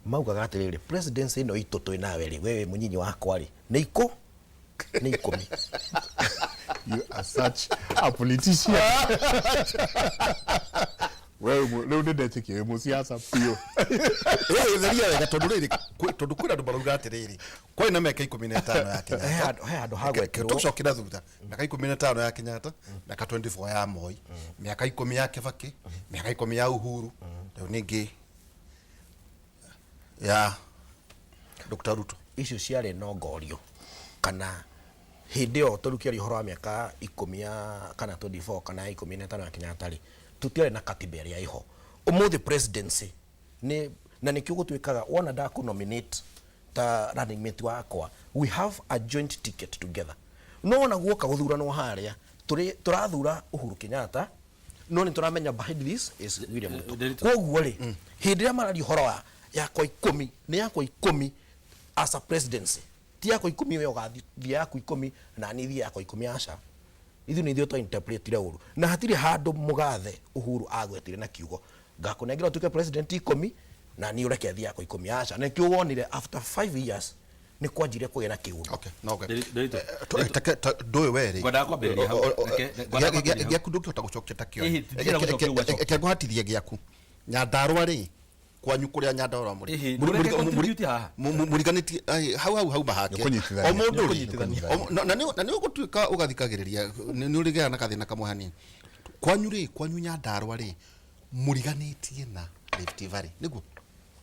Speaker 3: maugaga atĩrĩrĩ, presidency ĩno itũ twĩ nawe rĩ, we wĩ mũnyinyi wakwa rĩ, nĩ 10.
Speaker 1: You are such a politician. Wewe rĩu nĩ ndetĩkia wĩ mũciaca biũ.
Speaker 2: Ĩĩ, theria wega, tondũ rĩrĩ tondũ kwĩna andũ marauga atĩrĩrĩ, kwarĩ na mĩaka 15 ya Kenyatta.
Speaker 3: He handũ hagwetirwo.
Speaker 2: Tũcokera thutha, mĩaka 15 ya Kenyatta, mĩaka 24 ya Moi, mĩaka 10 ya Kibaki, mĩaka 10 ya Uhuru, rĩu ningĩ ya Dr. Ruto.
Speaker 3: Icio ciarĩ nongorio kana hĩndĩ ĩyo tũrukĩaria ũhoro wa mĩaka 10 ya kana 24 kana 15 ya Kenyatta rĩ, tũtiarĩ na katiba ĩrĩa ĩho ũmũthĩ. Presidency nĩ na nĩkĩo gũtuĩkaga wona ndakũ nominate ta running mate wakwa, we have a joint ticket together. No wona guoka gũthuranwo harĩa tũrĩ tũrathura Uhuru Kenyatta, no nĩ tũramenya behind this is William Ruto. Koguo rĩ, hĩndĩ ĩrĩa mararia ũhoro wa yakwa 10, nĩ yakwa 10 as a presidency, ti yakwa 10 we ũgathiĩ yaku 10 na niĩ thiĩ yakwa 10. Aca, ithuĩ nĩ ithuĩ twa interpretire ũru, na hatirĩ handũ mũgathe Uhuru agwetire na kiugo ngakũnengera ũtuĩke president 10 na niĩ ũreke thiĩ yakwa 10. Aca, nĩkĩo wonire after 5 years nĩ kwanjire kũgĩa na kĩũndũ.
Speaker 2: Okay, no okay. Ndũĩ we rĩ.
Speaker 4: Ngwendaga kwambĩrĩria hau. Ngwendaga kwambĩrĩria hau.
Speaker 2: Gĩaku ndũngĩhota gũcokia ta kĩo.
Speaker 4: Ĩhĩ, ndingĩhota gũcokia ũguo acokia.
Speaker 2: Reke ngũhatithie gĩaku. Nyandarũa rĩ, kwanyu kũrĩa Nyandarũa mũrĩ.
Speaker 4: Ĩhĩ, ndũreke contribute haha.
Speaker 2: Mũriganĩtie ai, hau hau hau mahake.
Speaker 1: Nĩkũnyitithania.
Speaker 2: O mũndũ rĩ,
Speaker 1: Nĩkũnyitithania.
Speaker 2: na nĩ ũgũtuĩka ũgathikagĩrĩria, nĩ ũrĩgĩaga na gathĩna kamwe hanini. Kwanyu rĩ, kwanyu Nyandarũa rĩ, mũriganĩtie na Rift Valley nĩguo?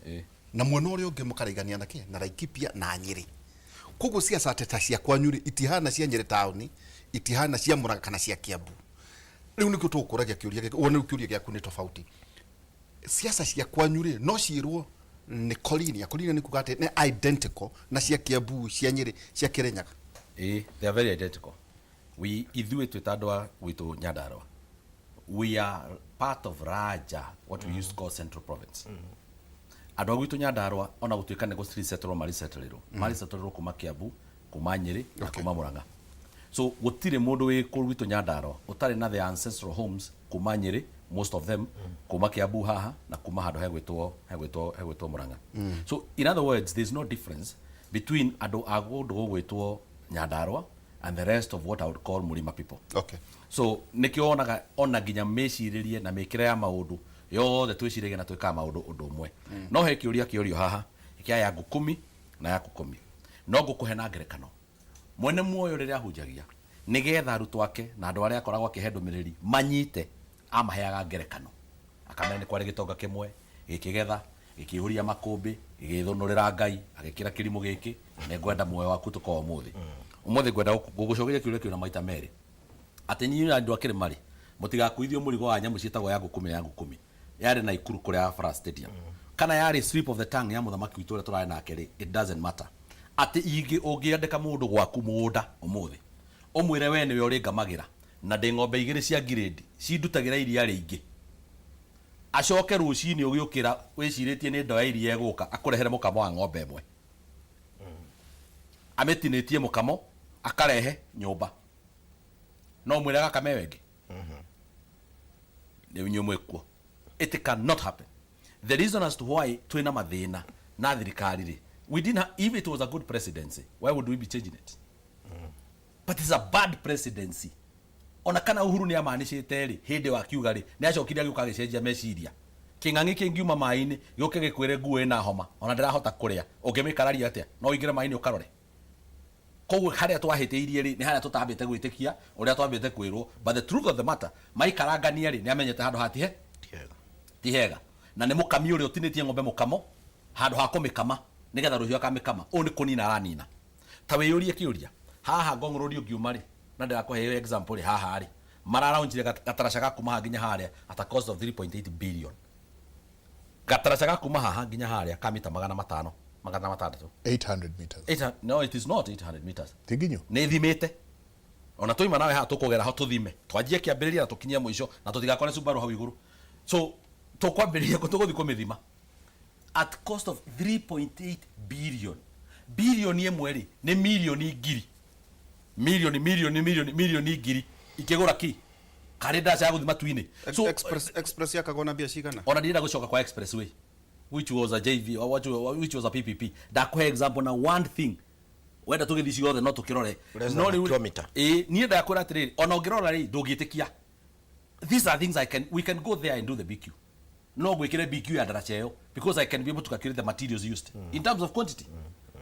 Speaker 4: Ĩĩ.
Speaker 2: Na mwena ũrĩa ũngĩ mũkarigania na kĩ na Laikipia na Nyĩrĩ. Koguo ciaca ta cia kwanyu rĩ, itihana cia Nyĩrĩ taũni, itihana cia Mũrang'a kana cia Kiambu. Rĩu nĩkĩo tũgũkũragia kĩũria gĩkĩ, wone rĩu kĩũria gĩaku nĩ tofauti. Ciaca cia kwanyu rĩ, no ciĩrwo nĩ collinear? Collinear nĩ kuga atĩ nĩ identical na cia Kiambu, cia Nyĩrĩ, cia Kĩrĩnyaga?
Speaker 4: Ĩĩ, they are very identical. We ithuĩ twĩ ta andũ a gwitũ Nyandarũa, we are part of Raja, what we used to call Central Province. Andũ a gwitũ Nyandarua ona gũtuĩka nĩ gũcisettle marisettlirwo, marisettlirwo kuma Kiambu, kuma Nyĩrĩ na kuma Murang'a. So gũtirĩ mũndũ wĩ kũu gwitũ Nyandarua ũtarĩ na their ancestral homes kuma Nyĩrĩ, most of them kuma Kiambu haha na kuma handũ hegwĩtwo hegwĩtwo hegwĩtwo Murang'a. So in other words, there is no difference between andũ a kũndũ gũgwĩtwo Nyandarua and the rest of what I would call Murima people. So nĩkĩo wonaga ona nginya mĩcirĩrie na mĩkĩre ya maũndũ yothe twĩciragia na twĩkaga maũndũ ũndũ ũmwe. No he kĩũria kĩũrio haha kĩa yangu kumi na yaku kumi. No ngũkũhe na ngerekano. Mwene muoyo rĩrĩa ahunjagia nĩgetha arutwo ake na andũ arĩa akoragwo akĩhe ndũmĩrĩri manyite, amaheaga ngerekano. Akamera nĩ kwarĩ gĩtonga kĩmwe gĩkĩgetha gĩkĩihũria makũmbĩ gĩgĩthũnũrĩra Ngai agĩkĩra kĩrimũ gĩkĩ nĩ ngwenda muoyo waku tũkorwo ũmũthĩ. Ũmũthĩ ngwenda gũgũcokeria kĩũria kĩu na maita merĩ atĩ inyuĩ andũ a kĩrĩma rĩ mũtigakuithio mũrigo wa nyamũ ciĩtagwo yangu kumi na yangu kumi yarĩ na Ikuru kũrĩa Afra Stadium kana yarĩ slip of the tongue ya mũthamaki witũ ũrĩa tũrarĩ nake rĩ, it doesn't matter. Atĩ ingĩ ũngĩandĩka mũndũ gwaku mũgũnda ũmũthĩ ũmwĩre we nĩwe ũrĩngamagĩra na ndĩ ng'ombe igĩrĩ cia ngirĩndi cindutagĩra iria rĩingĩ, acoke rũcinĩ ũgĩũkĩra wĩcirĩtie nĩ ndo ya iria ĩgũka akũrehere mũkamo wa ng'ombe ĩmwe amĩtinĩtie mũkamo akarehe nyũmba, no mwĩre agakame ĩyo ĩngĩ nĩ inyuĩ mwĩkuo. It cannot happen. The reason as to why twĩna mathĩna na thirikari rĩ, we didn't if it was a good presidency, why would we be changing it? But it's a bad presidency. Ona kana Uhuru nĩ amanicĩte rĩ, hĩndĩ ĩyo akiuga rĩ, nĩ acokire agĩũka agĩcenjia meciria. Kĩng'ang'i kĩngiuma maĩ-inĩ gĩũke gĩkwĩre nguo ĩna homa ona ndĩrahota kũrĩa, ũngĩmĩkararia atĩa? No ũingĩre maĩ-inĩ ũkarore. Koguo harĩa twahĩtĩirie rĩ, nĩ harĩa tũtambĩte gwĩtĩkia ũrĩa twambĩte kwĩrwo. But the truth of the matter, maikarangania rĩ, nĩ amenyete handũ hatihe ti hega na nĩ mũkami ũrĩa ũtinĩtie ng'ombe mũkamo handũ ha kũmĩkama nĩgetha rũhiũ akamĩkama. Ũũ nĩ kũnina aranina. Ta wĩyũrie kĩũria haha Ngong Road ũngiuma rĩ, na ndĩrakũhe example rĩ, haha rĩ mararaunjire gataraca ga kuma haha nginya harĩa at a cost of 3.8 billion. Gataraca ga kuma haha nginya harĩa ka mita 500, 600.
Speaker 1: 800 meters.
Speaker 4: 800, no, it is not 800 meters.
Speaker 1: Ti nginyu.
Speaker 4: Nĩ thimĩte ona twaima nawe haha tũkũgera ho tũthime twanjie kĩambĩrĩria na tũkinyie mũico na tũtigakore Subaru hau igũrũ. So tũkwambĩrĩria kũ tũgũthiĩ kũmĩthima at cost of 3.8 billion. Bilioni ĩmwe rĩ nĩ milioni ngiri, milioni milioni milioni milioni ngiri ikĩgũra ki karĩ ndaca ya gũthiĩ matu-inĩ. So
Speaker 2: Express yakagwo na mbia cigana?
Speaker 4: Ona ndirenda gũcoka kwa expressway, which was a JV or which was a PPP. Ndakũhe example na one thing wenda tũgĩthiĩ ciothe no tũkĩrore.
Speaker 3: Less
Speaker 4: No
Speaker 3: than a
Speaker 4: rĩu
Speaker 3: kilometer.
Speaker 4: Ĩĩ, niĩ ndakwĩra atĩrĩrĩ, ona ũngĩrora rĩ ndũngĩtĩkia. These are things I can we can go there and do the BQ. No gwĩkĩre BQ ya ndaraca ĩyo because I can be able to calculate the materials used in terms of quantity.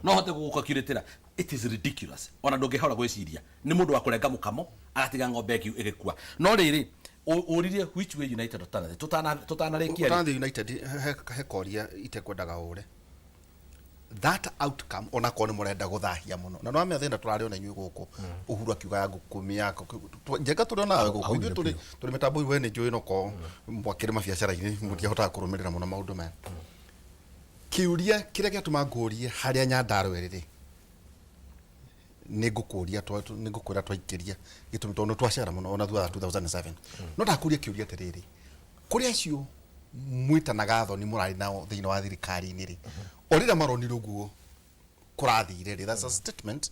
Speaker 4: No hote gũgũcalculatĩra. It is ridiculous. Ona ndũngĩhota gwĩciria nĩ mũndũ wa kũrenga mũkamo agatiga ng'ombe ĩngĩ ĩgĩkua. No rĩrĩ ũririe which way United Alternative tũtanarĩkia rĩ.
Speaker 2: Ũtanathiĩ United, he koria itekwendaga ũre that outcome onakorwo nĩ mũrenda gũthahia mũno na nĩwamenya thĩna tũrarĩ ona inyuĩ gũkũ Uhuru akiuga ya ngũkũmi yako njenga tũrĩ onawe gũkũ ithuĩ tũrĩ mĩtambo we nĩ njũĩ nokorwo mwakĩrĩ mabiacara-inĩ mũtiahotaga kũrũmĩrĩra mũno maũndũ maya. Kĩũria kĩrĩa gĩatũma ngũrie harĩa Nyandarua ĩrĩ rĩ, nĩ ngũkũria nĩ ngũkwĩra twaikĩria gĩtũmi tondũ nĩ twacera mũno ona thutha wa 2007. No ndakũria kĩũria atĩrĩrĩ, kũrĩ acio mwĩtanaga thoni mũrarĩ nao thĩinĩ wa thirikari-inĩ rĩ, o rĩrĩa maronire ũguo kũrathire rĩ, that's a statement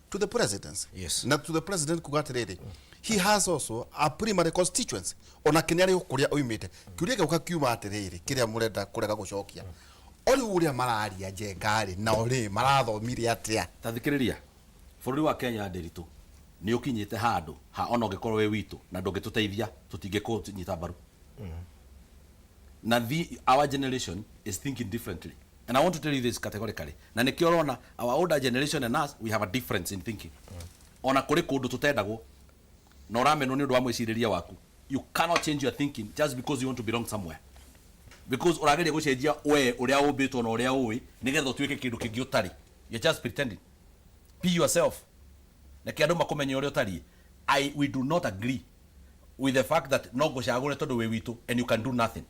Speaker 2: to the presidency. Na to the president kuga atĩrĩrĩ, he has also a primary constituency ona kĩnĩ arĩ o kũrĩa oimĩte. Kĩũria gĩũka kiuma atĩrĩrĩ, kĩrĩa mũrenda kũrega gũcokia o rĩu ũrĩa mararia njenga rĩ, nao rĩ marathomire atĩa?
Speaker 4: Ta thikĩrĩria, bũrũri wa Kenya ndĩritũ nĩ ũkinyĩte handũ ha ona ũngĩkorwo wĩ witũ na ndũngĩtũteithia tũtingĩkũnyita mbaru. Na our generation is thinking differently, and I want to tell you this categorically, na nĩkĩo ũrona our older generation and us, we have a difference in thinking. Ona kũrĩ kũndũ tũtendagwo na ũramenwo nĩ ũndũ wa mwĩcirĩrie waku. You cannot change your thinking just because you want to belong somewhere, because ũrageria gũcenjia we ũrĩa ũmbĩtwo na ũrĩa ũĩ nĩgetha ũtuĩke kĩndũ kĩngĩ ũtarĩ. You're just pretending. Be yourself. Reke andũ makũmenye ũrĩa ũtariĩ. We do not agree with the fact that no ngũcagũre tondũ wĩ witũ and you can do nothing.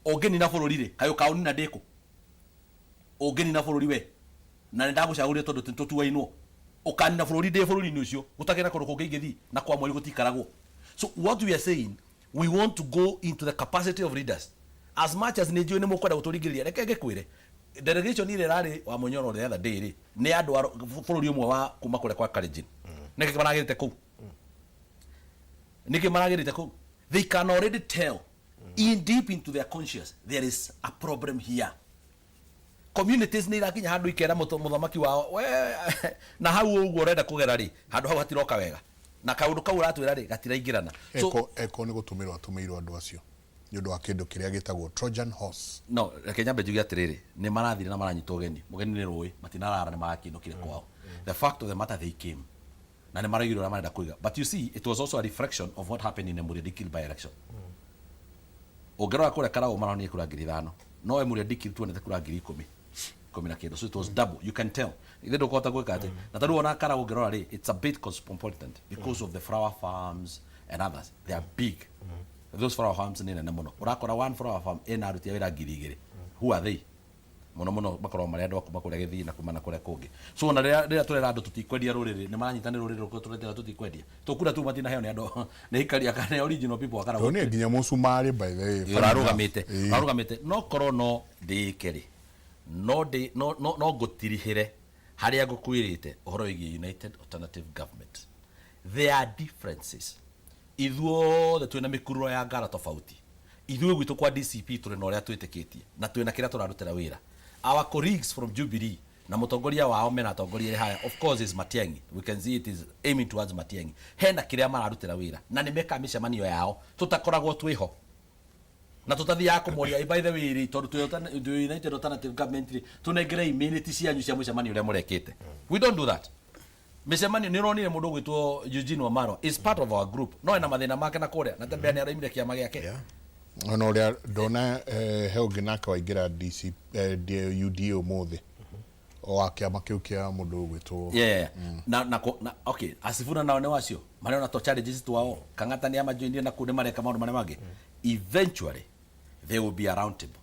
Speaker 4: Ũngĩnina bũrũri rĩ, kaĩ ũkaũnina ndĩkũ? Ũngĩnina bũrũri we na nĩ ndagũcagũrire tondũ tũtuainwo, ũkanina bũrũri ndĩ bũrũri-inĩ ũcio gũtagĩra kũndũ kũngĩ ingĩthiĩ na kwa mweri gũtikaragwo. So what we are saying, We want to go into the capacity of leaders as much as nĩ njũĩ nĩ mũkwenda gũtũringĩrĩria. Reke ngĩkwĩre, delegation ĩrĩa ĩrarĩ wa Munyoro the other day rĩ, nĩ andũ a bũrũri ũmwe wa kuma kũrĩa kwa Kalenjin. Nĩkĩ maragĩrĩte kũu? Nĩkĩ maragĩrĩte kũu? They can already tell in deep into their conscious there is a problem here. Communities nĩ irakinya handũ ikera mũthamaki wao, we na hau ũguo ũrenda kũgera rĩ, handũ hau hatiroka wega na kaũndũ kau ũratwĩra rĩ gatiraingĩrana. So
Speaker 1: Eko eko nĩ gũtũmĩrwo atũmĩirwo andũ acio nĩ ũndũ wa kĩndũ kĩrĩa gĩtagwo Trojan horse.
Speaker 4: No reke nyambe njuge atĩrĩrĩ, nĩ marathire na maranyitwo ũgeni. Mũgeni nĩ rũĩ, matinarara, nĩ marakĩinũkire kwao. The fact of the matter, they came na nĩ maraigire ũrĩa marenda kũiga. But you see, it was also a reflection of what happened in Emurua Dikirr by election. Ũngĩrora kũrĩa Karau maronire kura 5,000, no Emurua Dikirr tuonete kura 10,000 10 na kĩndũ. So it was double, you can tell. Ithe ndũkũhota gwĩka atĩ na tarĩu ona Karau ũngĩrora rĩ, it's a bit cosmopolitan because of the flower farms and others. They are big, those flower farms nĩ nene mũno. Ũrakora one flower farm ĩna aruti a wĩra 2,000. Who are they? Mũno mũno makoragwo marĩ andũ a kuma kũrĩa Gĩthii na kuma na kũrĩa kũngĩ. So ona rĩrĩa tũrera andũ tũtikwendia rũrĩrĩ, nĩ maranyita nĩ rũrĩrĩ rũrĩkũ tũretera tũtikwendia. Tũkura tu matinaheo nĩ andũ, nĩ aikari aka, nĩ original people a Karau.
Speaker 1: Ndonire nginya mũcumarĩ, by the way.
Speaker 4: Ũrarũgamĩte.
Speaker 1: Ĩĩ.
Speaker 4: Ũrarũgamĩte. No korwo no ndĩke rĩ, no ndĩ no no no ngũtirihĩre harĩa ngũkwĩrĩte ũhoro wĩgiĩ United Alternative Government. There are differences. Ithuothe twĩna mĩkururo ya ngara tofauti. Ithuĩ gwitũ kwa DCP tũrĩ na ũrĩa twĩtĩkĩtie na twĩna kĩrĩa tũrarutĩra wĩra. Our colleagues from Jubilee na mũtongoria wao mena atongoria erĩ haya, of course is Matiang'i, we can see it is aiming towards Matiang'i, hena kĩrĩa mararutĩra wĩra na nĩ mekaga mĩcemanio yao tũtakoragwo twĩho na tũtathiaga kũmoria, "By the way rĩ, tondũ twĩ United Alternative Government rĩ, tũnengerei minute cianyu cia mũcemanio ũrĩa mũrekĩte." We don't do that. Mĩcemanio nĩ ũronire mũndũ ũgwĩtwo Eugene Wamalwa is part of our group, no ena mathĩna make na kũrĩa na tembea nĩ araimire kĩama gĩake.
Speaker 1: Ona ũrĩa ndona he ũngĩ nake waingĩra DC, UDA ũmũthĩ, o wa kĩama kĩu kĩa mũndũ ũgwĩtwo
Speaker 4: Yeah. Na okay, Asifuna nao nĩ wacio marĩ ona to challenges twao. Kang'ata nĩ amajoinire na kũu nĩ mareka maũndũ marĩa mangĩ. Eventually there will be a round table.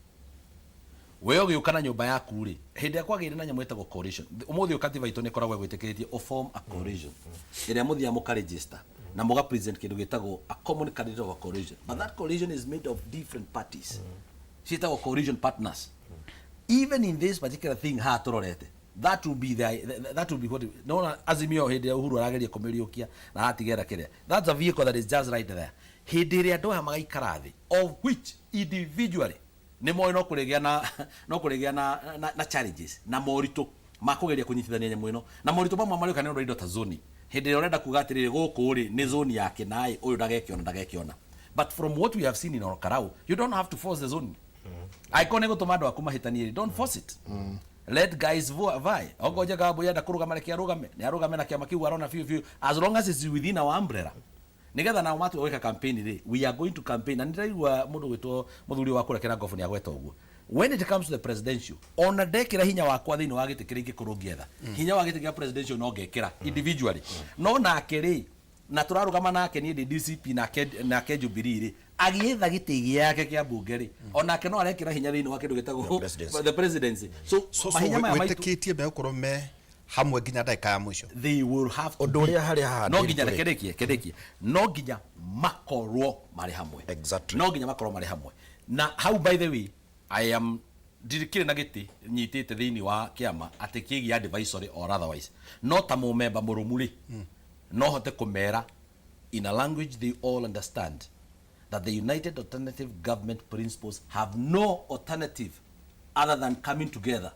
Speaker 4: We ũgĩũka na nyũmba yaku rĩ, hĩndĩ ĩrĩa kwagĩire na nyamũ ĩtagwo coalition, ũmũthĩ ũyũ katiba itũ nĩ ĩkoragwo ĩgwĩtĩkĩrĩtie ũ form a coalition ĩrĩa mũthiaga mũkaregister na mũga present kĩndũ gĩtagwo a common candidate of a coalition, but that coalition is made of different parties ciĩtagwo coalition partners. Even in this particular thing haha tũrorete, that will be the, that will be what nona Azimio hĩndĩ ĩrĩa Uhuru arageria kũmĩriũkia na aratigera kĩrĩa, that's a vehicle that is just right there. Hĩndĩ ĩrĩa andũ aya magaikara thĩ, of which individually nĩ moĩ no kũrĩgĩa na challenges na moritũ ma kũgeria kũnyitithania nyamũ ĩno, na moritũ mamwe marĩũka nĩ ũndũ wa indo ta zoni. Hĩndĩ ĩrĩa ũrenda kuga atĩrĩrĩ, gũkũ rĩ nĩ zoni ya kĩnaĩ, ũyũ ndagekĩona, ndagekĩona. But from what we have seen in Ol Kalou, you don't have to force the zone. Angĩkorwo nĩ gũtũma andũ aku mahĩtanie rĩ, don't force it. Let guys vie. Okorwo Njenga Wambui enda kũrũgama, reke arũgame, nĩ arũgame na kĩama kĩu arona biũ biũ, as long as it's within our umbrella, nigetha nao matua gwĩka campaign rĩ, we are going to campaign. Na nĩndĩraigua mũndũ gwĩtwo mũthuri wa kũrĩa Kĩrangobu nĩ agweta ũguo. When it comes to the presidential, ona ndekĩra hinya wakwa thĩinĩ wa gĩtĩ kĩrĩa ingĩkorwo ngĩetha, hinya wa gĩtĩ kĩa presidential no ngekĩra individually, no nake rĩ, na tũrarũgama nake, niĩ ndĩ DCP nake Jubilee rĩ, agĩetha gĩtĩ gĩake kĩa mbunge rĩ, onake no arekĩra hinya thĩinĩ wa kĩndũ gĩtagwo
Speaker 3: presidency.
Speaker 4: The presidency. So
Speaker 2: So
Speaker 4: mahinya maya maitũ
Speaker 2: wĩtĩkĩtie megũkorwo me hamwe nginya ndagĩka ya mũico?
Speaker 4: They will have to
Speaker 3: Ũndũ
Speaker 4: be.
Speaker 3: ũrĩa harĩa haha
Speaker 4: No nginya
Speaker 3: ndĩrĩ.
Speaker 4: reke ndĩkie, no nginya makorwo marĩ hamwe.
Speaker 3: Exactly.
Speaker 4: No nginya makorwo marĩ hamwe. Na hau, by the way, I am ndirikĩrĩ na gĩtĩ nyitĩte thĩinĩ wa kĩama atĩ kĩgiĩ advisory or otherwise, no ta mũmemba mũrũmu rĩ, no hote kũmera in a language they all understand that the United Alternative Government principles have no alternative other than coming together.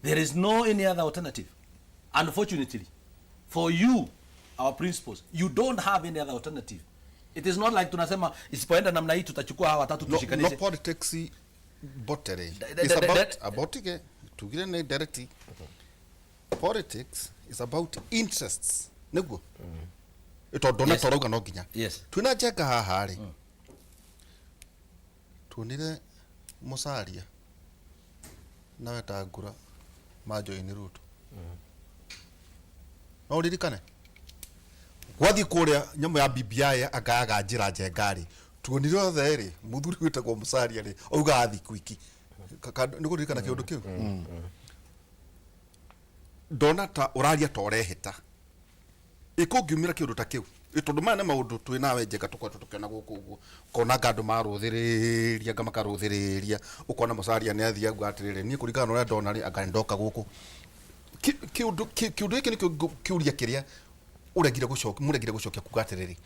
Speaker 4: There is no any other alternative. Unfortunately for you, our principles, you don't have any other alternative. It is not like tunasema isipoenda namna hii tutachukua hawa watatu
Speaker 2: No,
Speaker 4: tushikanishe.
Speaker 2: no politics botere
Speaker 4: Da-
Speaker 2: is
Speaker 4: da- da-
Speaker 2: about about ige tugire nĩ direct. Politics is about interests, nĩguo tondũ na torauga no nginya twĩna Njenga haha rĩ, tuonire Musalia na Wetangula majoini Ruto. No ũririkane gwathiĩ kũrĩa nyamũ ya BBI angayaga njĩra Njenga rĩ, tuonire othe rĩ, mũthuri wĩtagwo Musalia rĩ augaga thiku iki. Nĩ kũririkana kĩũndũ kĩu ndona ta ũraria ta ũrehĩta ĩkũngiumĩra kĩũndũ ta kĩu. Tondũ maya nĩ maũndũ twĩ nawe Njenga tũkoretwo tũkĩona gũkũ ũguo, ũkona anga andũ marũthĩrĩria, anga makarũthĩrĩria, ũkona Musalia nĩ athiĩ auga atĩrĩrĩ, niĩ kũringana na ũrĩa ndona rĩ, anga nĩ ndoka gũkũ. Kĩũndũ kĩũndũ gĩkĩ nĩkĩo kĩũria kĩrĩa ũregire gũcokia, mũregire gũcokia kuga atĩrĩrĩ,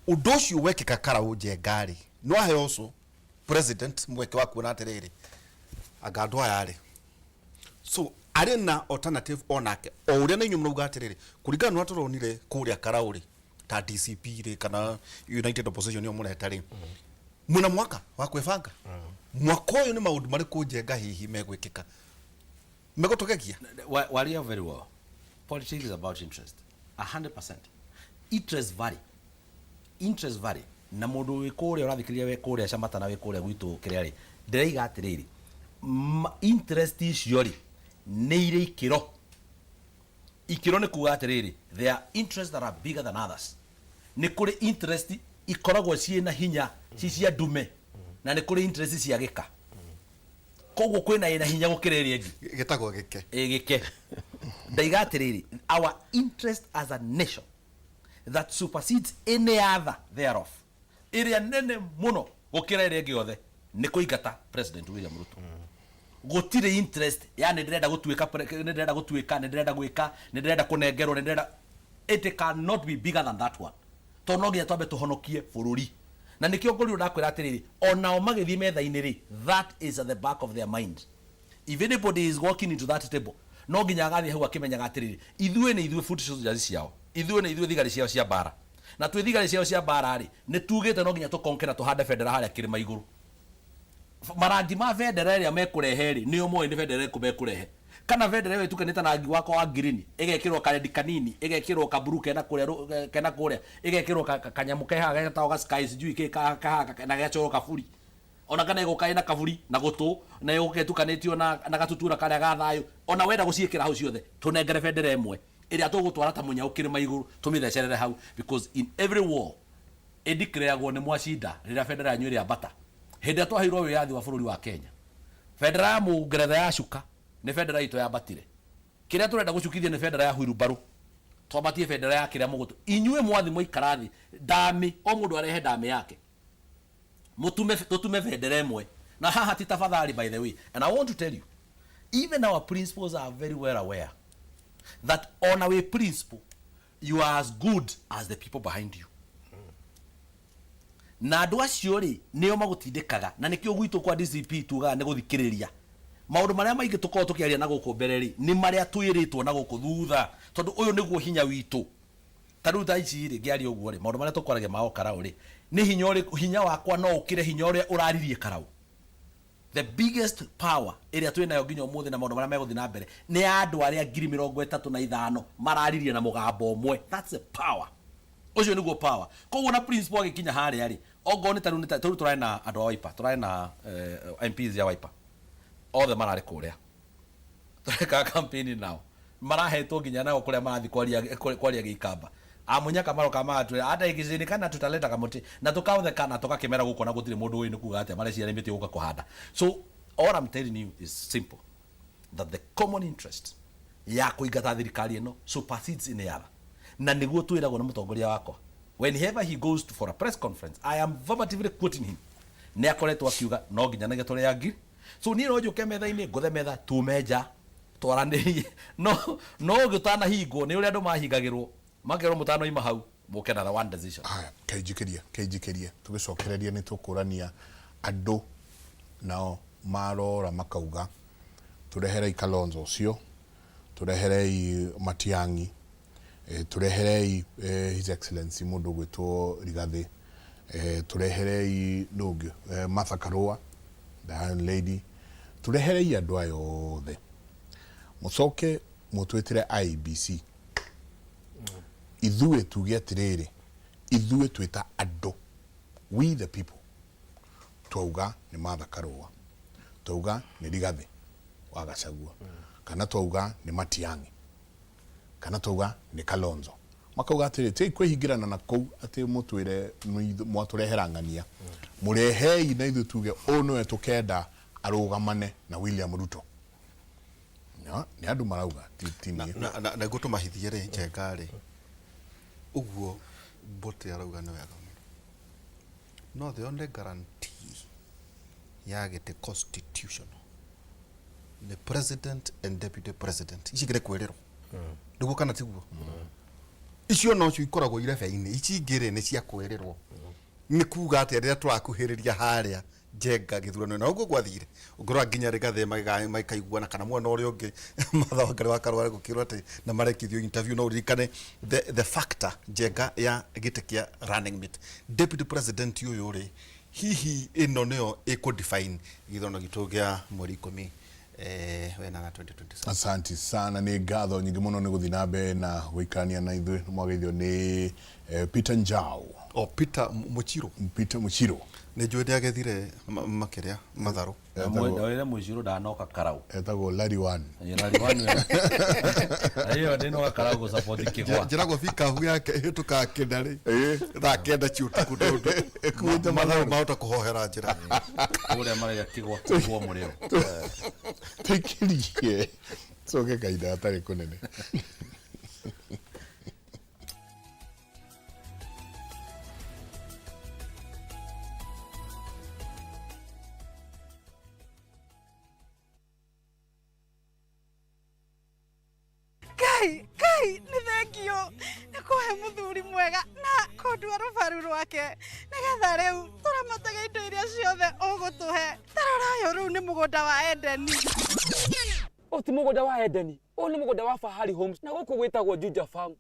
Speaker 2: ũndũ ũcio wekĩka Karau Njenga rĩ, nĩ waheo ũcũ president mweke wa kuona atĩrĩrĩ, anga andũ aya rĩ, so arĩ na alternative onake o ũrĩa na inyuĩ mũrauga atĩrĩrĩ, kũringana na ũrĩa tũronire kũrĩa Karau rĩ, ta DCP rĩ, kana United Opposition ĩyo mũreta rĩ, mwĩna mwaka wa kwĩbanga. Mwaka ũyũ nĩ maũndũ marĩkũ Njenga hihi megwĩkĩka megũtũgegia?
Speaker 4: Waria very well. Politics is about interest. 100%. Interest vary. Interest vary. Na mũndũ wĩ kũrĩa ũrathikĩrĩria wĩ kũrĩa Camata na wĩ kũrĩa gwitũ kĩrĩa rĩ, ndĩraiga atĩrĩrĩ, interest icio rĩ, nĩ irĩ ikĩro. Ikĩro nĩ kuga atĩrĩrĩ, there are interests that are bigger than others. Nĩ kũrĩ interest ikoragwo ciĩna hinya, ci cia ndume, na nĩ kũrĩ interest cia gĩka. Koguo kwĩna ĩna hinya gũkĩra ĩrĩa ĩngĩ.
Speaker 2: Gĩtagwo gĩke.
Speaker 4: Ĩ gĩke. Ndaiga atĩrĩrĩ, our interest as a nation that supersedes any other thereof, ĩrĩa nene mũno gũkĩra ĩrĩa ĩngĩ yothe, nĩ kũingata President William Ruto. Gũtirĩ interest ya nĩ ndĩrenda gũtuĩka nĩ ndĩrenda gũtuĩka, nĩ ndĩrenda gwĩka, nĩ ndĩrenda kũnengerwo, nĩ ndĩrenda, it cannot be bigger than that one. Tondũ no nginya twambe tũhonokie bũrũri. Na nĩkĩo ngũrirwo ndakwĩra atĩrĩrĩ, onao magĩthiĩ metha-inĩ rĩ, that is at the back of their mind. If anybody is walking into that table, no nginya agathiĩ hau akĩmenyaga atĩrĩrĩ, ithuĩ nĩ ithuĩ foot soldiers ciao, ithuĩ nĩ ithuĩ thigari ciao cia mbara. Na twĩ thigari ciao cia mbara rĩ, nĩ tugĩte no nginya tũkonke na tũhande bendera harĩa kĩrĩma igũrũ. Marangi ma bendera ĩrĩa mekũrehe rĩ, nĩo moĩ nĩ bendera ĩrĩkũ mekũrehe. Kana bendera ĩyo ĩtukanĩte na rangi wakwa wa green, ĩgekĩrwo karendi kanini, ĩgekĩrwo kaburu kena kũrĩa, kena kũrĩa, ĩgekĩrwo kanyamũ ke haha getagwo ga sky sijui kĩ ka haha na gagacorwo kaburi. Ona kana ĩgũka ĩna kaburi na gũtũ, na ĩgũka ĩtukanĩtio na gatutura karĩa ga thayũ. Ona wenda gũciĩkĩra hau ciothe, tũnengere bendera ĩmwe ĩrĩa tũgũtwara ta mũnyao kĩrĩma igũrũ, tũmĩthecerere hau, because in every war ĩndeclareagwo nĩ mwacinda rĩrĩa bendera yanyu ĩrĩambata. Hĩndĩ ĩrĩa twaheirwo wĩyathi wa bũrũri wa Kenya, bendera ya Mũngeretha yacuka, nĩ bendera itũ yambatire. Kĩrĩa tũrenda gũcukithia nĩ bendera ya huirubarũ, twambatie bendera ya kĩrĩa mũgũtũ. Inyuĩ mwathi mwaikara thĩ, ndamĩ, o mũndũ arehe ndamĩ yake, mũtume, tũtume bendera ĩmwe. Na haha ti tafadhali, by the way, and I want to tell you, even our principals are very well aware that on our principle you are as good as the people behind you. Na andũ acio rĩ, nĩo magũtindĩkaga, na nĩkĩo gwitũ kwa DCP tugaga nĩ gũthikĩrĩria maũndũ marĩa maingĩ tũkoragwo tũkĩaria na gũkũ mbere rĩ, nĩ marĩa twĩrĩtwo na gũkũ thutha, tondũ ũyũ nĩguo hinya witũ. Ta rĩu thaa ici rĩ, ngĩaria ũguo rĩ, maũndũ marĩa tũkwaragia ma Karau rĩ, nĩ hinya ũrĩkũ, hinya wakwa no ũkĩre hinya ũrĩa ũraririe Karau? The biggest power ĩrĩa twĩ nayo nginya ũmũthĩ na maũndũ marĩa megũthiĩ na mbere nĩ ya andũ arĩa 35,000 mararirie na mũgambo ũmwe. That's the power. Ũcio nĩguo power. Koguo na principle agĩkinya harĩa rĩ, ongorwo nĩ tarĩu, nĩ tarĩu tũrarĩ na andũ a Wiper, tũrarĩ na MPs ya Wiper othe mararĩ kũrĩa tũreka campaign nao, marahetwo nginya nao kũrĩa marathiĩ kwaria gĩikamba amunyaka maroka magatwĩra hata ikishindikana tutaleta kamuti na tukatheka na tukakĩmera gũkũ, na gũtirĩ mũndũ ũĩ nĩ kuga atĩa mareciria nĩ mĩtĩ gũka kũhanda. So all I'm telling you is simple, that the common interest ya kũingata thirikari ĩno supersedes any other, na nĩguo twĩragwo nĩ mũtongoria wakwa whenever he goes for a press conference. I am verbatimly quoting him. Nĩ akoretwo akiuga no nginya nĩge tũrĩ angiri. So niĩ no njũke metha-inĩ, ngũthe metha, tume nja twaranĩrie, no ũngĩ ũtanahingwo nĩ ũrĩa andũ mahingagĩrwo makerwo mũtanoima hau mũke na the one decision.
Speaker 1: Haya, keinjikĩrie, keinjikĩrie, tũgĩcokereria nĩ tũkũrania andũ nao marora makauga tũreherei Kalonzo ũcio, tũreherei Matiang'i, tũreherei His Excellency mũndũ ũgwĩtwo Rigathĩ, tũreherei nũ ũngĩ, Martha Karua the Iron Lady, tũreherei andũ aya othe, mũcoke mũtwĩtĩre IEBC. Ithuĩ tuge atĩrĩrĩ, ithuĩ twĩta andũ, we the people, twauga nĩ Martha Karua, twauga nĩ Rigathĩ wa Gachagua, kana twauga nĩ Matiang'i, kana twauga nĩ Kalonzo. Makauga atĩrĩ, tigai kwĩhingĩrana na kũu atĩ mũtwĩre mwatũrehera ng'ania, mũrehei na ithuĩ tuge ũyũ nĩwe tũkenda arũgamane na William Ruto. No, nĩ andũ marauga, ti niĩ.
Speaker 2: Na nĩguo tũmahithie rĩ, Njenga rĩ, ũguo Mbote arauga nĩ wega mũno no the only guarantee ya gĩtĩ constitutional the president and deputy president ici ingĩ nĩ kwĩrĩrwo nĩguo kana tiguo icio nocio ikoragwo irebe-inĩ ici ingĩ rĩ nĩ cia kwĩrĩrwo nĩ kuga atĩa rĩrĩa tũrakuhĩrĩria harĩa Njenga gĩthurano na ũguo gwathire ũngĩrora nginya Rigathĩ magĩkaiguana kana mwena ũrĩa ũngĩ Martha Wangari wa Karũa gũkĩrwo atĩ na marekithio interview no ũririkane the factor Njenga ya gĩtĩ kĩa running mate deputy president ũyũ rĩ hihi ĩno nĩyo ĩkũ define gĩthurano gitũ gĩa mweri ikũmi wenana 2027.
Speaker 1: Asanti sana nĩ ngatho nyingĩ mũno nĩ gũthiĩ na mbere na gũikarania na ithuĩ nĩ mwageithio nĩ Peter Njau.
Speaker 2: O Peter Muchiru.
Speaker 1: Peter Muchiru.
Speaker 2: Nĩ njũĩ nĩ agethire makĩrĩa matharũ.
Speaker 4: Ndawĩre Muchiru ndanoka karau.
Speaker 1: Etagwo Larry One.
Speaker 4: Larry One. Ĩyo ndĩnoka karau gũ support kĩgwa.
Speaker 2: Njĩragwo bikabu yake ĩhĩtũkaga kĩnarĩ thaa kenda cia ũtukũ tondũ
Speaker 1: Ĩkuĩte
Speaker 2: matharũ mahota kũhohera njĩra.
Speaker 4: Kũrĩa marĩa kĩgwa kũgwo mũrĩo.
Speaker 1: Tũikĩrie coke kahinda gatarĩ kũnene.
Speaker 14: Ngai Ngai nĩ thengio nĩ kũhe mũthuri mwega na kũndua rũbaru rwake nĩgetha rĩu tũramatage indo iria ciothe ũgũtũhe. Tarora ũyũ rĩu nĩ mũgũnda wa Edeni.
Speaker 15: Ũyũ ti mũgũnda wa Edeni, ũyũ nĩ mũgũnda wa Fahari Homes na gũkũ gwĩtagwo Juja Farm.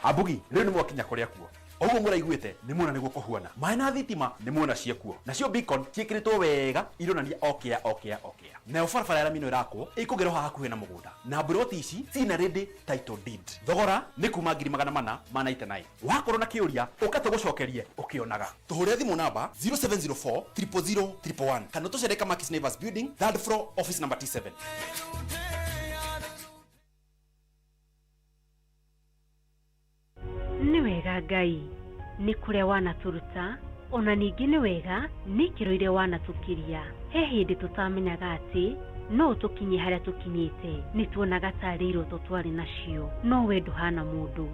Speaker 16: Ambugi rĩu nĩ mwakinya kũrĩa kuo ũguo mũraiguĩte nĩ muona nĩguo kũhuana maĩ na thitima nĩ muona ciĩkuo nacio beacon ciĩkĩrĩtwo wega ironania okĩa okĩa okĩa nayo barabara ya rami ĩno ĩrakwo ĩkũgerwo haha hakuhĩ na mũgũnda na mburoti ici ciina ready title deed thogora nĩ kuma 499,000 wakorwo na kĩũria ũka tũgũcokerie ũkĩonaga tũhũre thimũ namba 0704 000 111 kana tũcere Kamakis Neighbors Building third floor office number T7.
Speaker 12: Nĩ wega Ngai nĩ kũrĩa wanatũruta ona ningĩ nĩ wega nĩ ikĩro iria wanatũkiria. He hĩndĩ tũtamenyaga atĩ no ũtũkinyie harĩa tũkinyĩte, nĩ tuonaga tarĩ iroto twarĩ nacio, no we ndũhana mũndũ.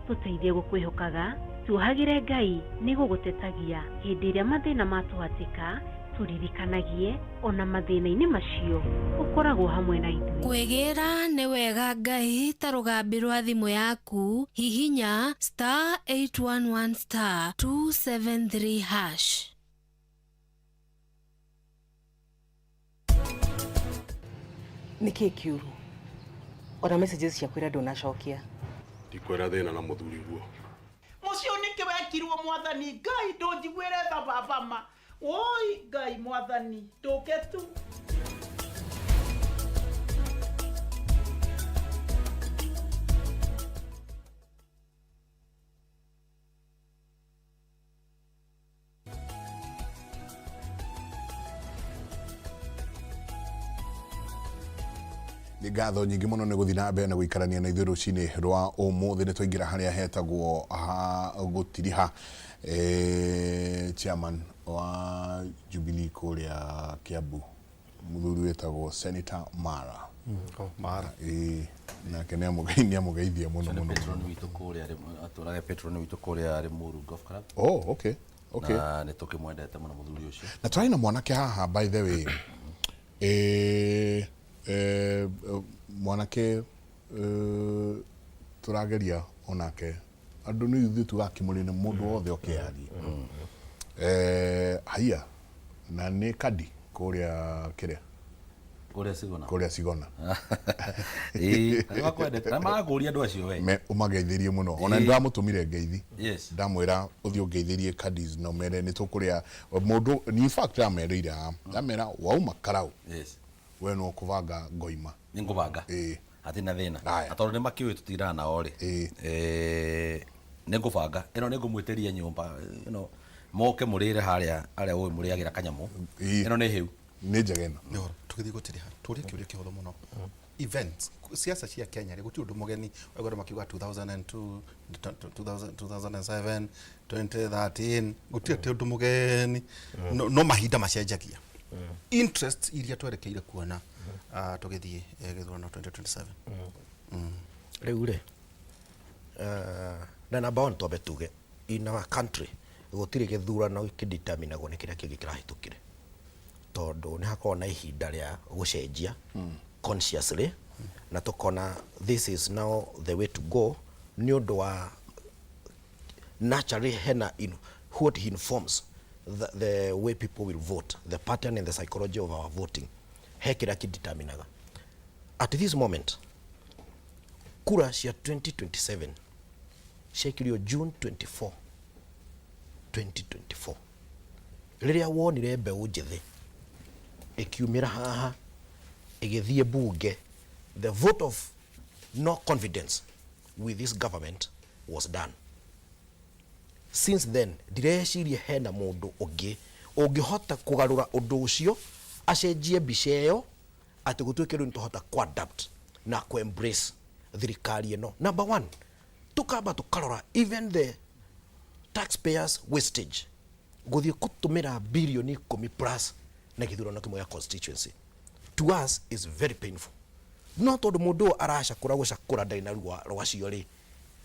Speaker 12: Tũteithie gũkwĩhokaga, tuohagĩre Ngai nĩ gũgũtetagia hĩndĩ ĩrĩa mathĩna matũhatĩka, tũririkanagie ona mathĩna-inĩ macio ũkoragwo hamwe na ithuĩ.
Speaker 17: Kwĩgĩra nĩ wega Ngai ta rũgambi rwa thimũ yaku hihinya star 811 star 273 hash.
Speaker 18: Nĩkĩ kĩũru ona messages ciaku ira ndũnacokia?
Speaker 8: Ndikwenda thĩna na mũthuri guo.
Speaker 19: Mũciĩ ũyũ nĩkĩ wekirwo mwathani Ngai ndũnjiguĩre tha baba ma woi Ngai mwathani ndũke tu.
Speaker 1: Nĩ ngatho nyingĩ mũno nĩ gũthiĩ na mbere na gũikarania na ithuĩ rũcinĩ rwa ũmũthĩ. Nĩ twaingĩra harĩa hetagwo ha gũtiriha chairman wa Jubilee kũrĩa Kiambu mũthuri wĩtagwo Senator Mara.
Speaker 2: Oh, Mara.
Speaker 1: Nake nĩ amũgeithia mũno mũno.
Speaker 4: Patron witũ kũrĩa atũraga patron witũ kũrĩa Limuru Golf Club.
Speaker 1: Oh, okay. Okay.
Speaker 4: Na nĩ tũkĩmwendete mũno mũthuri ũcio.
Speaker 1: Na tũrarĩ na mwanake haha by the way. Mwanake tũrageria onake andũ nĩ ithuĩ tugakĩmũrĩ nĩ mũndũ wothe ũkĩaria. Haiya na nĩ kadi kũrĩa kĩrĩa
Speaker 4: kũrĩa Sigona.
Speaker 1: Kũrĩa Sigona.
Speaker 4: Nĩ makwendete na marakũria andũ acio we.
Speaker 1: Ũmageithĩrie mũno. Ona nĩ ndamũtũmire ngeithi.
Speaker 4: Yes.
Speaker 1: Ndamwĩra ũthiĩ ũngeithĩrie kadis na ũmere nĩ tũkũrĩa mũndũ in fact ndamerĩire haha. Ndamera wauma Karau.
Speaker 4: Yes.
Speaker 1: We no kũbanga ngoima.
Speaker 4: Nĩ ngũbanga. Hatirĩ na thĩna. Na tondũ nĩ makĩũĩ tũtindanaga nao rĩ. Nĩ ngũbanga. Ĩno nĩ ngũmwĩtĩria nyũmba, you know, moke mũrĩre harĩa harĩa ũĩ mũrĩagĩra kanyamũ. Ĩno nĩ hĩu.
Speaker 1: Nĩ njega ĩno.
Speaker 2: Nĩ ũhoro tũgĩthiĩ gũtiriha tũrie kĩũria kĩhũthũ mũno. Events siasa cia Kenya rĩ gũtirĩ ũndũ mũgeni waigua andũ makiuga 2002 2007 2013 gũtirĩ atĩ ũndũ mũgeni no mahinda macenjagia interest iria twerekeire kuona tũgĩthiĩ gĩthurano 2027.
Speaker 3: Rĩu rĩ Na number one, twambe tuge in our country gũtirĩ gĩthurano kĩdeterminagwo nĩ kĩrĩa kĩngĩ kĩrahĩtũkire, tondũ nĩ hakoragwo na ihinda rĩa gũcenjia consciously na tũkona this is now the way to go, nĩ ũndũ wa naturally hena in what informs the way people will vote, the pattern and the psychology of our voting, he kĩrĩa kĩdeterminaga. At this moment, kura cia 2027 ciaikirio June 24, 2024, rĩrĩa wonire mbeũ njĩthĩ ĩkiumĩra haha ĩgĩthiĩ bunge. The vote of no confidence with this government was done. Since then, ndireciria hena mũndũ ũngĩ ũngĩhota kũgarũra ũndũ ũcio, acenjie mbica ĩyo atĩ gũtuĩke rĩu nĩtũhota kũadapt na kũ-embrace thirikari ĩno. Number one, tukamba tukarora even the taxpayers wastage, gũthiĩ gũtũmĩra bilioni 10 plus na gĩthurano kĩmwe gĩa constituency, to us is very painful. No tondũ mũndũ ũyũ aracakũra gũcakũra, ndarĩ na ruo rwacio rĩ,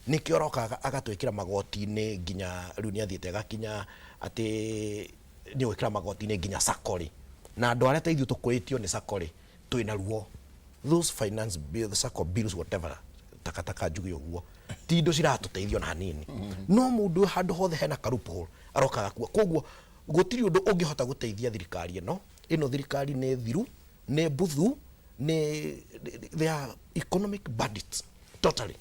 Speaker 3: nĩkĩo aroka agatwĩkĩra magoti-inĩ, nginya rĩu nĩ athiĩte agakinya atĩ nĩ gwĩkĩra magoti-inĩ nginya sacco rĩ, na andũ arĩa ta ithuĩ tũkũrĩtio nĩ sacco rĩ, twĩna ruo. Those finance bill, sacco bills, whatever, takataka, njuge ũguo, ti indo ciratũteithia ona hanini. No mũndũ ũyũ handũ hothe hena ka loophole aroka agakua. Koguo gũtirĩ ũndũ ũngĩhota gũteithia thirikari ĩno. Ĩno thirikari nĩ thiru, nĩ mbuthu, nĩ they are economic bandits totally.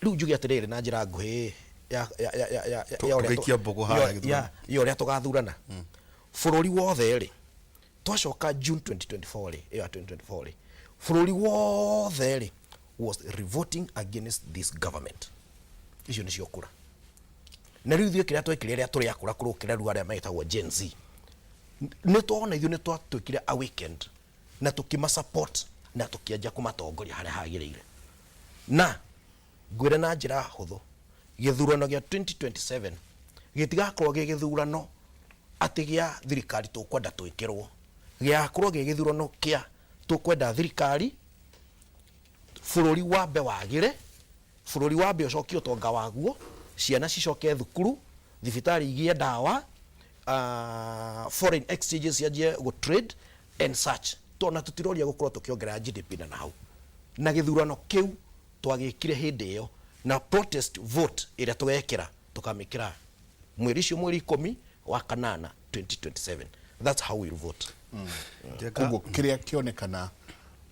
Speaker 3: Rĩu njuge atĩrĩrĩ, na njĩra nguhĩ ya ũrĩa
Speaker 2: Tũgaikia mbũgũ harĩa gĩthurano.
Speaker 3: Ya ũrĩa tũgathurana bũrũri wothe rĩ, twacoka June 2024 rĩ, ĩyo ya 2024 rĩ, bũrũri wothe rĩ was revolting against this government. Icio nĩcio kura. Na rĩu ithuĩ kĩrĩa twekire, rĩrĩa tũrĩ akũra kũrũkĩra rĩu arĩa metagwo Gen Z, nĩ twona ithuĩ nĩ twatuĩkire awakened na tũkĩma support na tũkĩanjia kũmatongoria harĩa hagĩrĩire. Na ngwĩre na njĩra hũthũ, gĩthurano gĩa 2027 gĩtigakorwo gĩ gĩthurano atĩ gĩa thirikari tũkwenda twĩkĩrwo, gĩgakorwo gĩ gĩthurano kĩa tũkwenda thirikari, bũrũri wambe wagĩre, bũrũri wambe ũcokie ũtonga waguo, ciana cicoke thukuru, thibitarĩ igĩe ndawa, foreign exchanges cianjie gũ trade and such. Tona tũtiroria gũkorwo tũkĩongerera GDP na nahau. Na gĩthurano kĩu twagĩkire hĩndĩ ĩyo, na protest vote ĩrĩa tũgekĩra, tũkamĩkĩra mweri ũcio, mweri 18 wa kanana 2027. That's how we'll vote.
Speaker 1: Koguo kĩrĩa kĩonekana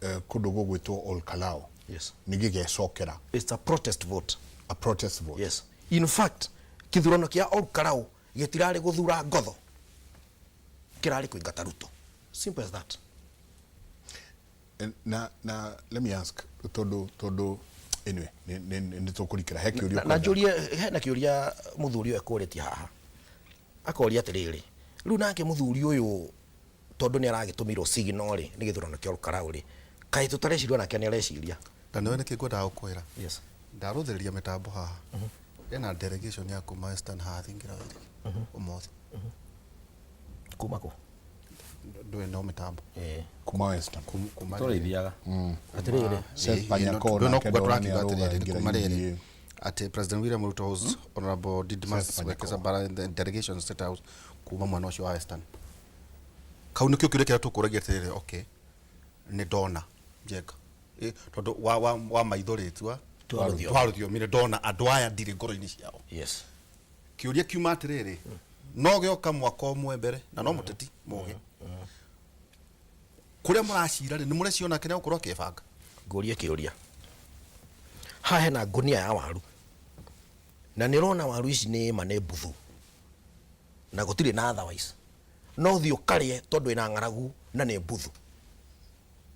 Speaker 1: kũndũ gũgwĩtwo Olkalao nĩ gĩgecokera.
Speaker 3: It's a protest vote.
Speaker 1: A protest vote.
Speaker 3: Yes, in fact, kĩthurano kĩa Olkalao gĩtirarĩ gũthura ngotho, kĩrarĩ kũingata Ruto. Simple as that.
Speaker 1: Na let me ask, tondu anyway nĩ tũkũrikĩra he kĩũria.
Speaker 3: Na njũrie, hena kĩũria mũthuri ũyũ ekũrĩtie haha, akoria atĩrĩrĩ, rĩu nake mũthuri ũyũ, tondũ nĩ aragĩtũmĩrwo signal rĩ, nĩ gĩthurano kĩa Olkalou rĩ, kaĩ tũtareciria onake nĩ areciria?
Speaker 2: Na nĩwe nĩkĩ ngwendaga gũkwĩra?
Speaker 3: Yes.
Speaker 2: Ndarũthĩrĩria mĩtambo haha, ena delegation ya kuma Western haha thingira wairigi ũmũthĩ.
Speaker 3: Kuma kũ?
Speaker 2: Ndũĩ no mĩtambo.
Speaker 1: Kuma Western.
Speaker 2: Kuma
Speaker 4: Tũrĩthiaga.
Speaker 3: Atĩrĩrĩ.
Speaker 1: Seth Panyako nake
Speaker 2: ndona
Speaker 1: ndona nĩ
Speaker 2: tũrakiuga
Speaker 1: arũga
Speaker 2: atĩrĩrĩ,
Speaker 1: ingĩra
Speaker 2: kuma rĩrĩ
Speaker 1: UDA.
Speaker 2: atĩ President William Ruto hosts Honorable Didmus
Speaker 1: Seth Panyako.
Speaker 2: Wekesa Bara in the delegation State House kuma mwena ũcio wa Western. Kau nĩkĩo kĩũria kĩrĩa tũkũragia atĩrĩrĩ, okay, nĩ ndona Njenga, tondũ wa maitho rĩ tua
Speaker 3: Twa rũthiomi.
Speaker 2: Twa rũthiomi nĩ ndona andũ aya ndirĩ ngoro-inĩ ciao. Kĩũria kiuma atĩrĩrĩ, no gĩoka mwaka ũmwe mbere na no mũteti mũgĩ kũrĩa mũracira rĩ, nĩ mũreciona kĩrĩa gũkorwo akĩbanga?
Speaker 3: Ngũrie kĩũria haha, hena ngũnia ya waru na nĩ ũrona waru ici nĩ ma nĩ mbuthu na gũtirĩ na otherwise, no ũthiĩ ũkarĩe tondũ ĩna ng'aragu na nĩ mbuthu,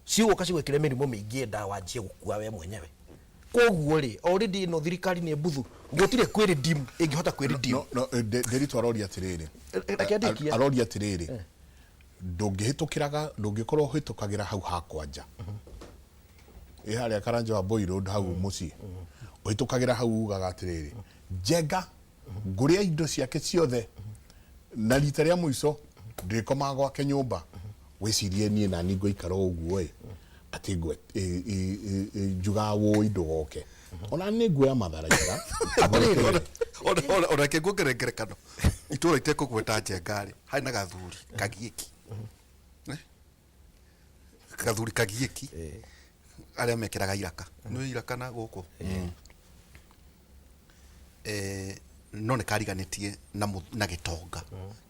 Speaker 3: cigũka cigwĩkĩre mĩrimũ mĩingĩ nda, wanjie gũkua we mwenyewe. Koguo rĩ, already ĩno thirikari nĩ mbuthu, gũtirĩ kwĩ redeem ĩngĩhota kwĩ redeem.
Speaker 1: No, Nderitu aroria atĩrĩrĩ.
Speaker 3: Reke ndĩkie.
Speaker 1: Aroria atĩrĩrĩ, ndũngĩhĩtũkĩraga, ndũngĩkorwo ũhĩtũkagĩra hau hakwa nja ĩ harĩa Karanja wa Boy Road, hau mũciĩ ũhĩtũkagĩra hau, ugaga atĩrĩrĩ, Njenga ngũrĩa indo ciake ciothe na rita rĩa mũico ndĩrĩkomaga gwake nyũmba. Wĩcirie niĩ nani ngũikara ũguo ĩ atĩ njugaga wũi ndũgoke. Ona nĩ nguoya matharaita.
Speaker 2: Atĩrĩrĩ, ona reke nguongerere ngerekano itũra itekũgweta njenga rĩ harĩ na gathuri kagiĩki. Eh? Gathuri kagiĩki arĩa mekĩraga iraka nĩ iraka na gũkũ. Eh, no nĩ kariganĩtie na na gĩtonga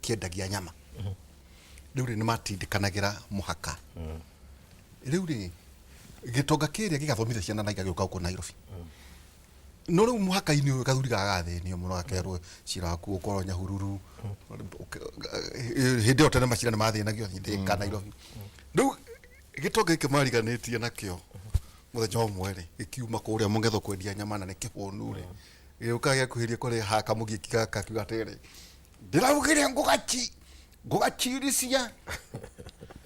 Speaker 2: kĩendagia nyama. Rĩu rĩ nĩ matindĩkanagĩra mũhaka. Rĩu rĩ gĩtonga kĩrĩa gĩgathomithia ciana na igagĩũka gũkũ Nairobi. No rĩu mũhaka-inĩ ũyũ gathuri gagathĩnio mũno gakerwo cira waku ũkorwo Nyahururu. Hĩndĩ ĩyo tene macira nĩ mathĩnagio Thika, Nairobi. Rĩu gĩtonga gĩkĩ mariganĩtie nakĩo mũthenya ũmwe rĩ gĩkiuma kũrĩa mũng'etho kwendia nyama na nĩ kĩhũnu rĩ gĩũka gĩakuhĩrĩria kũrĩ ha kamũgiĩki gaka kiuga atĩrĩ ndĩraugire ngũgachi ngũgachirisia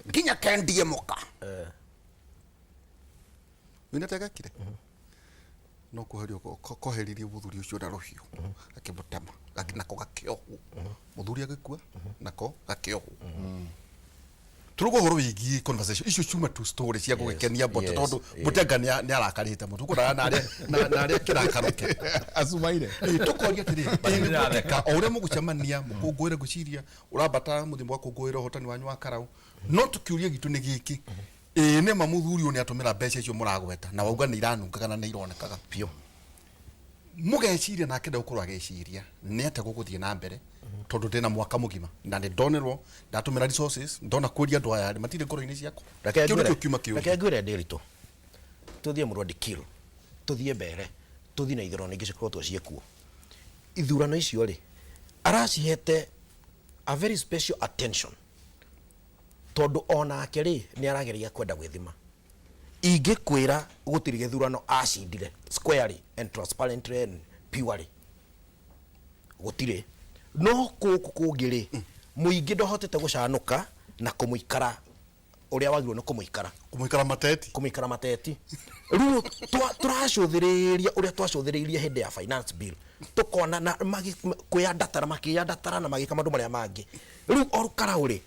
Speaker 2: nginya kendie mũka wĩna tegekire no kweherio koheririe mũthuri ũcio na rũhiũ akĩmũtema nako gakĩohwo mũthuri agĩkua nako gakĩohwo. Turuga ũhoro wĩgiĩ conversation icio ciuma tu story cia gũgĩkenia mbote tondũ mbote anga nĩ arakarĩte mũno tũkũraga na arĩa na arĩa kĩrakaro ke
Speaker 1: acumaire.
Speaker 2: Tũkoria atĩrĩrĩ ĩ nĩ gwĩkĩka o ũrĩa mũgũcemania mũkũngũĩre ngwĩciria ũrambata mũthiĩ mũgakũngũĩra ũhotani wanyu wa karau no tũkĩũria gitũ nĩ gĩkĩ ĩĩ nĩ ma mũthuri ũyũ nĩ atũmĩra mbeca icio mũragweta na wauga nĩ iranungaga na nĩ ironekaga biũ mũgeciria nake ndegũkorwo agĩciria nĩ atĩa gũgũthiĩ na mbere tondũ ndĩna mwaka mũgima na nĩ ndonerwo ndatũmĩra resources ndona kũria andũ aya rĩ matirĩ ngoro-inĩ ciakwa.
Speaker 3: Reke
Speaker 2: Kĩu
Speaker 3: ngwĩre
Speaker 2: nĩkĩo kiuma kĩũria.
Speaker 3: Reke ngwĩre Ndĩritũ, tũthiĩ Mũrwendi Kill, tũthiĩ Mbere, tũthiĩ na ithurano ingĩ cikoretwo ciĩkuo. Ithurano icio rĩ aracihete a very special attention tondũ onake rĩ nĩ arageria kwenda gwĩthima. Ingĩkwĩra gũtirĩ gĩthurano acindire squarely and transparently and purely, gũtirĩ. No kũkũ kũngĩ rĩ mũingĩ ndũhotete gũcanũka na kũmũikara ũrĩa wagĩrĩirwo nĩ kũmũikara.
Speaker 2: Kũmũikara mateti.
Speaker 3: Kũmũikara mateti. Rĩu tũracũthĩrĩria ũrĩa twacũthĩrĩirie hĩndĩ ya finance bill tũkona na kwĩyandatara makĩyandatara na magĩka maũndũ marĩa mangĩ. Rĩu o Karau rĩ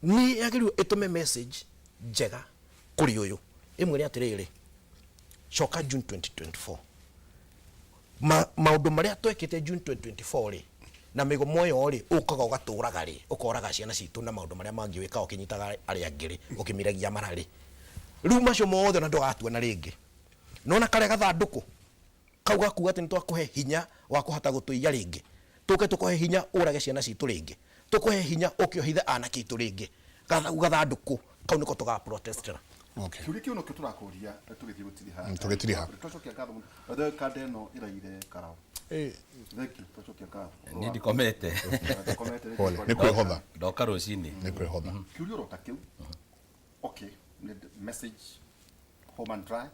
Speaker 3: nĩ yagĩrĩirwo ĩtũme message njega kũrĩ ũyũ ĩmwĩre atĩrĩrĩ coka June 2024 maũndũ marĩa twekĩte June 2024 rĩ na mĩgomo ĩyo rĩ ũkaga ũgatũraga rĩ ũkoraga ciana citũ na maũndũ marĩa mangĩ wĩkaga ũkĩnyitaga arĩa angĩ rĩ ũkĩmiragia mara rĩ rĩu macio mothe ona ndũgatuona rĩngĩ nona karĩa gathandũkũ kau gakuga atĩ nĩ twakũhe hinya wa kũhota gũtũiya rĩngĩ tũke tũkũhe hinya ũrage ciana citũ rĩngĩ tũkũhe hinya ũke ũhithe anake aitũ rĩngĩ gathandũkũ kau nĩko tũga protestera.
Speaker 2: Kĩũria kĩu nokĩo tũrakũria tũgĩthiĩ gũtiriha.
Speaker 1: Tũgĩtiriha.
Speaker 2: Twacokia ngatho mũno. By the way, kanda ĩno ĩraire Karau. Thank you, twacokia ngatho.
Speaker 4: Niĩ ndikomete.
Speaker 2: Ndikomete.
Speaker 1: Pole. Nĩ kwĩhotha.
Speaker 4: Ndoka rũcinĩ.
Speaker 1: Nĩ kwĩhotha.
Speaker 2: Kĩũria oro ta kĩu. Okay, nĩ message home and dry.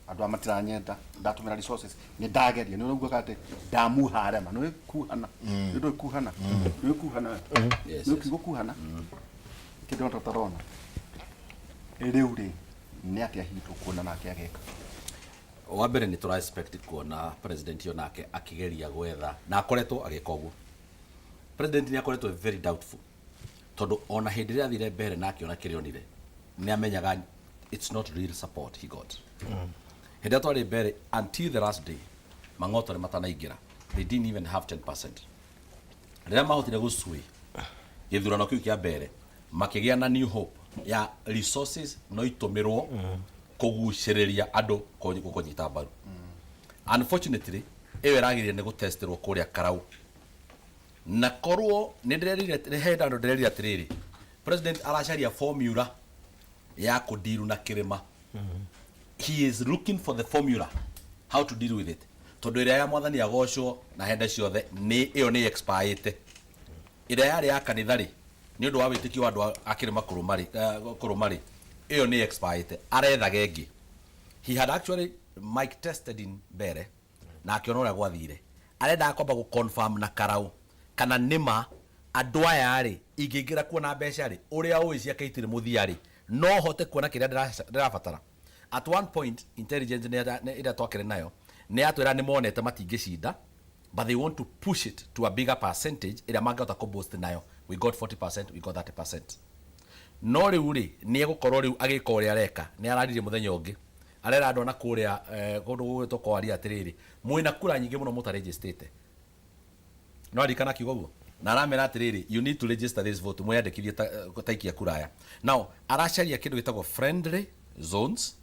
Speaker 2: Andũ aya matiranyenda ndatũmĩra resources nĩ ndageria nĩ ũraugaga atĩ ndamuha arema nĩ kuhana nĩ ndũĩ kuhana nĩ kuhana
Speaker 4: Yes,
Speaker 2: nĩ
Speaker 4: yes.
Speaker 2: kiugo kuhana kĩndũ na tũtarona rĩu rĩ nĩ atĩa hihi tũkuona nake agĩka.
Speaker 4: Wa mbere nĩ tũra expect kuona president yo nake akĩgeria gwetha na akoretwo agĩka ũguo. President nĩ akoretwo very doubtful tondũ ona hĩndĩ ĩrĩa athire mbere na akĩona kĩrĩa onire nĩ amenyaga it's not real support he got. Hĩndĩ ĩrĩa twarĩ mbere until the last day mang'oto nĩ matanaingĩra they didn't even have 10%. Rĩrĩa mahotire gũcui gĩthurano kĩu kĩa mbere makĩgĩa na new hope ya resources no itũmĩrwo kũgucĩrĩria andũ kũnyita mbaru. Unfortunately ĩyo ĩragĩrĩire nĩ gũtestĩrwo kũrĩa Karau na korwo nĩ ndĩrerire he handũ ndĩrerire atĩrĩrĩ president aracaria formula ya kũndiru na kĩrĩma. He is looking for the formula how to deal with it tondũ ĩrĩa ya mwathani agocwo na hende ciothe nĩ ĩyo nĩ expirĩte. Ĩrĩa yarĩ ya kanitha rĩ nĩ ũndũ wa wĩtĩkio wa andũ a kĩrĩma kũrũma rĩ ĩyo nĩ expirĩte arethaga ĩngĩ. He had actually mic tested in mbere na akĩona ũrĩa gwathire arendaga kwamba gũ confirm na Karau kana nĩma andũ aya rĩ ingĩingĩra kuona mbeca rĩ ũrĩa ũĩ ciake itirĩ mũthia rĩ no hote kuona kĩrĩa ndĩrabatara. At one point intelligence ĩrĩa twakĩrĩ nayo nĩ yatwĩra nĩ monete matingĩcinda but they want to push it to a bigger percentage ĩrĩa mangĩhota kũ boost nayo. We got 40%, we got 30%. No rĩu rĩ nĩ egũkorwo rĩu agĩka ũrĩa areka nĩ araririe mũthenya ũngĩ Arera andũ na kũrĩa kũndũ gũgwĩtwo kwaria atĩrĩrĩ, mwĩna kura nyingĩ mũno mũtarĩnjĩstĩte. No aririkana kiugo guo na aramera atĩrĩrĩ, you need to register this vote, mwĩyandĩkithie ta ikia kura aya. Now aracaria kĩndũ gĩtagwo friendly zones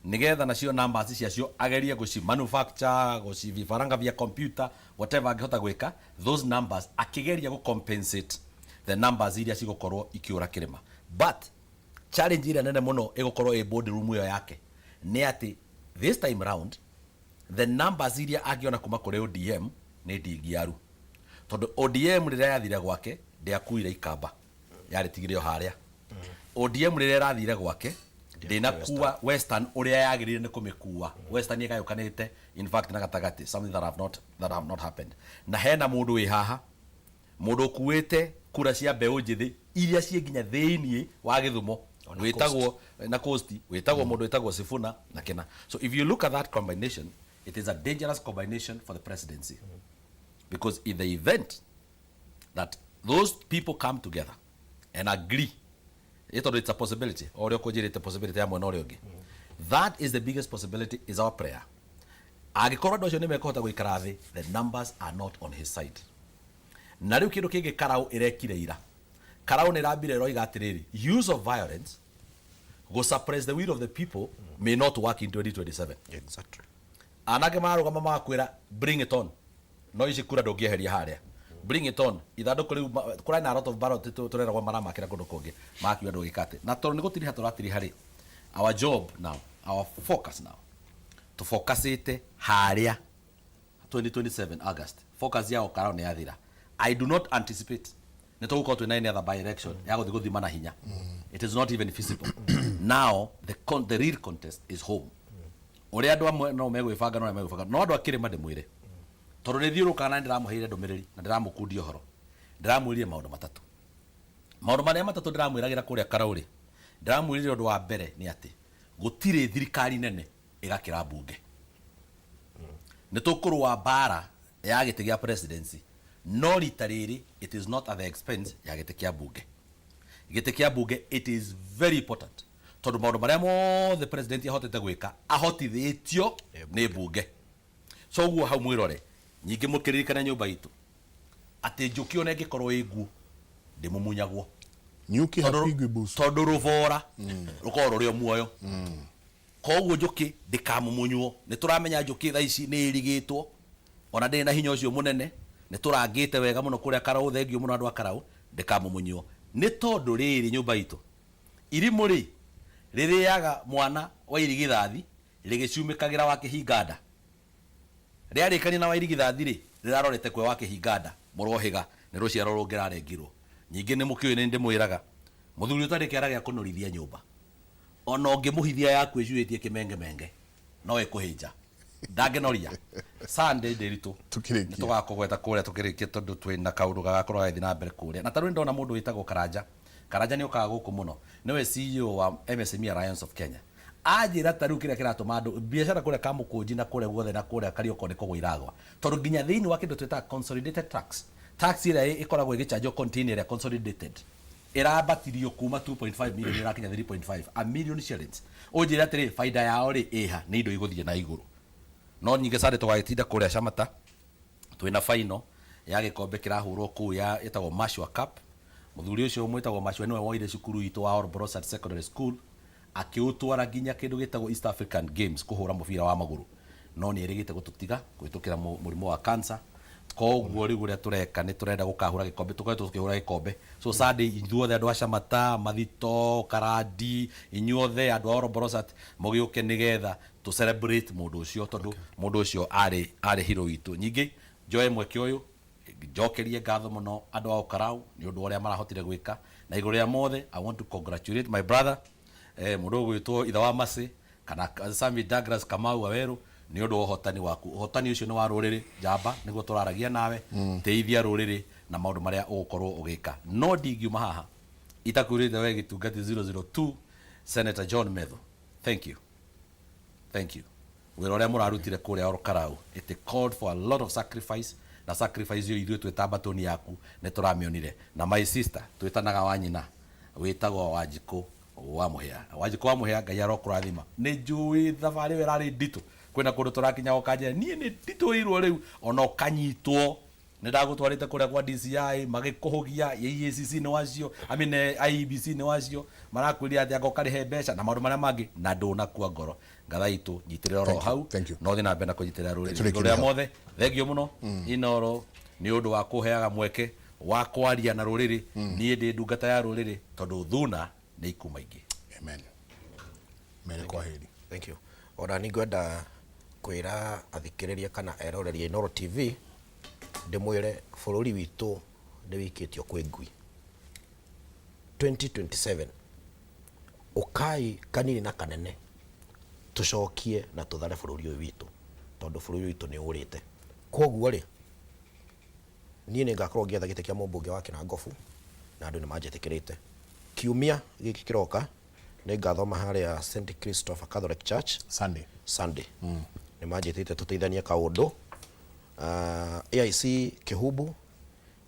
Speaker 4: nigetha nacio numbers ciacio agerie gũci manufacture, gũci vifaranga via computer, whatever angĩhota gwĩka those numbers, akĩgeria gũ compensate the numbers iria cigũkorwo ikĩũra kĩrĩma. But challenge ĩrĩa nene mũno ĩgũkorwo ĩ board room ĩyo yake nĩ atĩ this time round the numbers iria angĩona kuma kũrĩ ODM nĩ ndingiaru, tondũ ODM rĩrĩa yathire gwake ndĩakuire ikamba, yarĩtigire o harĩa. ODM rĩrĩa ĩrathire gwake ndĩnakua Western ũrĩa yagĩrĩire nĩ kũmĩkua. Western ĩgayũkanĩte in fact na gatagatĩ, something that have not happened. Na hena mũndũ wĩ haha, mũndũ ũkuĩte kura cia mbeũ njĩthĩ iria ciĩ nginya thĩiniĩ wa Gĩthumo, wĩtagwo na Coast, wĩtagwo mũndũ wĩtagwo Sifuna na kĩna. So if you look at that combination, it is a dangerous combination for the presidency, because in the event that those people come together and agree, tondũ it's a possibility, o ũrĩa ũkũnjĩrĩte possibility ya mwena ũrĩa ũngĩ, that is the biggest possibility, is our prayer. Angĩkorwo andũ acio nĩ mekũhota gũikara thĩ, the numbers are not on his side. Na rĩu kĩndũ kĩngĩ Karau ĩrekire ira, Karau nĩ ĩrambire ĩroiga atĩrĩrĩ, use of violence go suppress the will of the people may not work in 2027. Anake marũgama magakwĩra, "Bring it on." No ici kura ndũngĩeheria harĩa. Bring it on. Ithandũkũ rĩu kũrarĩ na a lot of ballot tũreragwo maramakĩra kũndũ kũngĩ, makiuga ndũgĩka atĩ. Na tondũ nĩ gũtiriha tũratiriha rĩ, our job now, our focus now, tũfocusĩte harĩa 2027 August. Focus yao Karau nĩ yathira. I do not anticipate nĩ tũgũkorwo twĩna any other by election ya gũthiĩ gũthima na hinya. It is not even feasible now. The real contest is home. Ũrĩa andũ amwe no megwĩbanga, no megwĩbanga, no andũ a kĩrĩma ndĩmwĩre, tondũ nĩ thiũrũrũkaga na ndĩramũheire ndũmĩrĩri na ndĩramũkundia ũhoro, ndĩramwĩrire maũndũ matatũ. Maũndũ marĩa matatũ ndĩramwĩragĩra kũrĩa Karau rĩ, ndĩramwĩrire ũndũ wa mbere nĩ atĩ gũtirĩ thirikari nene ĩgakĩra mbunge. Nĩ tũkũrũa mbara ya gĩtĩ gĩa presidency, no rita rĩrĩ it is not at the expense ya gĩtĩ kĩa mbunge. Gĩtĩ kĩa mbunge, it is very important, tondũ maũndũ marĩa mothe president ahotete gwĩka ahotithĩtio nĩ mbunge. So ũguo hau mwĩrore. Nyingĩ mũkĩririkana nyũmba itũ atĩ njũkĩ ona ĩngĩkorwo ĩ nguo ndĩmumunyagwo.
Speaker 1: Nyuki hapigwi busu.
Speaker 4: Tondũ rũbora rũkoragwo rũrĩ o muoyo, koguo njũkĩ ndĩkamumunywo. Nĩ tũramenya njũkĩ thaa ici nĩ ĩrigĩtwo, ona ndĩrĩ na hinya ũcio mũnene. Nĩ tũrangĩte wega mũno kũrĩa Karau. Thengio mũno andũ a Karau, ndĩkamumunywo. Nĩ tondũ rĩrĩ, nyũmba itũ, irimũ rĩ rĩrĩaga mwana wa irigithathi rĩgĩcumĩkagĩra wa kĩhinga nda. Rĩarĩkania na wa irigithathi rĩ, rĩrarorete kwe wa kĩhinga nda mũrohĩga nĩ rũciaro rũngĩ rarengirwo. Nyingĩ nĩ mũkĩũĩ nĩ ndĩmwĩraga, mũthuri ũtarĩ kĩara gĩa kũnorithia nyũmba, ona ũngĩmũhithia yaku ĩcuĩtie kĩmengemenge no ĩkũhĩnja, ndangĩnoria. Sunday ndĩritũ
Speaker 1: Tukĩrĩkia.
Speaker 4: Nĩ tũgakũgweta kũrĩa tũkĩrĩkia, tondũ twĩna kaũndũ gagakorwo gagĩthiĩ na mbere kũrĩa. Na tarĩu ndona mũndũ wĩtagwo Karanja. Karanja nĩ okaga gũkũ mũno, nĩwe CEO wa MSME Alliance of Kenya. Anjĩra ta rĩu kĩrĩa kĩratũma andũ biacara kũrĩa Kamũkũnji na kũrĩa guothe na kũrĩa Karioko nĩ kũgwa iragwa, tondũ nginya thĩinĩ wa kĩndũ twĩtaga consolidated tax, tax ĩrĩa ĩkoragwo ĩgĩchanjwo container ĩrĩa consolidated, ĩrambatirio kuma 2.5 million ĩrakinya 3.5 a million shillings. Ũnjĩre atĩrĩ, baida yao rĩ ĩha? Nĩ indo igũthiĩ na igũrũ. No nyingĩ sande tũgagĩtinda kũrĩa Camata, twĩna final ya gĩkombe kĩrahũrwo kũu ya ĩtagwo Mashua Cup. Mũthuri ũcio mwĩtagwo Mashua nĩwe woire cukuru itũ wa Olborosat Secondary School akĩũtwara nginya kĩndũ gĩtagwo East African Games kũhũra mũbira wa magũrũ, no nĩ erĩgĩte gũtũtiga kũhĩtũkĩra mũrimũ wa cancer. Koguo rĩu ũrĩa tũreka nĩ tũrenda gũkahũra gĩkombe, tũkoretwo tũkĩhũra gĩkombe. So Sunday ithuothe andũ a Camata, Mathito, Karandi, inyuothe andũ a Olborosat mũgĩũke nĩgetha tũ celebrate mũndũ ũcio, tondũ mũndũ ũcio arĩ hero witũ. Nyingĩ njoe mweke ũyũ njokerie ngatho mũno andũ a Ũkarau nĩ ũndũ wa ũrĩa marahotire gwĩka. Na igũrũ rĩa mothe, I want to congratulate my brother, mũndũ ũgwĩtwo ithe wa Mercy kana Sami Douglas Kamau Waweru, nĩ ũndũ wa ũhotani waku. Ũhotani ũcio nĩ wa rũrĩrĩ. Njamba nĩguo tũraragia nawe. Teithia rũrĩrĩ na maũndũ marĩa ũgũkorwo ũgĩka. No ndingiuma haha itakwĩrĩte we gĩtungati 002 Senator John Methu, thank you, thank you. Wĩra ũrĩa mũrarutire kũrĩa Ol Kalou, it called for a lot of sacrifice, na sacrifice ĩyo ithuĩ twĩ ta mbatũni yaku nĩ tũramĩonire. Na my sister twĩtanaga wa nyina wĩtagwo Wanjikũ Wa Mũhĩa. Wanjikũ wa Mũhĩa, Ngai arokũrathima. Nĩ njũĩ thabarĩ ĩyo ĩrarĩ nditũ. Kwĩna kũndũ tũrakinya ũkanjĩra niĩ nĩ nditũhĩirwo rĩu ona ũkanyitwo. Nĩ ndagũtwarĩte kũrĩa kwa DCI magĩkũhũgia, EACC nĩ wacio, I mean, IEBC nĩ wacio, marakwĩrire atĩ anga ũkarĩhe mbeca na maũndũ marĩa mangĩ na ndũnakua ngoro. Ngatha itũ nyitĩrĩra oro
Speaker 1: Thank you,
Speaker 4: hau
Speaker 1: thank you.
Speaker 4: na ũthiĩ na mbere na kũnyitĩrĩra rũrĩrĩ.
Speaker 1: Tũrĩkĩrie
Speaker 4: Igũrũ rĩa
Speaker 1: hau.
Speaker 4: mothe, thengio mũno Inooro nĩ ũndũ wa kũheaga mweke wa kwaria na rũrĩrĩ. Niĩ ndĩ ndungata ya rũrĩrĩ tondũ thuna nĩ ikuma ingĩ.
Speaker 1: Amen. Mere kwa heri.
Speaker 3: Thank you. Ona nĩ ngwenda kwĩra athikĩrĩria kana eroreri a Inooro TV ndĩmwĩre bũrũri witũ nĩ wĩikĩtio kwĩ ngui. 2027 ũkai kanini na kanene tũcokie na tũthare bũrũri ũyũ witũ tondũ bũrũri witũ nĩ ũrĩte. Koguo rĩ, niĩ nĩ ngakorwo ngĩetha gĩtĩ kĩa mũmbunge wa Kĩrangobu na andũ nĩ manjĩtĩkĩrĩte. Kiumia gĩkĩ kĩroka nĩ ngathoma harĩa St Christopher Catholic Church
Speaker 1: Sunday.
Speaker 3: Sunday. Nĩ manjĩtĩte tũteithanie kaũndũ. AIC Kĩhumbu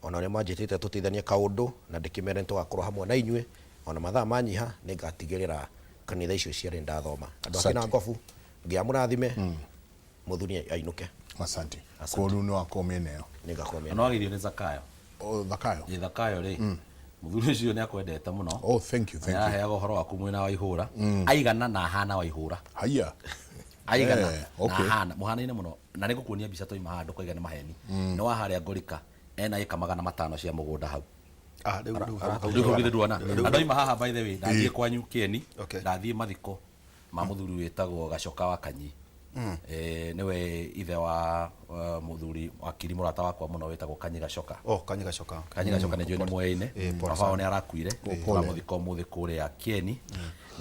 Speaker 3: ona nĩ manjĩtĩte tũteithanie kaũndũ na ndĩkĩmere nĩ tũgakorwo hamwe na inyuĩ ona mathaa manyiha nĩ ngatigĩrĩra kanitha icio cierĩ ndathoma. Andũ a
Speaker 1: Asante.
Speaker 3: Kĩnangobu Ngai amũrathime mũthuri ainũke.
Speaker 1: Asante. Koguo nĩ wakorwo mĩena ĩyo.
Speaker 3: Nĩ ngakorwo mĩena.
Speaker 4: Na wagĩrĩirwo nĩ Zakayo.
Speaker 1: Oh, Zakayo.
Speaker 4: Ĩ Zakayo rĩ, mũthuri ũcio nĩ akwendete mũno.
Speaker 1: Oh, thank you, thank you.
Speaker 4: Nĩaraheaga ũhoro waku mwena wa ihũra. Aigana na ahana wa ihũra.
Speaker 1: Haya.
Speaker 4: Aigana
Speaker 1: Eh,
Speaker 4: na
Speaker 1: okay.
Speaker 4: ahana, mũhanaine mũno. Na nĩngũkuonia mbica twaima haha ndũkoiga nĩ maheni. Nĩ wa harĩa Ngorika ena ĩka 500 cia mũgũnda hau.
Speaker 2: Ah, rĩu rĩu hau
Speaker 4: Rĩu hau githĩ nduona.
Speaker 2: Rĩu-
Speaker 4: Na ndoima haha by the way, ndathiĩ
Speaker 2: Ĩ.
Speaker 4: kwanyu Kĩeni,
Speaker 2: Okay.
Speaker 4: ndathiĩ mathiko ma mũthuri wĩtagwo Gacoka wa Kanyi. Nĩwe ithe wa mũthuri wakiri mũrata wakwa mũno wĩtagwo Kanyi Gacoka.
Speaker 2: Oh, Kanyi Gacoka.
Speaker 4: Kanyi Gacoka nĩ njũĩ nĩ mweine.
Speaker 2: Pole
Speaker 4: Baba
Speaker 2: sana.
Speaker 4: wao nĩ arakuire.
Speaker 2: Pole.
Speaker 4: Tũramũthika ũmũthĩ kũrĩa Kĩeni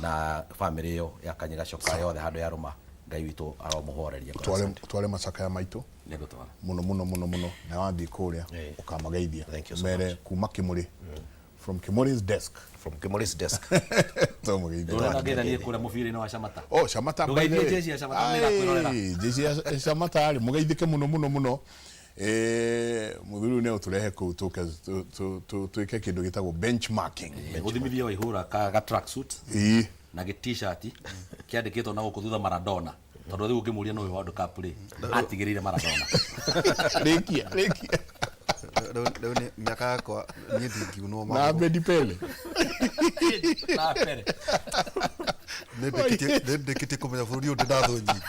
Speaker 4: na bamĩrĩ ĩyo ya Kanyi Gacoka yothe handũ ya rũma. Ngai witũ aromũhoreria.
Speaker 1: Tware macakaya maitũ
Speaker 4: Nĩngũtwara.
Speaker 1: mũno mũno mũno mũno na wathiĩ kũrĩa ũkamageithia mere kuma Kĩmũrĩ, from Kimuri's desk,
Speaker 3: from Kimuri's desk.
Speaker 1: Tũmũgeithie.
Speaker 4: Ndũrenda ngeithanie kũrĩa mũbira-inĩ wa Shamata.
Speaker 1: Oh, Shamata by the
Speaker 4: Ndũgeithie
Speaker 1: way.
Speaker 4: jeshi ya Shamata nĩ ĩrakwĩrorera.
Speaker 1: Ai, jeshi ya Shamata rĩ mũgeithĩke mũno mũno mũno. Mũthuri ũyũ nĩ ũtũrehe kũu tũke twĩke kĩndũ gĩtagwo benchmarking.
Speaker 4: Ũthimithie wa ihũra ka tracksuit
Speaker 1: Ĩĩ.
Speaker 4: na gĩ t-shirt kĩandĩkĩtwo na gũkũ thutha Maradona tondũ rĩu ũngĩmũria nũũ World Cup rĩ atigĩrĩire Maradona.
Speaker 1: Rĩkia, rĩkia.
Speaker 2: Rĩu nĩ mĩaka yakwa niĩ ndingiunwo
Speaker 1: Na
Speaker 2: magũrũ.
Speaker 1: Abedi Pele.
Speaker 4: Na Pele.
Speaker 2: Nĩ ndĩkĩtie kũmenya bũrũri ũyũ ndĩ na thũ nyingĩ.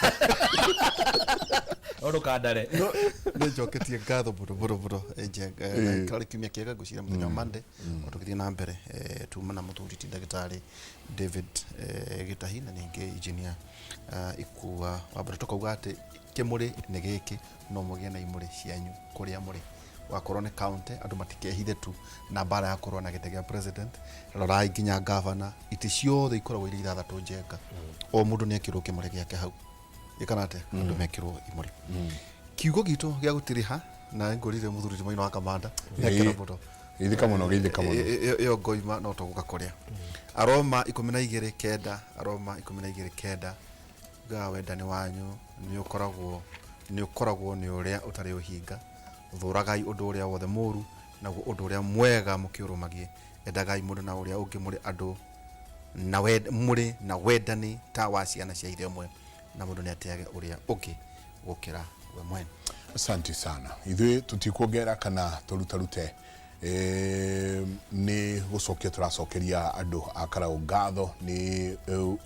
Speaker 4: No ndũkandare.
Speaker 2: Nĩ njoketie ngatho mũno mũno mũno Njenga. Kĩrarĩ kiumia kĩega ngwĩciria mũthenya wa Monday o tũgĩthiĩ na mbere tuma na mũthuri ti ndagĩtarĩ David Gĩtahi na ningĩ engineer Ikua Wambura tũkauga atĩ kĩmũrĩ nĩ gĩkĩ no mũgĩe na imũrĩ cianyu kũrĩa mũrĩ wakorwo nĩ county andũ matikehithe tu na mbara ya kũrũa na gĩtĩ gĩa president rorai nginya governor itĩ ciothe ikoragwo irĩ ithathatũ Njenga o mũndũ nĩ ekĩrwo kĩmũrĩ gĩake hau ĩkana atĩa andũ mekĩrwo imũrĩ kiugo gitũ gĩa gũtirĩha na ngũrire mũthuri ti Maina wa Kamanda nĩakena mũno.
Speaker 1: Geithĩka mũno, geithĩka mũno.
Speaker 2: Ĩyo ngoima no tũgũka kũrĩa Aroma 12:9 Aroma 12:9 ugaga wendani wanyu nĩ ũkoragwo nĩ ũkoragwo nĩ ũrĩa ũtarĩ ũhinga thũragai ũndũ ũrĩa wothe mũru naguo ũndũ ũrĩa mwega mũkĩũrũmagie endagai mũndũ na ũrĩa ũngĩ mũrĩ andũ na mũrĩ na wendani ta wa ciana cia ithe ũmwe na mũndũ nĩ atĩage ũrĩa ũngĩ gũkĩra we mwene.
Speaker 1: Asante sana. Ithuĩ tũtikuongerera kana tũrutarute nĩ gũcokia tũracokeria andũ a Karaũ ngatho nĩ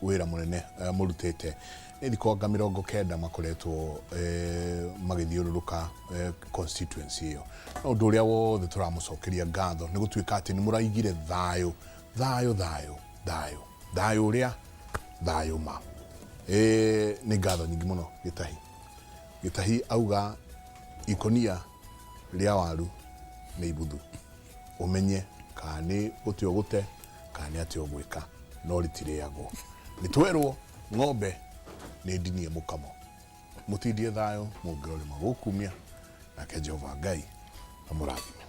Speaker 1: wĩra mũnene mũrutĩte. Nĩ thikũ anga 90 makoretwo magĩthiũrũrũka constituency ĩyo. No ũndũ ũrĩa wothe tũramũcokeria ngatho nĩ gũtuĩka atĩ nĩ mũraigire thayũ, thayũ, thayũ, thayũ, thayũ ũrĩa thayũ ma. Nĩ ngatho nyingĩ mũno Gĩtahi. Gĩtahi auga ikonia rĩa waru nĩ ibuthu. Ũmenye kana nĩ gũte ũgũte kana nĩ atĩa ũgwĩka no rĩtirĩagwo. Nĩ twerwo ng'ombe nĩ ndinie mũkamo. Mũtindie thayũ mũngĩrorĩma gũkumia nake Jehova Ngai amũrathime.